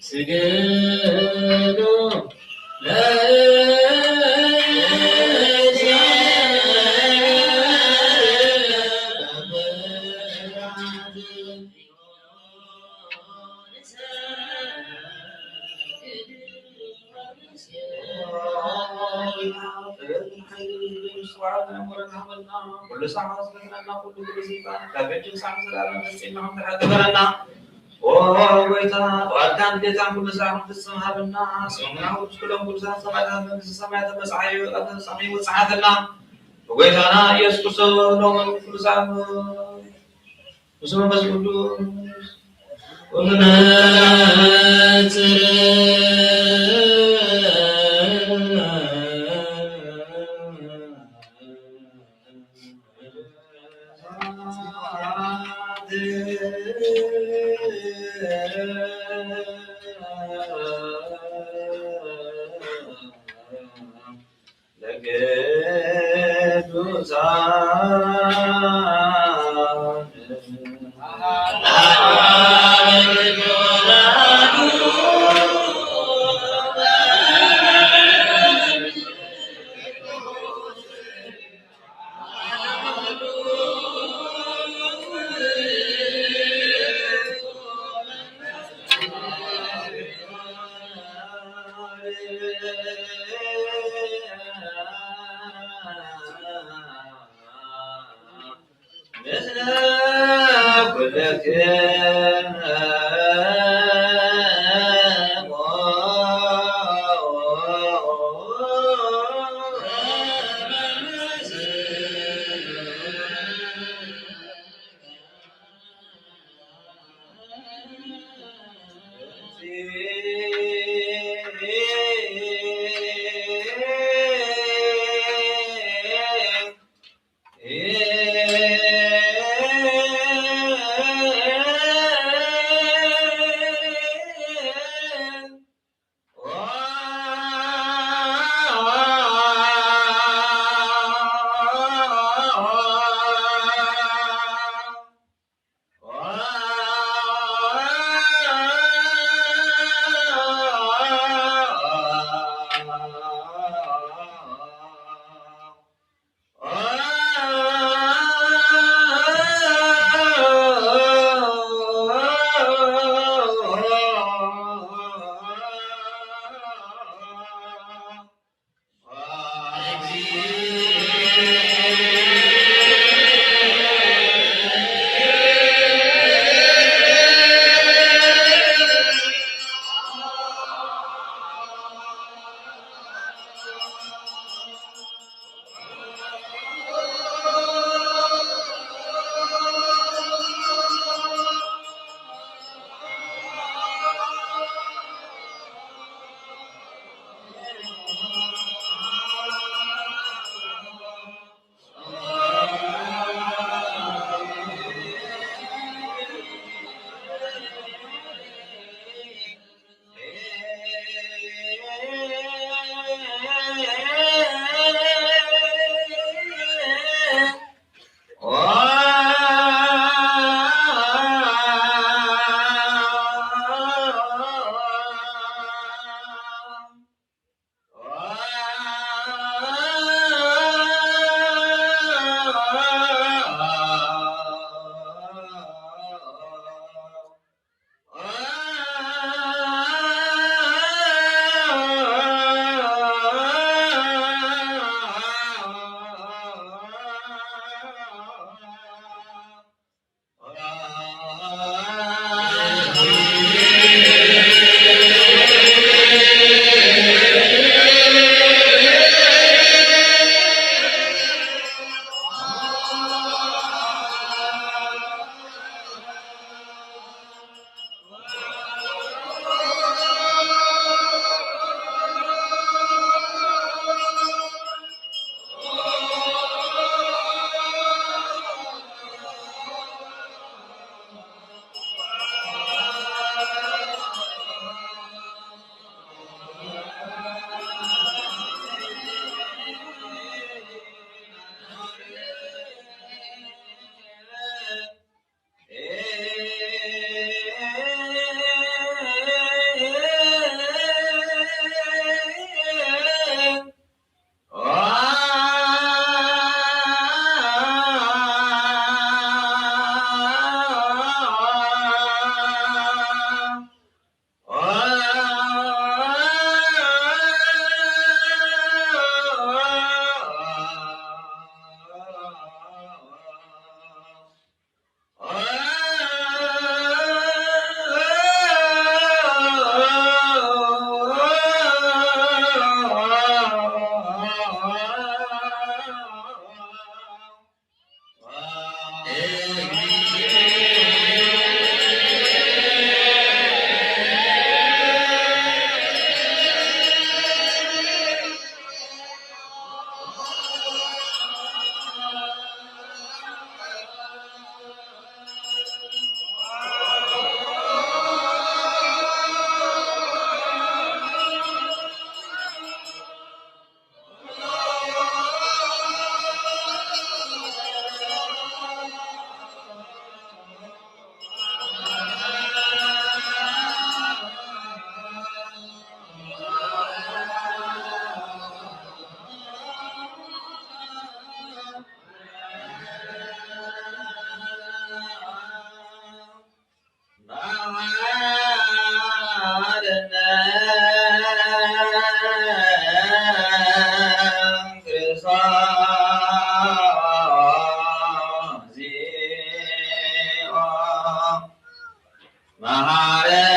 ስገዱ ለእግዚአብሔር። ኩሉ ሰዓት፣ ኩሉ ሰዓት፣ ኩሉ ሰዓት፣ ኩሉ ሰዓት፣ ኦ ጎይታ፣ ተዋልካን ቤታ ኩሉ ሰዓት ፍጽም ሀበና፣ ስምና ውስጥ ኩሎም ኩሉ ሰዓት ሰማያት መንግስተ ሰማያት ተመጽሐዩ፣ አተ ሰማይ ወጽሐትና፣ ጎይታና ኢየሱስ ክርስቶስ ሎምን ኩሉ ሰዓት፣ በስመ መንፈስ ቅዱስ ወመንጽር ለቅዱሳን መሐረነ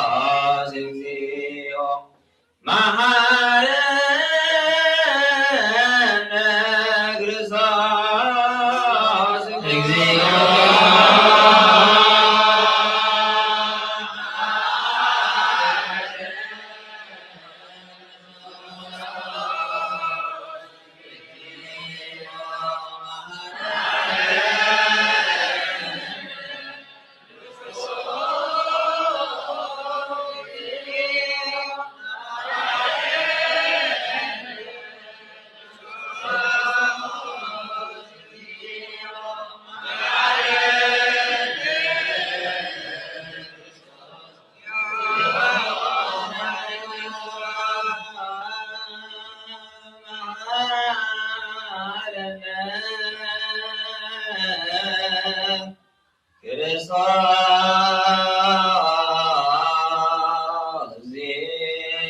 ክርስቶስ እግዚኦ። መሐረነ ክርስቶስ እግዚኦ። ክርስቶስ እግዚኦ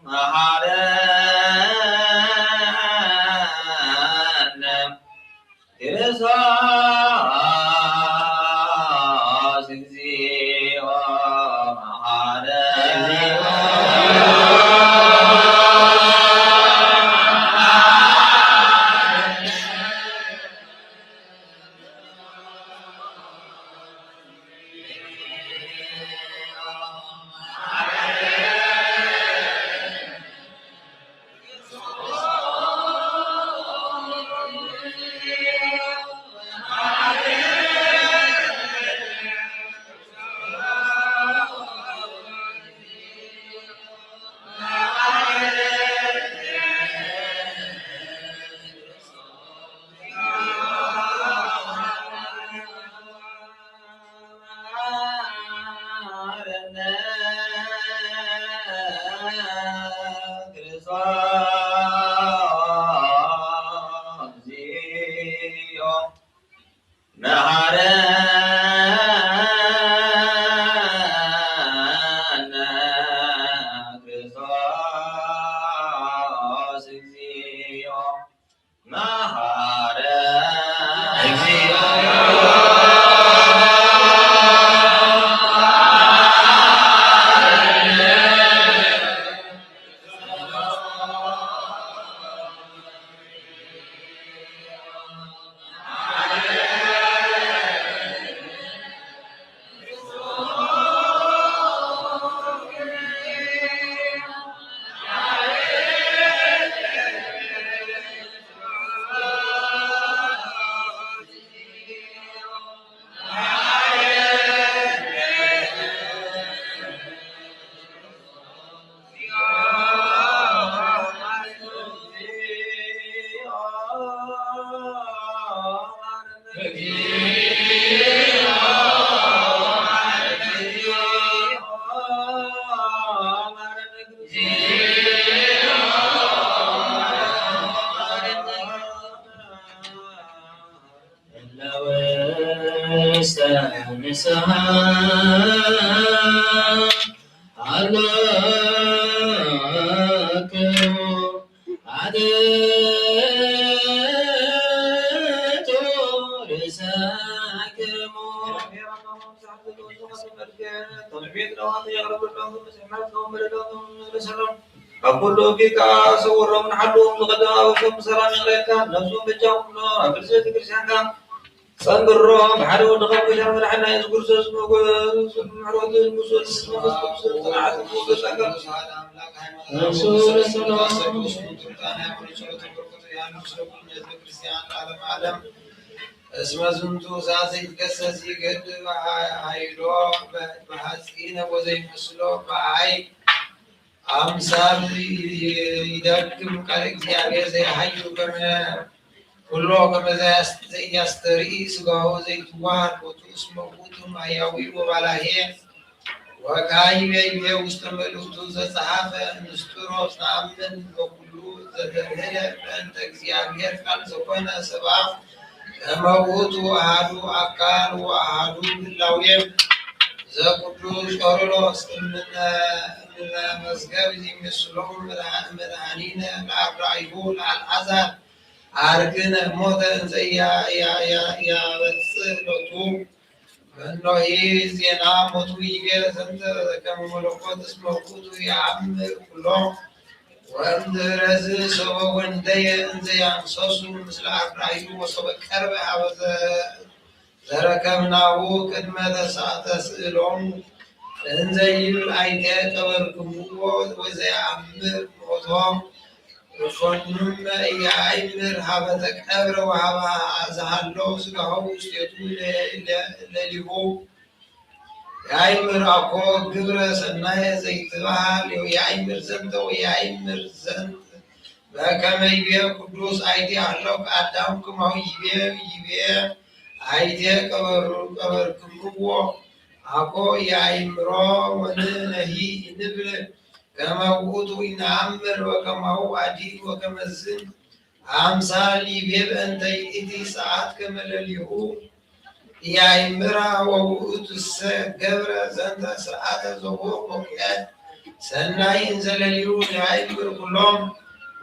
መሐረነ። መሐረነ ክርስቶስ እግዚኦ። መሐረነ እግዚኦ። እለ ውስተ ንስሐ ሀለወክሙ አድቱ ርእሰክሙ። ካብ ኩሉ ቢካ ሰውሮም ንሓሉ ዝቐደም ኣበሶም ብሰላም ይቕሬልካ፣ ነብሱ በጃ ኩሎ ኣብ ርእሲ ቤተ ክርስቲያንካ ጸንብሮ። ብሓደ ወድኻ ጎይታ መድሓና የሱስ ክርስቶስ ሞገስ፣ ምሕረቱ፣ ምሰሉ መንፈስ ቅዱስ ጽንዓት ሞገስ ኣካ። እሱ ለሰላም። እስመ ዝንቱ እሳት ዘይትገሰስ ይገድ ኃይሎ በ-፣ በሐጺነ ወዘይመስሎ በአይ አምሳል ይደክም ቃለ እግዚአብሔር ዘይሐዩ ከመ ኩሎ ከመ ዘያስ-፣ ዘያስተርኢ ሥጋሁ ዘይትዋሃድ ቦቱ እስመ ውእቱ ማያዊ ወባላሄ። ወካይበ ይቤ ውስተ መልእክቱ ዘጸሐፈ ንስጥሮስ ነአምን በኩሉ ዘተብህለ በእንተ እግዚአብሔር ቃል ዘኮነ ሰብአ ከመ ውእቱ አሐዱ አካል ወአሐዱ ህላዌ። ዘቅዱስ ቄርሎስ እምነ፣ እምነ መዝገብ ዚምስሎም መድኃ-፣ መድኃኒነ ለአርዳኢሁ ለአልዓዛር አርግነ ሞተ እንዘ ያ-፣ ያ-፣ ያ-፣ ያበጽሕ ሎቱ። መኖሂ ዜና ሞቱ ይቤ ዘንተ ከመ መለኮት እስመ ውእቱ የአምር ኩሎ። ወእምድህረዝ ሰበ ወንደየ እንዘ ያምሰሱ ምስለ አርዳኢሁ ወሰበ ቀርበ ሀበ ዘ-፣ ዘረከብናሁ ቅድመ ተሳ-፣ ተስእሎሙ እንዘ ይብል አይቴ ቀበርክምዎ ወዘየአምር ሞቶ። እፎኑመ ኢየአምር ሀበ ተቀብረ ወሀበ ዘሀሎ ስጋሁ ውስቴቱ ለ-፣ ለ-፣ ለሊሁ። የአእምር አኮ ግብረ ሰናየ ዘይትበሃል የአእምር ዘንተ ወየአእምር ዘንተ በከመ ይቤ ቅዱስ አይቴ ሀሎ አዳም ከማሁ ይቤ፣ ይቤ አይቴ ቀበሩ-፣ ቀበርክምዎ አኮ የአእምሮ ወንሕነሂ ንብል ከመ ውእቱ ኢነአምር ወከማሁ አዲ ወከመዝን አምሳል ይቤ በእንተ ይእቲ ሰዓት ከመ ለሊሁ ኢያእምራ ወውእቱሰ ገብረ ዘንተ ስርዓተ ዘቦ በኩዐት ሰናይ እንዘ ለሊሁ ያእምር ኩሎም።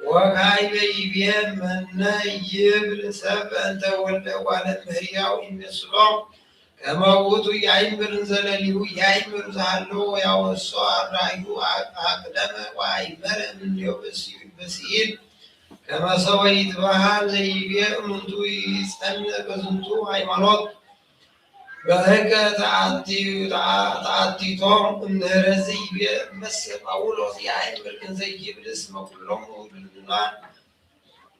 ወካዕበ ይቤ መነ ይብል ሰብ በእንተ ወልደ እጓለ እመሕያው ይመስሎ ከመ ውእቱ ያእምር እንዘ ለሊሁ ያእምር ዘሃሎ ወያወሶ አርዳኢሁ አቅደመ ወአእመረ እምኔሁ በስሂል ከመ ሰበ ይትበሃል ዘይቤ እምንቱ ይጸንዕ በዝንቱ ሃይማኖት በሕገ ተአቲ-፣ ተአ-፣ ተአቲቶም እምድህረዝ ይቤ እመሰ ጳውሎስ ያእምር እንዘ ይብል እስመ ኩሎሙ ድልዱላን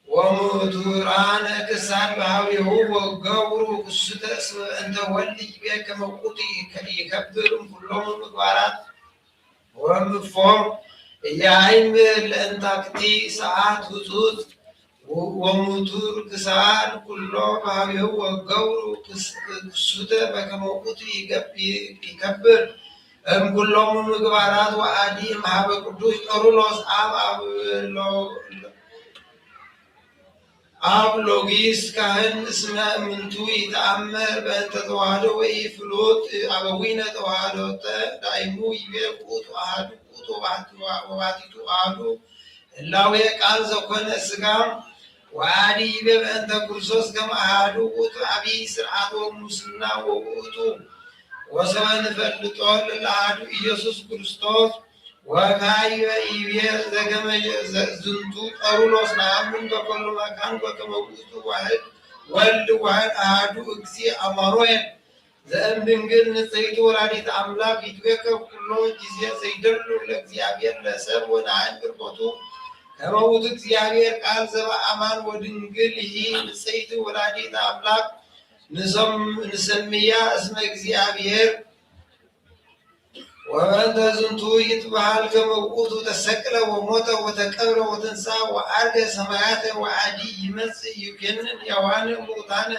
ወምቱራን ክሳድ በሀቤሁ ወገብሩ ክሱተ እስመ እንተ ወልድ ይቤ ከመ ውእቱ ይከ-፣ ይከብር እምኩሎሙ ምግባራት ወምፎ ኢያእምር ለእንታክቲ ሰዓት ህጹጽ ወ-፣ ወምቱር ክሳድ ኩሎ በሀቤሁ ወገብሩ ክስ-፣ ክሱተ በከመ ውእቱ ይገብ-፣ ይከብር እምኩሎሙ ምግባራት ወአዲ እምሀበ ቅዱስ ቄርሎስ አብ አብ ሎ-፣ አብ ሎጊስ ካህን እስመ እምንቱ ይተአመር በእንተ ተዋህዶ ወኢፍሉጥ አበዊነ ተዋህዶተ ዳይሙ ይቤ ውእቱ አሐዱ ውእቱ ወባሕቲቱ አሐዱ ህላዌ ቃል ዘኮነ ሥጋ ወአዲ ይቤ በእንተ ክርስቶስ ከመ አሐዱ ውእቱ አብይ ሥርዓት ወሙስና ወውእቱ ወሰበ ንፈልጦ ለለአሐዱ ኢየሱስ ክርስቶስ ወካዕበ ይቤ ዘከመ ዘ-፣ ዝንቱ ቄርሎስ ነአምን በኩሉ መካን በከመ ውእቱ ዋሕድ ወልድ ዋሕድ አሐዱ እግዚእ አማኑኤል ዘእምድንግል ንጽሕት ወላዲት አምላክ ይትዌከብ ኩሎ ጊዜ ዘይደሉ ለእግዚአብሔር ለሰብ ወነአምን ቦቱ ከመ ውእቱ እግዚአብሔር ቃል ዘበአማን ወድንግልሂ ንጽሕት ወላዲት አምላክ ንሰም-፣ ንሰምያ እስመ እግዚአብሔር ወበእንተ ዝንቱ ይትበሃል ከመ ውእቱ ተሰቅለ ወሞተ ወተቀብረ ወተንሥአ ወዐርገ ሰማያተ ወአዲ ይመጽእ ይኩንን ሕያዋነ እሙታነ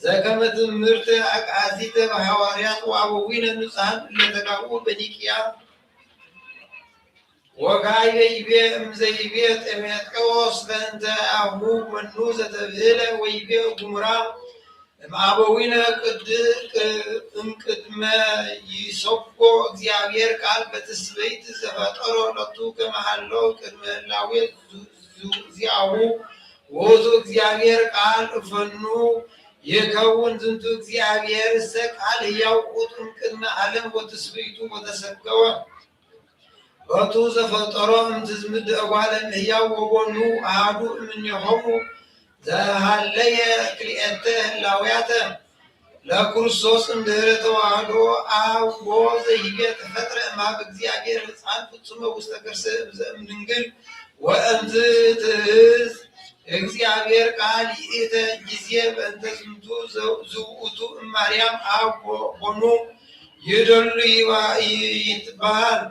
ዘከመ ትእምርተ አግአዚተ በሐዋርያት ወአበዊነ ንጹሐን እለ ተጋብኡ በኒቅያ። ወካዕበ ይቤ እምዘ ይቤ ጢሞቴዎስ በእንተ አሁ መኑ ዘተብህለ ወይቤ ግሙራ እምአበዊነ ቅድ-፣ ቅ-፣ እምቅድመ ይሰጎ እግዚአብሔር ቃል በትስብእት ዘፈጠሮ ሎቱ ከመ ሀሎ ቅድመ ህላዌ ዙ-፣ ዙ-፣ ዚአሁ ውእቱ እግዚአብሔር ቃል እፈኑ ይከውን ዝንቱ እግዚአብሔር እሰ ቃል ሕያው ውእቱ እምቅድመ ዓለም ወትስብእቱ ወተሰገወ ሎቱ ዘፈጠሮ እምትዝምድ እጓለ እመሕያው ወቦኑ አሐዱ እምኔሆሙ ዘሃለየ ክልኤተ ህላውያተ ለክርስቶስ እምድህረ ተዋህዶ አብ ወዘይቤ ተፈጥረ እምአብ እግዚአብሔር ሕፃን ፍጹመ ውስተ ከርሰ እምድንግል ወእምዝ ትእዝ እግዚአብሔር ቃል ይእተ ጊዜ በእንተ ዝንቱ ዘ-፣ ዝውእቱ እማርያም አብ ወቦኑ ይደሉ ይባ-፣ ይ-፣ ይትበሃል።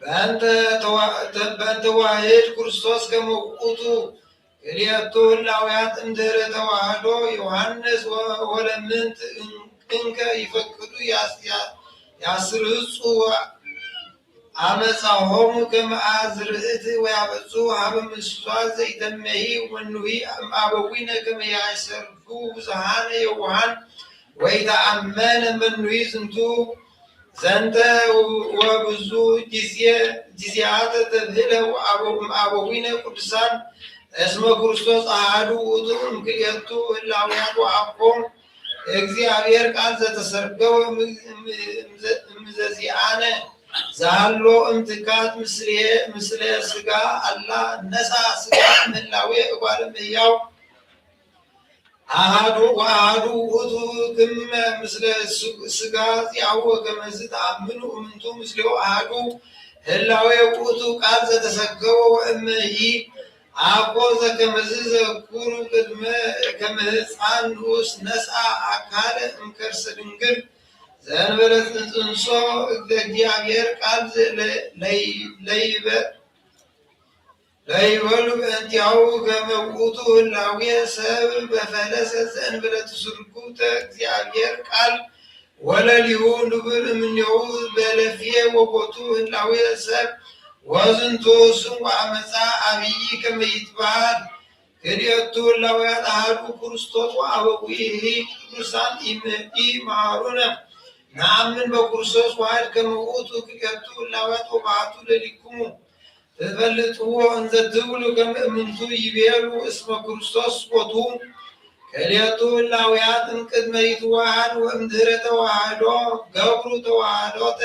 በእንተ ተዋ-፣ ተ-፣ በእንተ ዋህድ ክርስቶስ ከመ ውእቱ ክልኤቱ ህላውያት እምድህረ ተዋህዶ ዮሐንስ ወ-፣ ወለምንት እን-፣ እንከ ይፈቅዱ ያስ-፣ ያ-፣ ያስርጹ ወ-፣ አመጻሆሙ ከመ አዝርዕት ወያበጹ ሀበ ምስዋ ዘይተመሂ ወንዊ እምአበዊነ ከመ ያሰርጉ ብዙሃነ የዋሃን ወኢተአመነ መኑ ዝንቱ ዘንተ ወብዙ ጊዜ፣ ጊዜያት ተብህለ ወአበ-፣ አበዊነ ቅዱሳን እስመ ክርስቶስ አሐዱ ውእቱ እምክልኤቱ ህላዌያት ወአኮ እግዚአብሔር ቃል ዘተሰርገወ እም-፣ እም-፣ እምዘ-፣ እምዘዚአነ ዘሃሎ እምትካት ምስሌ፣ ምስለ ሥጋ አላ ነሳ ሥጋ እምህላዌ እጓለ እምሕያው አሐዱ ወአሐዱ ውእቱ ክመ ምስለ ሱ-፣ ሥጋ ዚአሁ ወከመዝ ተአምኑ እምንቱ ምስሌሁ አሐዱ ህላዌ ውእቱ ቃል ዘተሰገወ ወእመሂ አኮ ዘከመዝ ዘኩሩ ቅድመ ከመ ሕፃን ንኡስ ነስአ አካለ እምከርሰ ድንግል ዘእንበለ ጽንሶ እግዝእግዚአብሔር ቃል ዘ-፣ ለ-፣ ለይ-፣ ለይበ-፣ ለይበሉ በእንቲአሁ ከመ ውእቱ ህላዌ ሰብ በፈለሰ ዘእንበለ ትስርጉተ እግዚአብሔር ቃል ወለሊሁ ንቡር እምኔሁ በለፍየ ወቦቱ ህላዌ ሰብ ወዝንቱ ስም ወአመፃ አብይ ከመ ይትበሃል ክልኤቱ ህላዌያት አሐዱ ክርስቶስ ወአበዊሂ ቅዱሳን ኢመ-፣ ኢመሃሩነ ነአምን በክርስቶስ ዋሕድ ከመ ውእቱ ክልኤቱ ህላዌያት ወባሕቱ ለሊክሙ ትፈልጥዎ እንዘ ትብሉ ከመ እምንቱ ይቤሉ እስመ ክርስቶስ ቦቱ ክልኤቱ ህላዌያት እምቅድመ ይትወሃድ ወእምድህረ ተዋህዶ ገብሩ ተዋህዶተ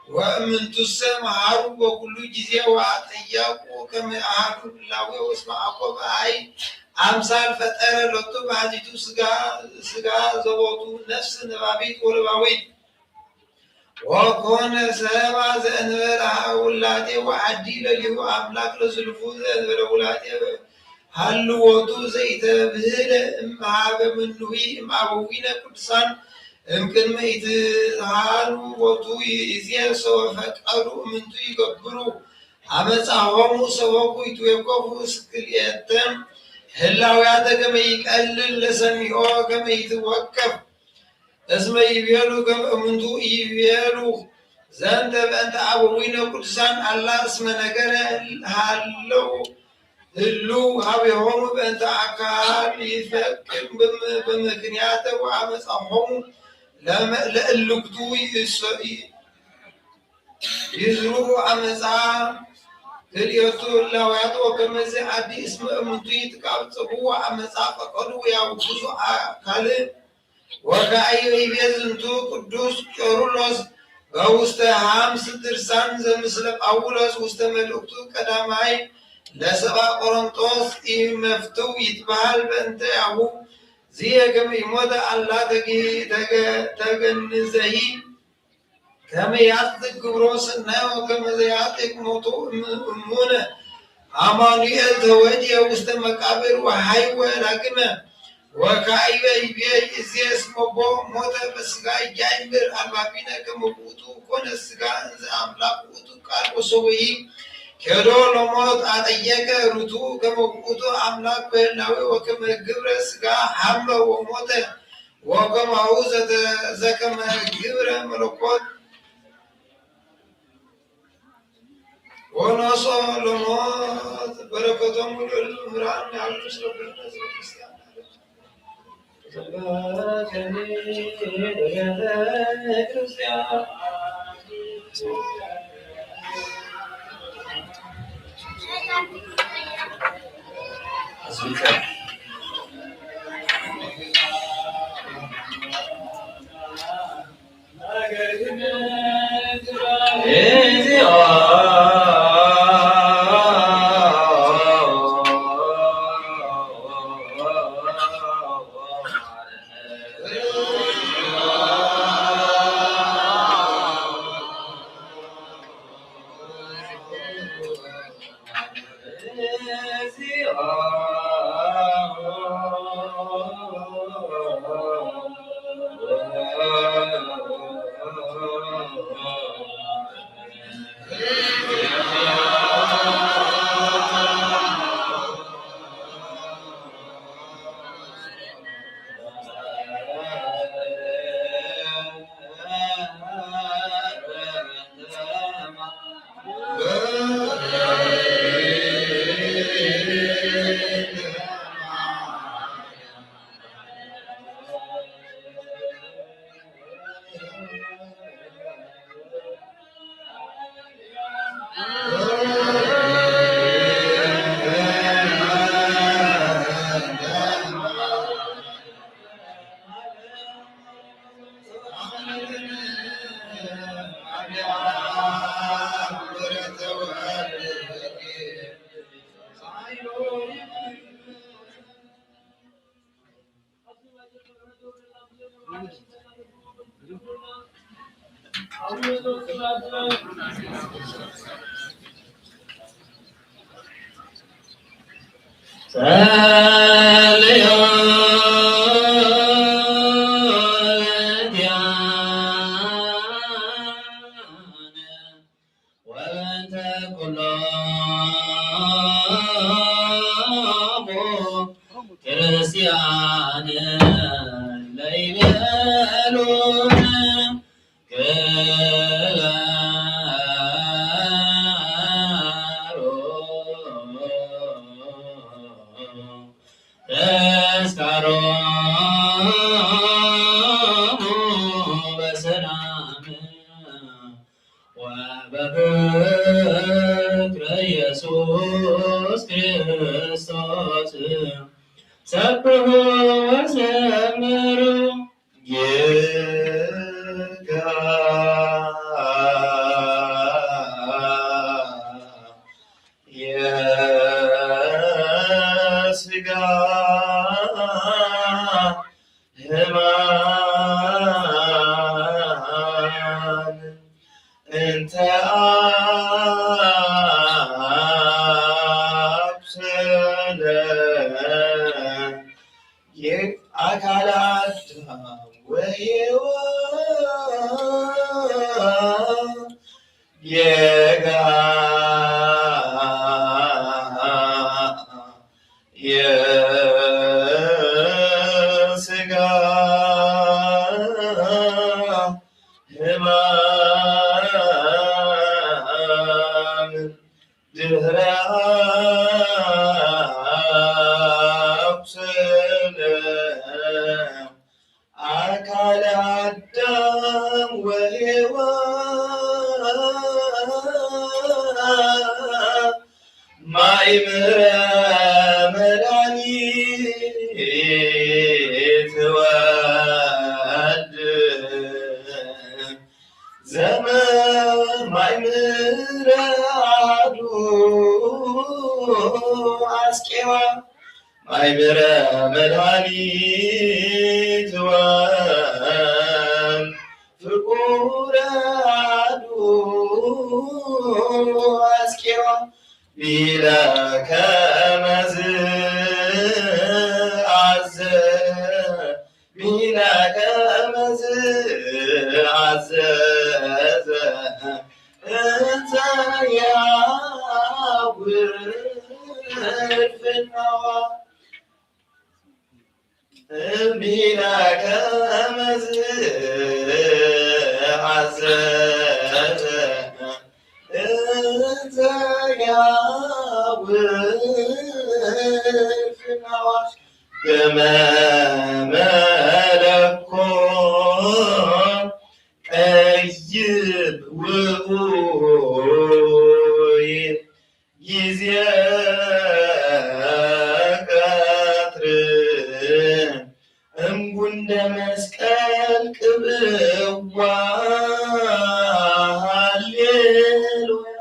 ወእምንቱሰ መሃሩ በኩሉ ጊዜ ወአጠየቁ ከመ አሐዱ ህላዌ እስመ አኮ በአይ አምሳል ፈጠረ ሎቱ በሐቲቱ ሥጋ፣ ሥጋ ዘቦቱ ነፍስ ነባቢት ወለባዊት ወኮነ ሰብአ ዘእንበለ ውላዴ ወአዲ ለሊሁ አምላክ ለዝሉፉ ዘእንበለ ውላዴ ሀልወቱ ዘኢተብህለ እምሃበ ምንዊ እምአበዊነ ቅዱሳን እምቅድመ ኢትሃሉ ቦቱ ይእዜ ሰወ ፈቀዱ እምንቱ ይገብሩ አመፃሆሙ ሰበኩ ይትዌከፉ እስክልኤተ ህላውያተ ከመ ይቀልል ለሰሚዖ ከመ ይትወከፍ እስመ ይቤሉ ከመ እምንቱ ይቤሉ ዘንተ በእንተ አበዊነ ቅዱሳን አላ እስመ ነገረ ሀለው ህልው ሀቤሆሙ በእንተ አካል ይፈቅድ በም-፣ በምክንያተ ወአመፃሆሙ ለመ-፣ ለእልክቱ ይእሰ-፣ ይዝሩ አመፃ ክልኤቱ ህላውያት ወከመዚ አዲ እስመ እምንቱ ይትቃብ ጽቡ ወአመፃ ፈቀዱ ያውግዙ አካል ወካእይ ይቤ ዝንቱ ቅዱስ ቄርሎስ በውስተ ሐምስ ድርሳን ዘምስለ ጳውሎስ ውስተ መልእክቱ ቀዳማይ ለሰብአ ቆሮንጦስ ኢመፍትው ይትበሃል በእንተ ያሁ ዝየ ከመ ኢሞተ አላ ተግ-፣ ተገ-፣ ተገንዘሂ ከመ ያጽድቅ ግብሮ ሰናይ ወከመ ዘያጽድቅ ሞቱ እም-፣ እሙነ አማኑኤል ተወድየ ውስተ መቃብር ወሐይወ ዳግመ። ወካእይ ይቤ ይእዜ እስመ ቦ ሞተ በሥጋ ኢያእምር አልባቢነ ከመ ውእቱ ኮነ ሥጋ እንዘ አምላክ ውእቱ ቃል ወሶበሂ ኬዶ ለሞት አጠየቀ ርቱ ከመ ውእቱ አምላክ በህላዌ ወከመ ግብረ ሥጋ ሐመ ወሞተ ወከማሁ ዘተ-፣ ዘከመ ግብረ መለኮት ወነሶ ለሞት በረከቶሙ ለእሉ ምራን ያሉ ስለ ኩልነ ህዝበ ክርስቲያን። ጸልዮ ለእንቲአነ ወበእንተ ኩሎሙ ክርስቲያን ለይቤሉነ ግበሩ ተስካሮሙ በሰላም ወበፍቅረ ኢየሱስ ክርስቶስ። ሰብሑ ወዘምሩ። ጌታ የስጋ ህማም እንተ አብሰለ የአካለ አዳም ወሔዋን የጋ የስጋ ህማም ድህረ አብሰለ አካለ አዳም ወሔዋን ማእምረ መድኃኒት ወልድ ዘመ ማእምረ አሐዱ አስቄዋ ማእምረ መድኃኒት ወፍቁረ አሐዱ አስቄዋ ቢለ ከመዝ አዘ ቢለ ከመዝ አዘዘ እንዘ ያውር ፍናዋ ቢለ ከመዝ አዘዘ እንዘ ያውር ፍናዋ ከመ መለኮ ቀይብ ውኡይ ጊዜ ቀትር እምጉንደ መስቀል ቅብዋ። ሃሌሉያ።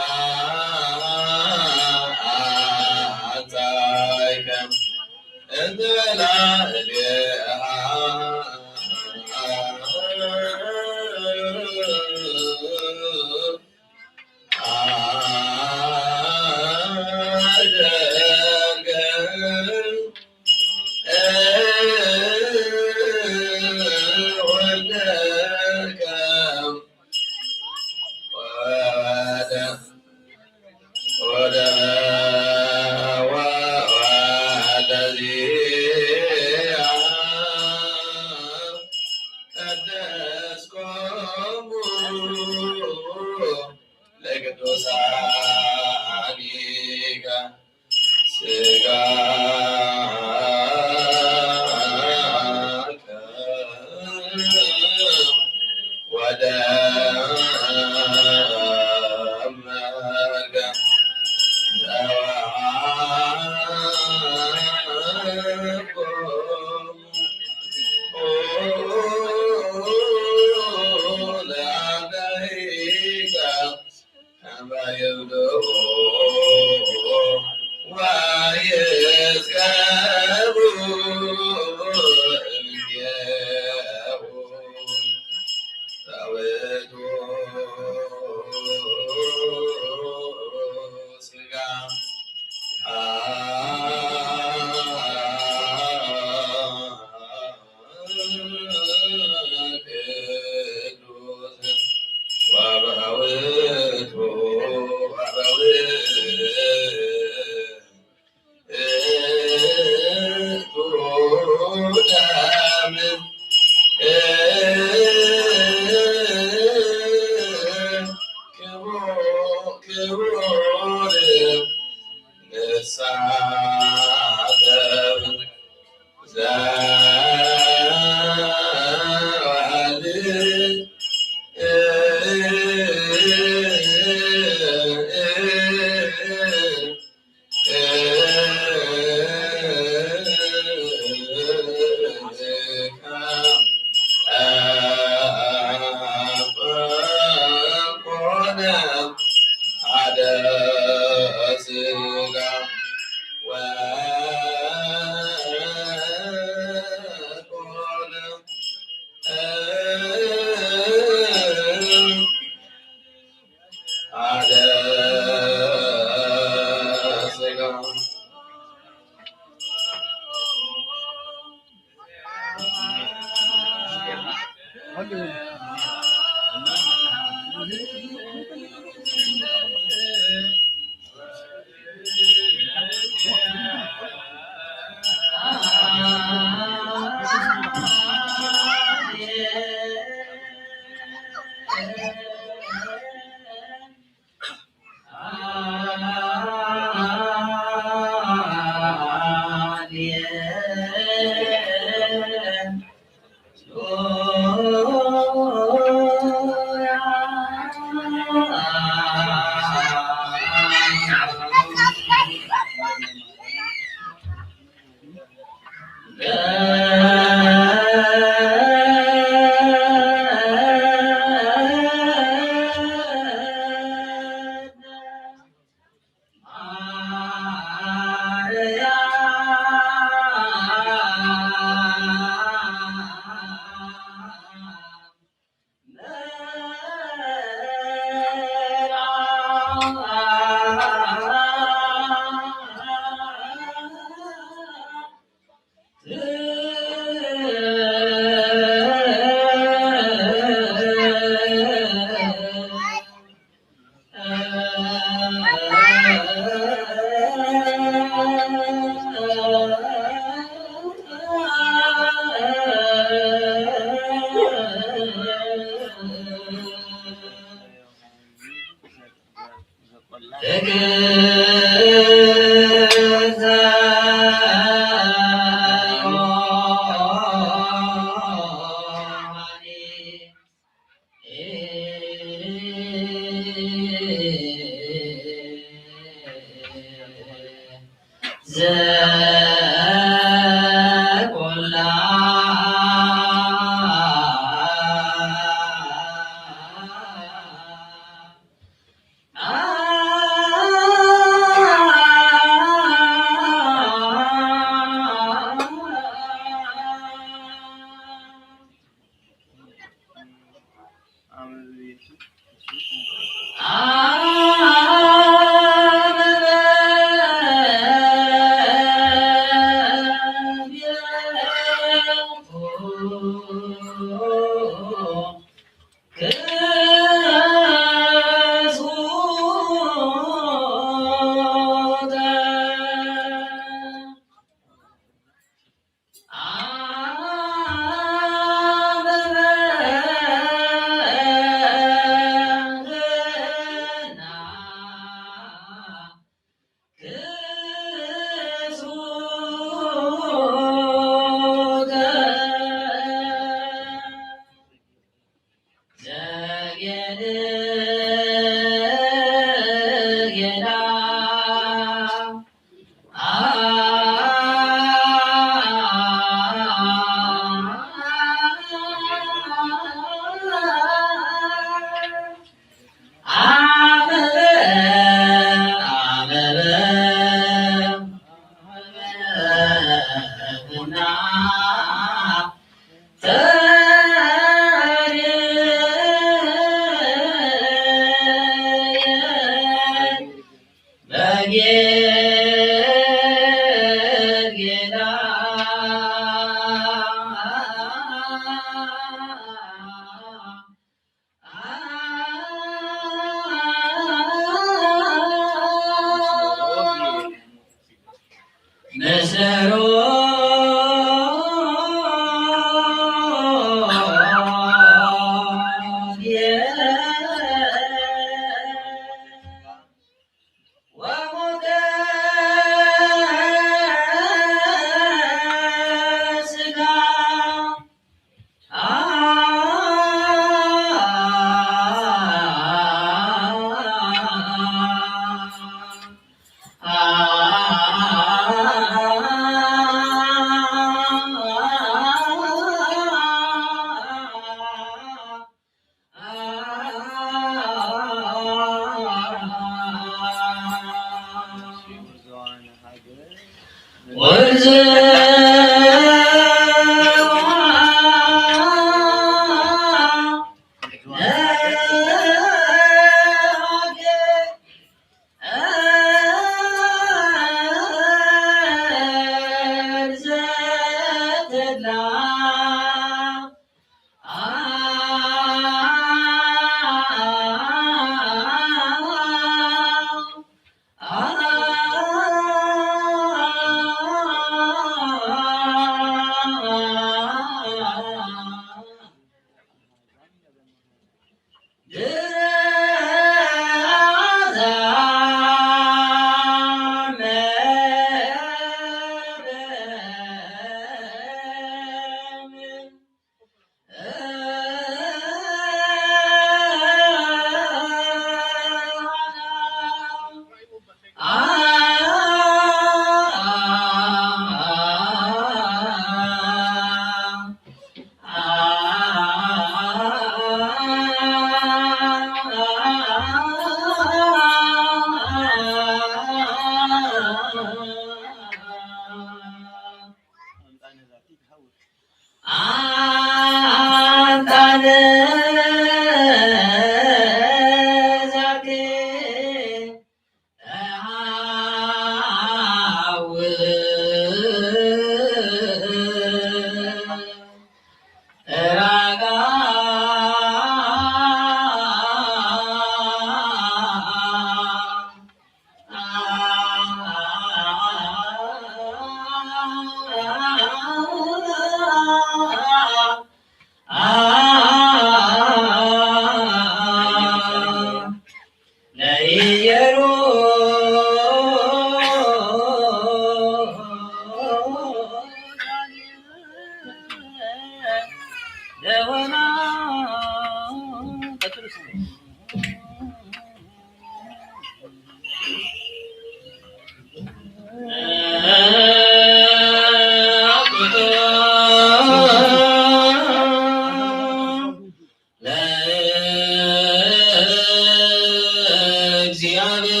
እግዚአብሔር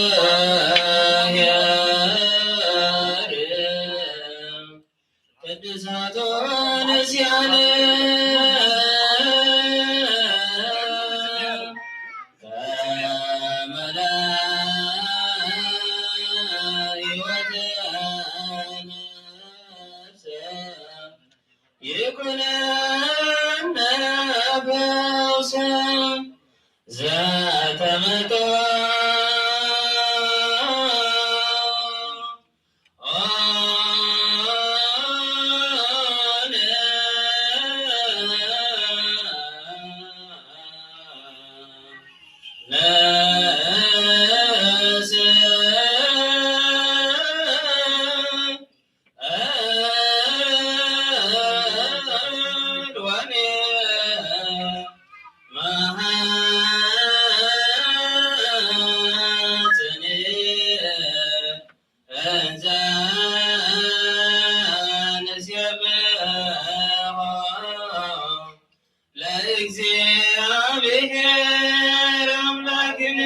ቅዱሳቱን ሲያነብ ከመላ ሕይወት ነፍስ ይኩነነ ፈውሰ ዘተመጠ ለእግዚአብሔር አምላክነ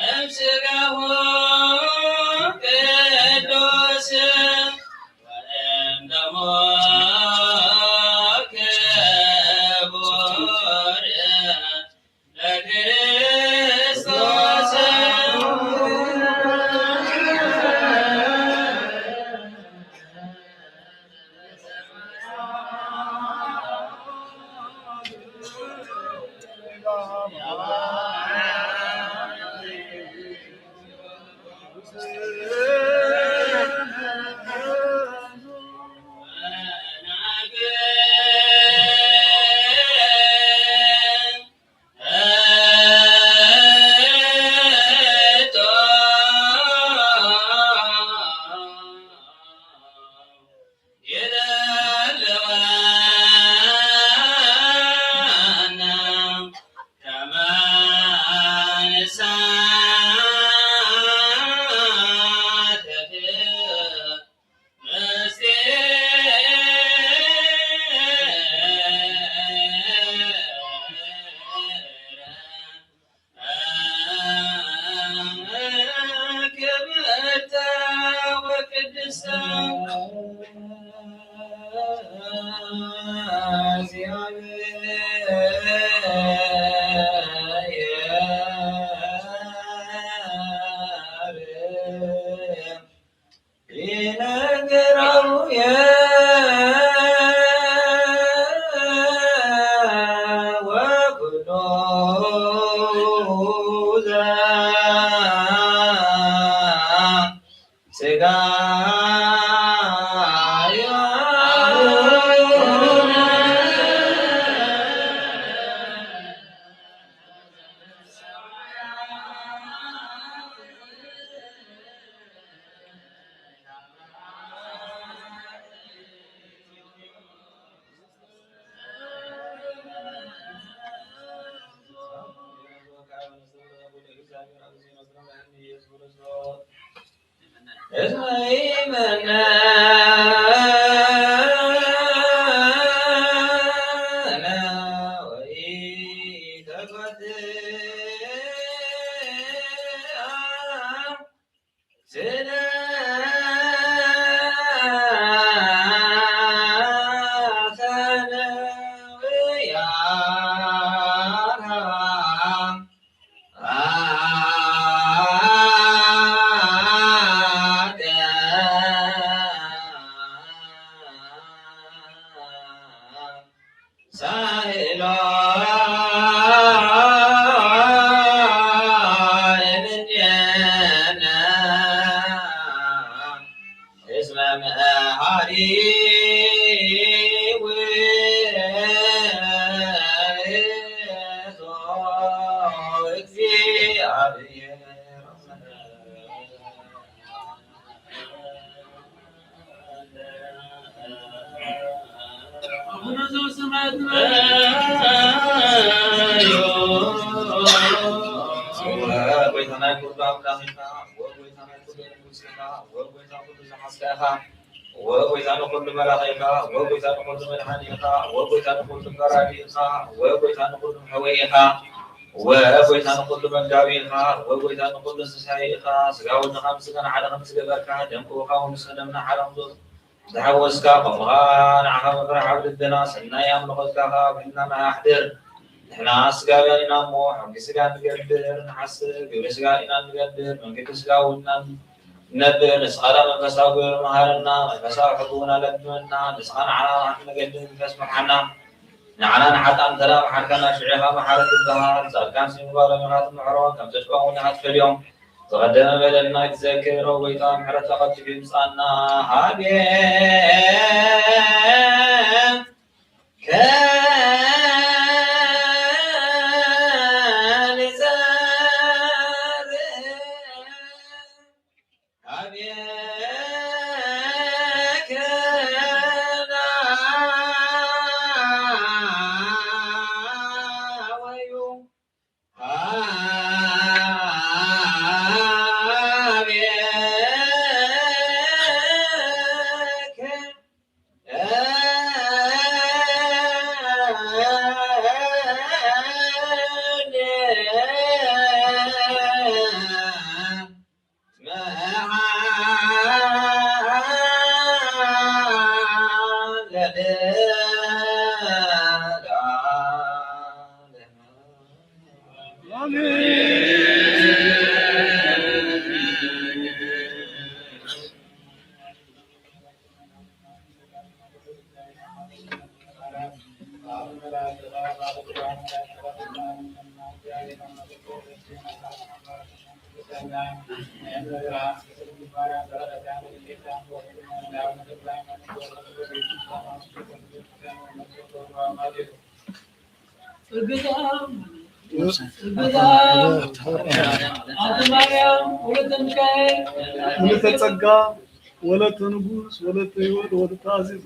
እምስጋሁ ቅዱስ ወእምደሙ ክቡር ለክርስቶስ። ክብርተ ወቅድስተ ይነግራው የወጉኖ ስጋ አቡነ ዘበሰማያት። ወጎይታና ኩሉ አምላክ ኢኻ፣ ወጎይታና ኩሉ ንጉስ ኢኻ፣ ወጎይታ ኩሉ ዝሓዝካ ኢኻ፣ ወጎይታ ንኩሉ መላኺ ኢኻ፣ ወጎይታ ንኩሉ መድሓኒ ኢኻ፣ ወጎይታ ንኩሉ ፈራዲ ኢኻ፣ ወጎይታ ንኩሉ መሕወይ ኢኻ፣ ወጎይታ ንኩሉ መጋቢ ኢኻ፣ ወጎይታ ንኩሉ እንስሳይ ኢኻ። ስጋ ወድኻ ምስ ገና ሓደ ከም ዝገበርካ፣ ደም እወኻ ወምስለ ደምና ሓደ ከም ዝሓወስካ፣ ከምኡ ኸኣ ንዓኻ ምፍራሕ ኣብ ልብና ሰናይ ኣምልኾትካ ኸኣ ኣብ ልብና ኣሕድር። ንሕና ስጋውያን ኢና እሞ፣ ሕጊ ስጋ ንገብር፣ ንሓስብ፣ ግብሪ ስጋ ኢና ንገብር፣ መንገዲ ስጋ እውን ኢና ንነብር። ንስኻ ደኣ መንፈሳዊ ግብሪ መሃረና፣ መንፈሳዊ ሕጊ እውን ኣለብመና። ንስኻ ንዓና መገዲ መንፈስ ምርሓና። ንዓና ንሓጥኣን እንተ ደኣ መሓርካና፣ ሽዑ ኢኻ መሓሪ ትበሃል። ጻድቃን ስም ጓሎም ኢኻ ትምሕሮም፣ ከም ጽድቆም እውን ኢኻ ትፈልዮም። ዝቐደመ በደልና ኣይትዘክር፣ ኦ ጎይታ፣ ምሕረትካ ቀልጢፉ ይምጽኣና። ሃቤከ ንጸርግ፣ ሃቤከ ንወዩ። እግዝአብ፣ እግዝአብ፣ አተ ማርያም ወለተ ሚካኤል፣ ወለተ ጸጋ፣ ወለተ ንጉስ፣ ወለተ ሕይወት፣ ወለተ አዚዝ።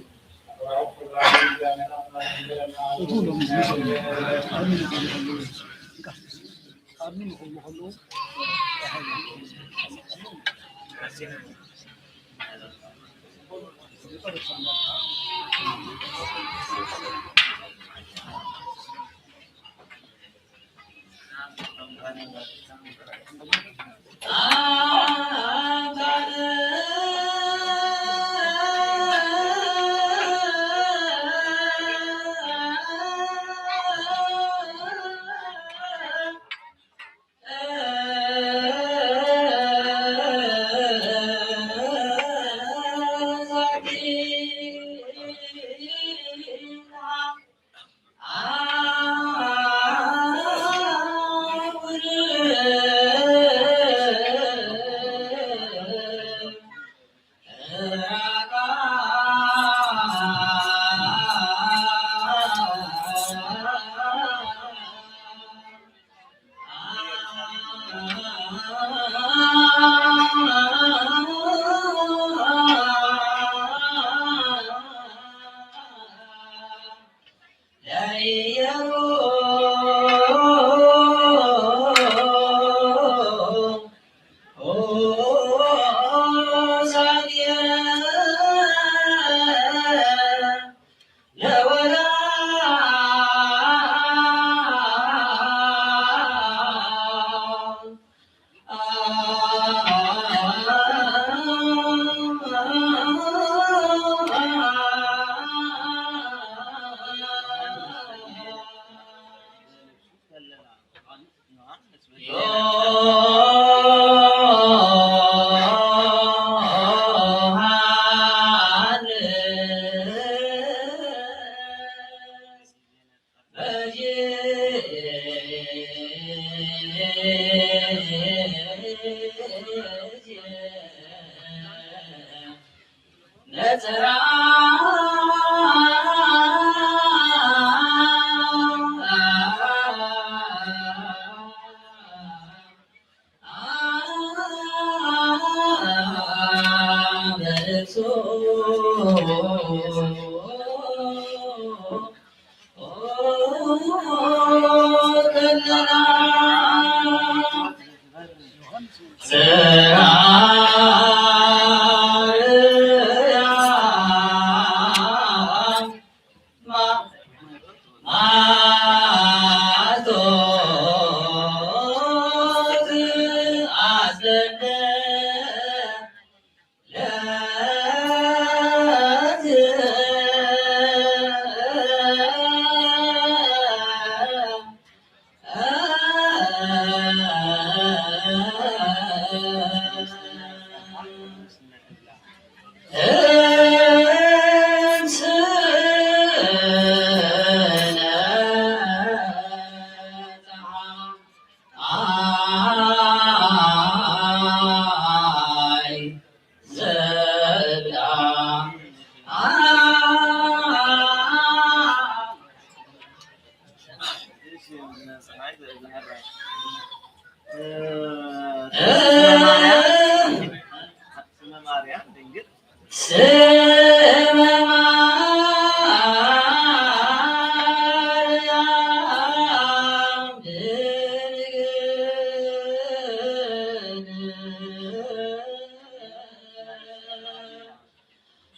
ስመ ማርያም ድንግል። ስመ ማርያም ድንግል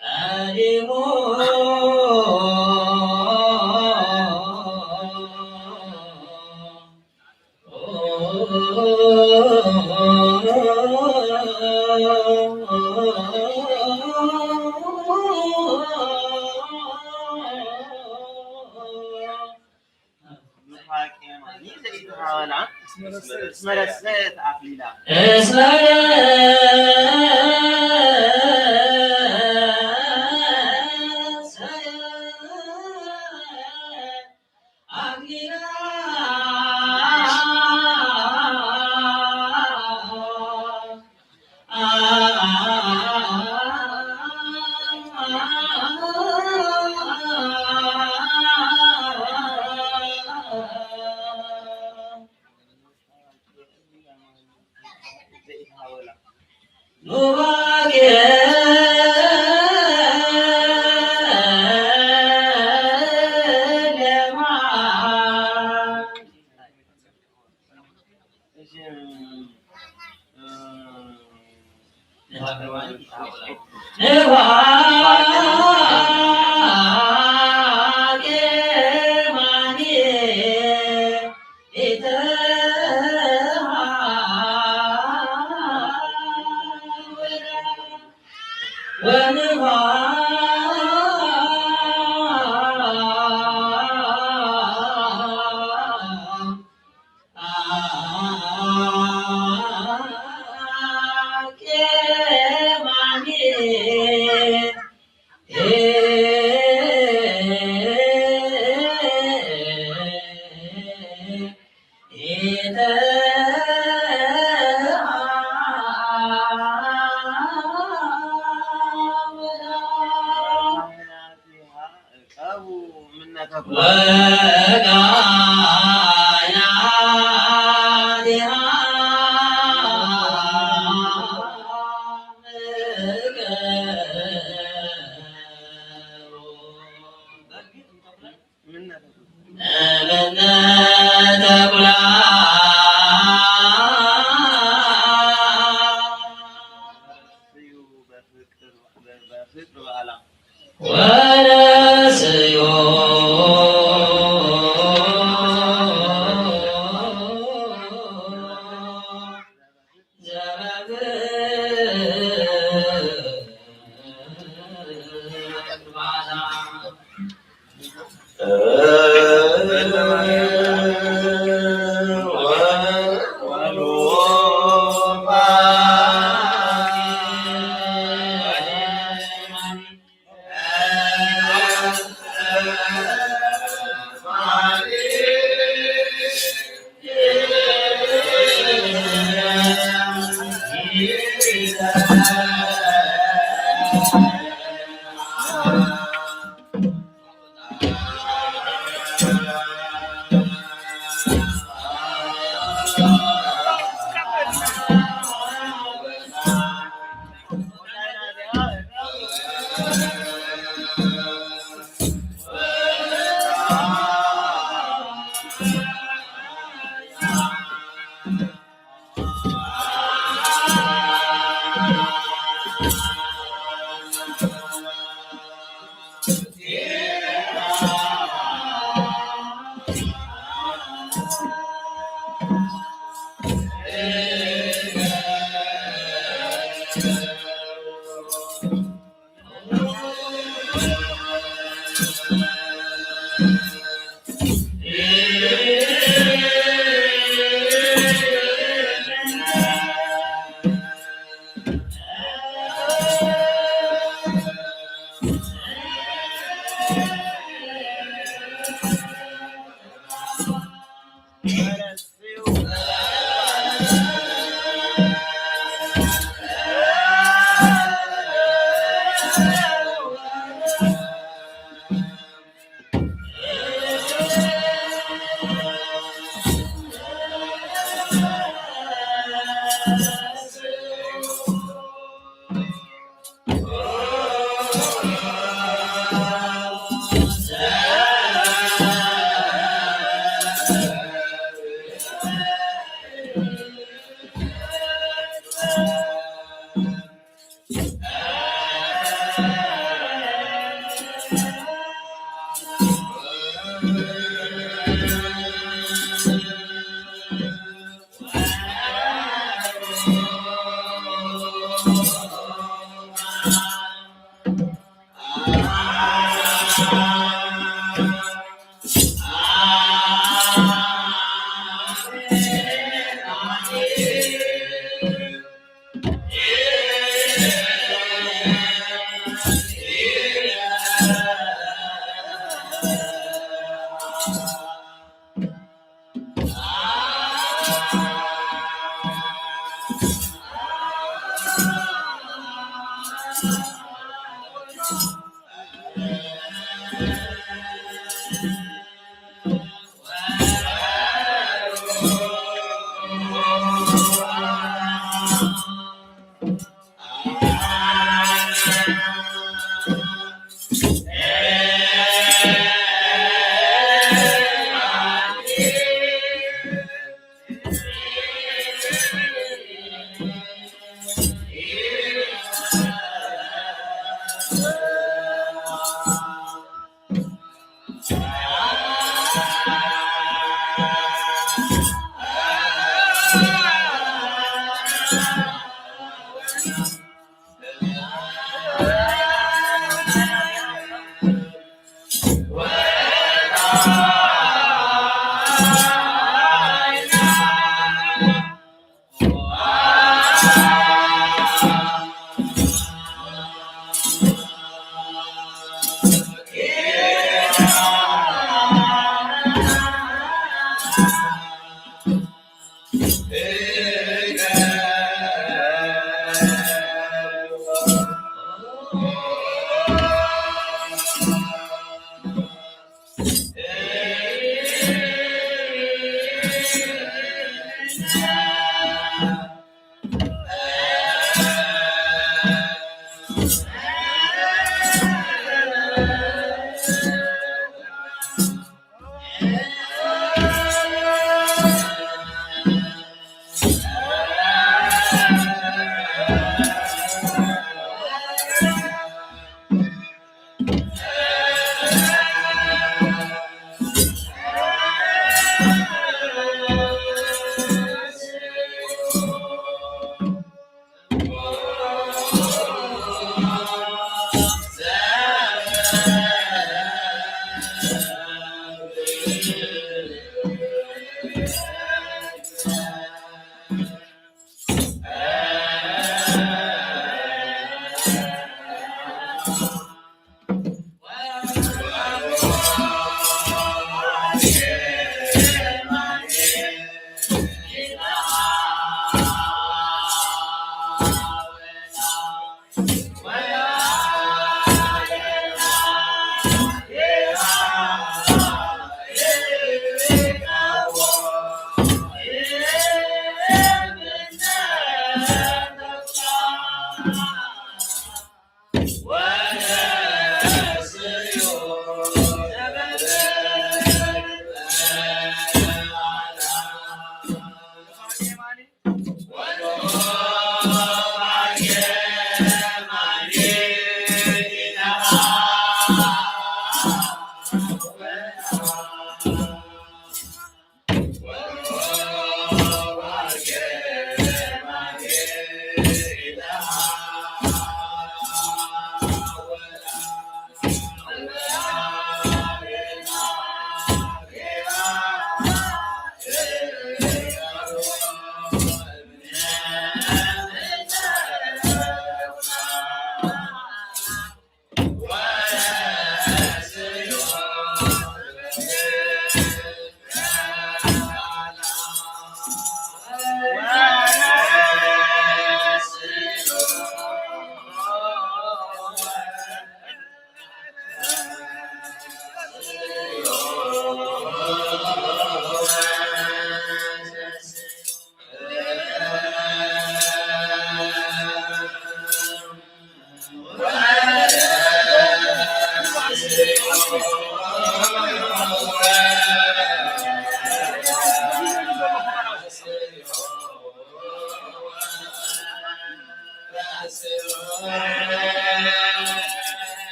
ቀዲሙ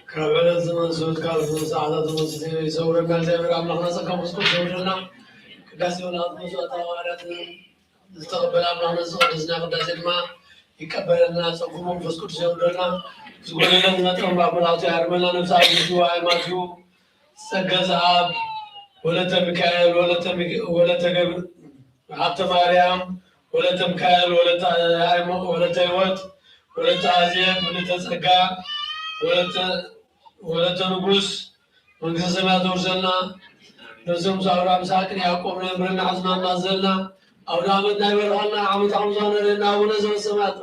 ካብ ዕለት ዝመንሱት፣ ካብ ሰዓታት ዝመንሱት ይሰውረና እግዚኣብሔር ኣምላኽና፣ ጸጋ መንፈስ ቅዱስ የውርደልና። ቅዳሴ ወላዲተ መስዋዕት ሃዋርያት ዝተቐበለ ኣምላኽና፣ እዚ ቅዱስና ቅዳሴ ድማ ይቀበለልና፣ ጸጉ መንፈስ ቅዱስ የውርደልና። ዝጎደለን ዝነጠበን ባብ ምልኣቱ ያርመና። ነፍስ ኣብ ዝሽዋ ኣይማትዩ ጸገ ዘኣብ ወለተ ሚካኤል ወለተ ሚክ-፣ ወለተ ገብር-፣ ሀብተ ማርያም ወለተ ሚካኤል ወለተ ሃይማ-፣ ወለተ ህይወት ወለተ አዜብ ወለተ ጸጋ ወለተ፣ ወለተ ንጉስ መንግስተ ሰማያት ተውርሰልና። ነፍሶም ሳውራ ምሳቅን ያዕቆብ ነምርና ሐዝና እናዘልና። አውደ ዓመትና ይባርኸልና፣ ዓመት ዓመት ዛነረና አቡነ ዘበሰማያት።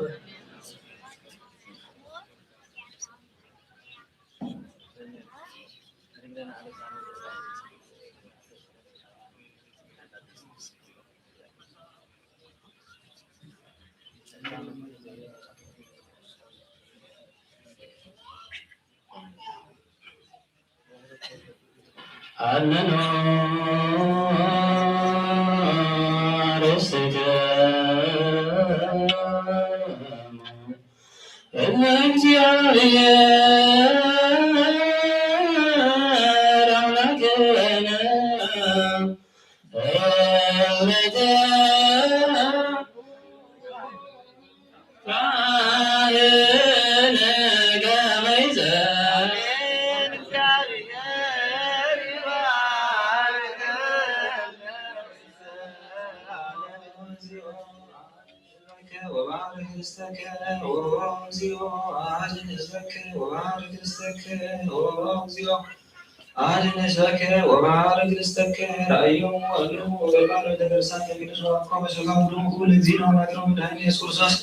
አነኖ ርስትክሙ እለ እግዚአብሔር አምላክነ እምነተ ካህን ገበይዘ። ወባርክ ርስተከ ኦ እግዚኦ፣ አድን ህዝበከ ወባርክ ርስተከ ኦ እግዚኦ፣ አድን ህዝበከ ወባርክ ርስተከ። ራእዮም ወእሉ ወገባር ቤተክርስቲያን ቅዱስ ወአኮ በሰላም ሁሉ እግዚእነ ወአምላክነ ወመድኃኒነ ኢየሱስ ክርስቶስ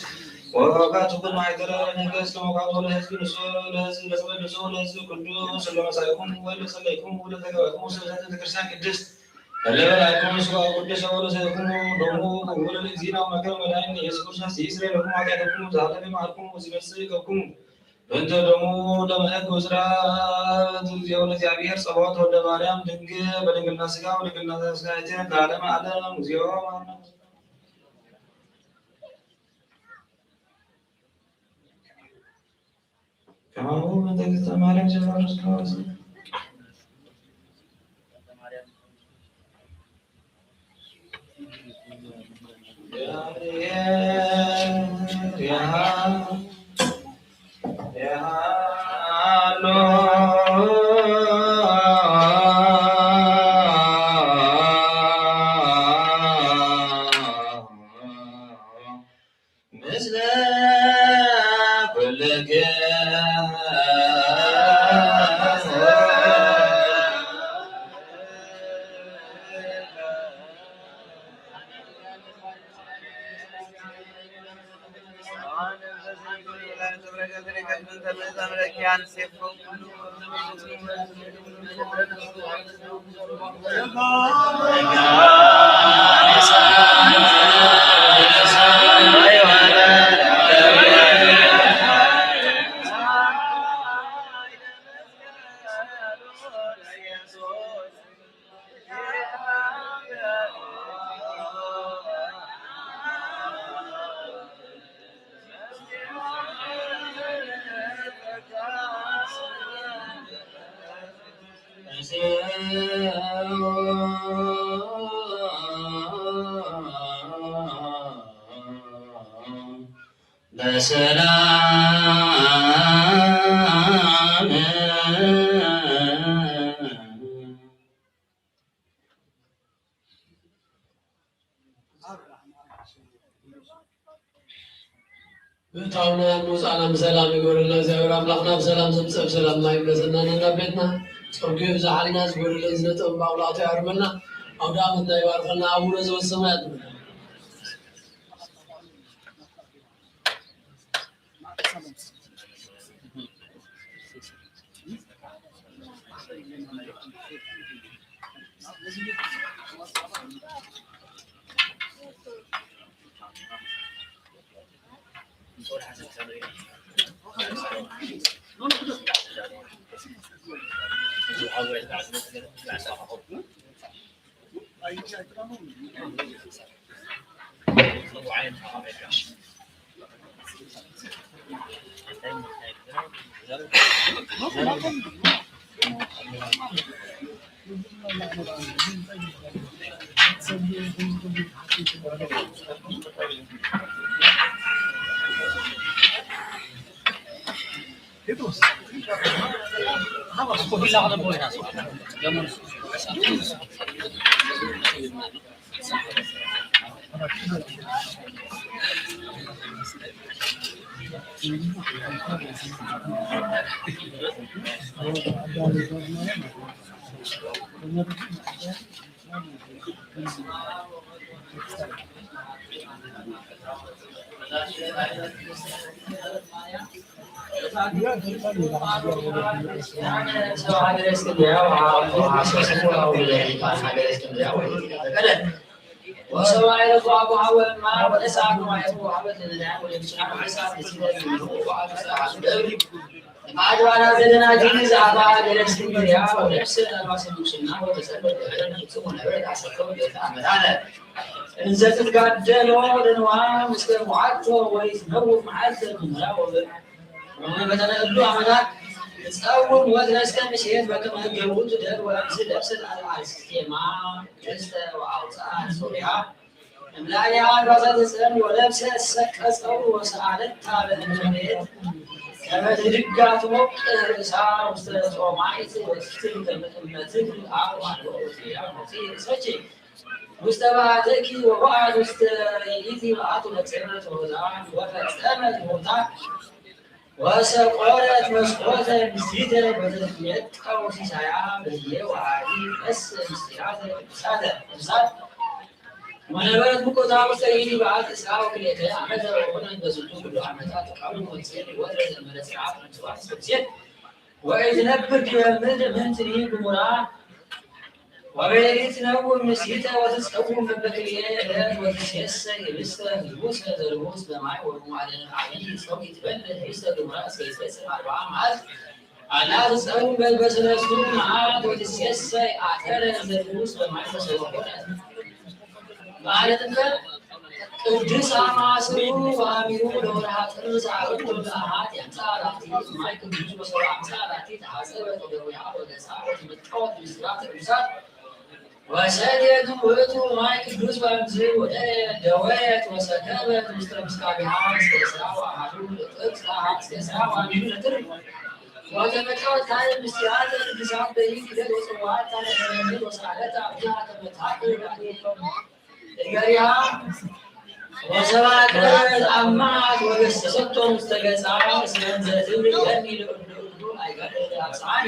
ወባቱ ኩሉ ማይደረ ነገስት ወቃቶ ለህዝብ ንጹሕ ለህዝብ ለጸበል ንጹሕ ለህዝብ ቅዱስ ለመሳይኩም ወለጸለይኩም ወለተገባይኩም ስለ ቤተክርስቲያን ቅድስት እለ በላይኩም እስዋ ቅዱስ ወለሰይኩም ደሙ ክቡር ለእግዚእነ ወመከረ መድኃኒነ ኢየሱስ ክርስቶስ ይስረ ለኩም ኃጢአተኩም ዘአለፈ ማርኩም ወሲበስከኩም በእንተ ደሙ ደመ ሕግ ወስርዓት እግዚኦ ለእግዚአብሔር ጸባኦት ወልደ ማርያም ድንግል በድንግልና ሥጋ ወድንግልና ሥጋ ለዓለመ ዓለም እግዚኦ መሐረነ። ከማሁ በእንተ እግዝእትነ ማርያም ጀመረ እስከ ምስለ ኩልክሙ። በሰላም። ብእታውናን ምውጻእናን ብሰላም ይግበረልና። እግዚኣብሔር ኣምላኽና ብሰላም ዘምጽእ ብሰላም ይምለሰና። ነናብ ቤትና ጸጉ የብዝሓልና። ዝጎደለን ዝነጠበን ባብ ምልኣቱ ያርመልና። ኣውደ ዓመትና ይባርከልና። ኣቡነ ዘበሰማያት ንበል። ወሰማይ ለኩ አቡሃ ወእማ ወነስአ ከማየቱ ወሀበት ለነዳያን ወለብዙኃን ወነስአ ለሲነ ምንሁ ወአብጽሐ ደብሪ። እምአድባራት ዘደናግል ዘአባ ሀገረ እስክንድርያ ወለብሰ አልባሰ ምንኩስና ወተጸምደ በደብረ ንጽሕት ወነበረት አሰርተ ወክልኤተ ዓመታተ። እንዘ ትትጋደሎ ለንዋም እስከ መዓልቶ ወይትነውም መዓልተ ምንዳ ወበ-፣ ወመበተነ እሉ ዓመታት ትጸውም ወትነስከ ምሴት በከመ ገብኡ ትደር ወእምዝ ለብሰት አልአስኬማ ቅድስተ ወአውጽአት ሶርያ እምላሊሃ አልባሳተ ጽን ወለብሰት ሰቀ ጸውር ወሰአለታ በእንተ ምኔት ከመ ትድጋ ትሞቅህ ርእሳ ውስተ ጾማይት ወትትም ከመ እመ ትብል አብ አልቦ ውእቱ ያ ሞቲ ርእሰኪ ውስተ በዓትኪ ወበዓት ውስተ ይእቲ በዓቱ ለጸመት ሆታ ወፈጸመት ሆታ ወሰቆረት መስኮተ ምስጢተ ወተትሜጠው ሲሳያ በህዬ ወአዲ እስ ምስጢራተ ቅዱሳተ ቅዱሳት ወነበረት ሙቁታ ውስተ ይእቲ በዓት እስራ ወክልኤተ ዓመተ ወኮነት በዝንቱ ኩሉ ዓመታት ቀኑ ወጽን ወትረ ዘመረ ጽርዓት ምጽዋት ሰብሴት ወኢትነብር ዲበ ምድር ምንትኒ ግሙራ ወበሌሊት ትነውም ምስይተ ወትጸውም በበክልኤ ዕለት ወትሴሰ ህብስተ ህቡሰ ዘርሁስ በማይ ወመዋዕለ አብይ ጾም ኢትበልዕ ህብስተ ግሙራ እስከ ይትፌጸም አርብዓ መዓልት። አላ ትጸውም በበሰለስቱ መዓልት ወትሴሰ አተረ ዘርሁስ በማይ ወሰወኮነ በዓለ ጥምቀት። ቅዱስ አማስሩ ወአሚሩ ለወርሃ ጥር ሰዓቱ ለአሃት ያምጻ አላቲ ማይ ቅዱስ ወሰው አምጻ አላቲ ተሐጸበ ወደዊሃ ወገጻ ወተመጣወት ምስጢራት ቅዱሳት ወሰትየት ውእቱ ማይ ቅዱስ በእምዝ ወደ ደወየት ወሰከበት ውስተ ምስካቢሃ እስከ እስራ ወአሃዱ ለጥር ሰዓት እስከ እስራ ወአሃዱ ለጥር ወተመጣወት ታይም ምስጢራት ቅዱሳት በይን ክደት ወጽዋት ታይም ወሰዓለት አብያ ከመታቅር እገሪሃ ወሰብአ ቅርበት አማት ወገሰሰቶም ውስተ ገጻ እስመ እንዘ ትብል ገኒ ለእሉ እሉ አይጋደ አብጽሐኒ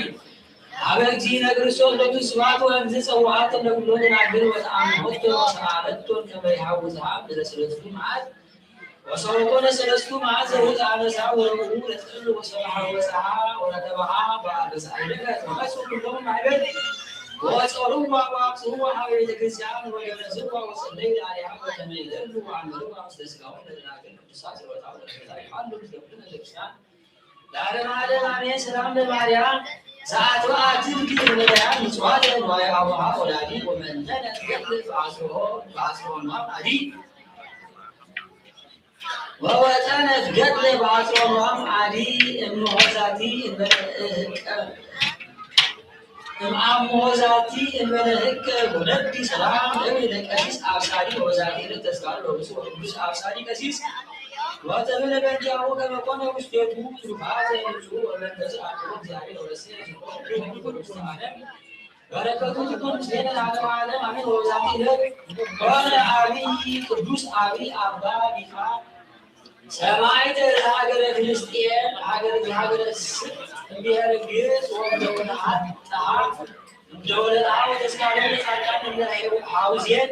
ሀበ እግዚእነ ክርስቶስ ሎቱ ስብሐት። ወእምዝ ጸውዐት ለኩሎ ደናግል ወተአምሆቶ ወሰአለቶን ከመ ይሃውዝሃ ለሰለስቱ መዓት ወሰውኮነ ሰለስቱ መዓት ዘውት አነሳ ወረብኡ ለጥር ወሰብሐ ወጸሐ ወረከበሃ በአበሳ አይደለት ወመጹ ኩሎም ማይበል ወጸሩዋ ወአብጽሕዋ ሀበ ቤተ ክርስቲያን ወገነዝዋ ወጸለዩ ለአሊሃ ወተመይደሉ ወአንበርዋ ምስለ ስጋሁ ለደናግል ቅዱሳት ጸሎታ ወበረከታ ይሃሉ ምስለ ኩልነ ቤተ ክርስቲያን ለዓለመ ዓለም አሜን። ሰላም ለማርያም ዘአትብአት ትብኪ ለነዳያን ምጽዋተ ንዋየ አቡሃ ወላዲ ወመንተነ ትገድል በአጽርኦ በአጽርኦ ንዋም አዲ ወወጠነት ገድለ በአጽርኦ ንዋም አዲ እምሆዛቲ እምበለ እህቀ እምአምሆዛቲ እምበለ ህቀ ወለዲ ሰላም እብል ለቀሲስ አብሳዲ ወበዛቲ ዕለት ተስካሩ ለብፁዕ ወቅዱስ አብሳዲ ቀሲስ ወተብለ በእንቲአሁ ከመ ኮነ ውስቴቱ ትሩፋተ ንጹሕ ወመንፈስ አቅቦ እግዚአብሔር ወረሴ ወቅዱስ ዓለም በረከቱ ትኩን ምስሌነ ለዓለመ ዓለም አሜን። ወበዛቲ ዕለት ኮነ አብይ ቅዱስ አብይ አባ ቢፋ ሰማዕት ለሀገረ ፍልስጤም ሀገር ሀገረ ስጥ እምብሔረ ግብፅ ወእምደወለ ሀብጣ እምደወለ ለአብ ወተስካረ ለጻድቃን እምነ ሐውዜን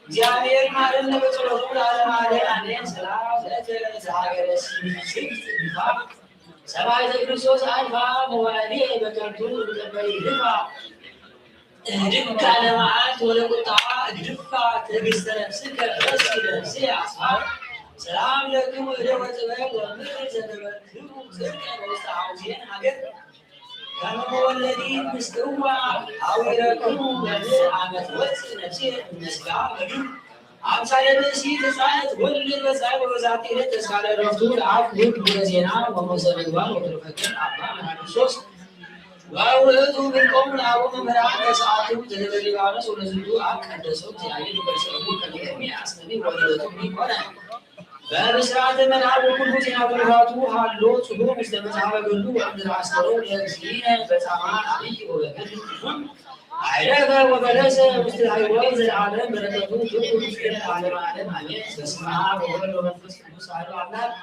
እግዚአብሔር ይማረነ በጸሎቱ ለዓለመ ዓለም አሜን። ሰላም ለከ ዘሀገረ ስብት ቢፋ ሰማዕተ ክርስቶስ አልፋ መዋዕሊ በከንቱ እምትቀበሊ ህልፋ። እህድግ ለመዓልት ወለቁጣ እግድፋ ትዕግስተ ነፍስከ ረሲ ለነፍስየ አስፋ። ሰላም ለክሙ እደ ወጥበብ ወምድር ዘገበርክሙ ጽድቀ በውስተ ሐውዜን ሀገር። ከመ መወለዲት ምጽዋ ሐዊረክሙ በድር አመ ትወፅእ ነፍስየ እምነ ሥጋ ምድር። አምሳለ ብእሲት ሕፃን ትወልድ በጻይ ወበዛቲ ዕለት ተስካረ ዕረፍቱ ለአፍ ውድ ወዜና ወሞሰ ምግባር ወትሩፈ ገድል አባ መርሃ ክርስቶስ። ወውእቱ ብልቆሙ ለአበው መምህራን ተስዓቱ ዘደብረ ሊባኖስ ወለዝንቱ አብ ቀደሶ እግዚአብሔር በርእሰሁ ከመ ኤርምያስ ነቢይ ወለደቱ ይኮነ። በብስራተ መልአክ ወኩሉ ዜና ትሩፋቱ ሀሎ ጽሑፍ ውስተ መጽሐፈ ገድሉ ወእምድር አስተሮ ለእግዚእነ በጻማ አብይ ወበግል አይረፈ ወበለሰ ውስተ ሕይወት ዘለዓለም በረከቱ ትኩን ምስለ ለዓለመ ዓለም አሜን። በስመ አብ ወወልድ ወመንፈስ ቅዱስ አሐዱ አምላክ።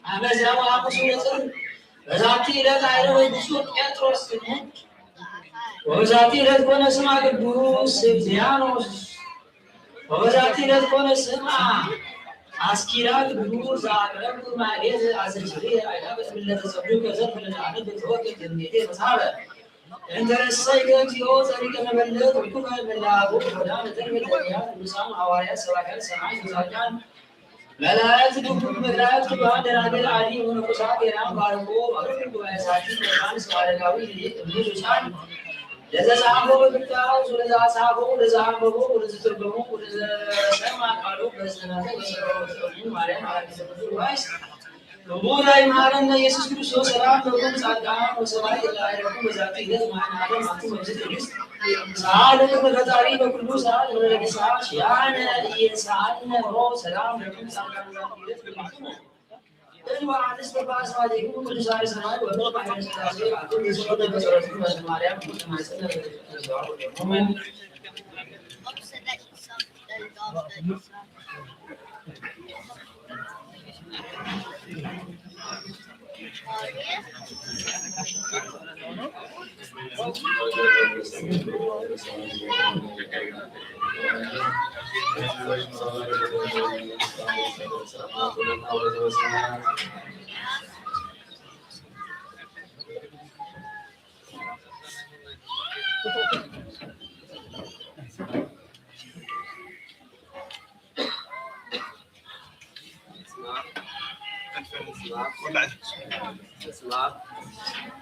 አመ ዘያሙ ሐሙስ ወጽር በዛቲ ዕለት አይረፈ ብፁዕ ጴጥሮስ ስምዖን። ወበዛቲ ዕለት ኮነ ስማ ቅዱስ ስልፍያኖስ። ወበዛቲ ዕለት ኮነ ስማ አስኪላ ቅዱስ ዘአቅረብኩ ማሕሌተ አዘኪሬ አእላፈ እምእለ ተጸምዱ ከዘልፈ ለዘአነብብ ተወከፍ ዘምኔቴ መጽሐፈ። እንተ ረሰይከ እግዚኦ ጸዲቀ መበለት ውኩፈ መላቡ ወዳነ ተርፈ ነቢያት ቅዱሳን ሐዋርያት ሰባክያን ሰማዕት ወጻድቃን መላእክት ድንግል መላእክት ትጉሃን ደናግል አዲ ወመነኮሳት ሄራን ባርኮ ባርኮ ጉባኤ ሳቲ መካን ሰው አረጋዊ ልጅ ልጅ ሕፃን ለዘ ጻፎ በክርታስ ወለዘ አጻፎ ወለዘ አንበቦ ወለዘ ተርጎሞ ወለዘ ሰማ ቃሎ በስተናተ ወሰሮ ወሰሮ ማርያም አራኪ ዘመዱ ዋይስ ክቡር ይማረነ ኢየሱስ ክርስቶስ። ሰላም ለኩም ጻድቃን ወሰማዕት ለአይረኩም በዛቲ ዕለት ማን አለም አቱ መብዝት ቅዱስ ሰዓት ለቅድመ ፈጣሪ በኩሉ ሰዓት ወለነግሳ ያነ ኢየሳነ ሮ ሰላም ለኩም ጻድቃን በዛቲ ዕለት በማክሙ እልዋ አንስ በባስማቴኩም ቅዱሳን ሰማይ ወሎ ባሕረ ሥላሴ አቱም የሰሎተ በጸሎትኩም በስመ ማርያም ወስመ ማይጸነ በተዘዋወር ሙምን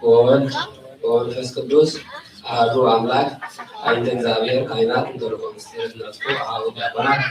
ወወልድ ወመንፈስ ቅዱስ አሐዱ አምላክ። አይንተ እግዚአብሔር ካህናት እንተልኮ ምስጢር ነፍስኮ አሐዱ ዲያቆናት።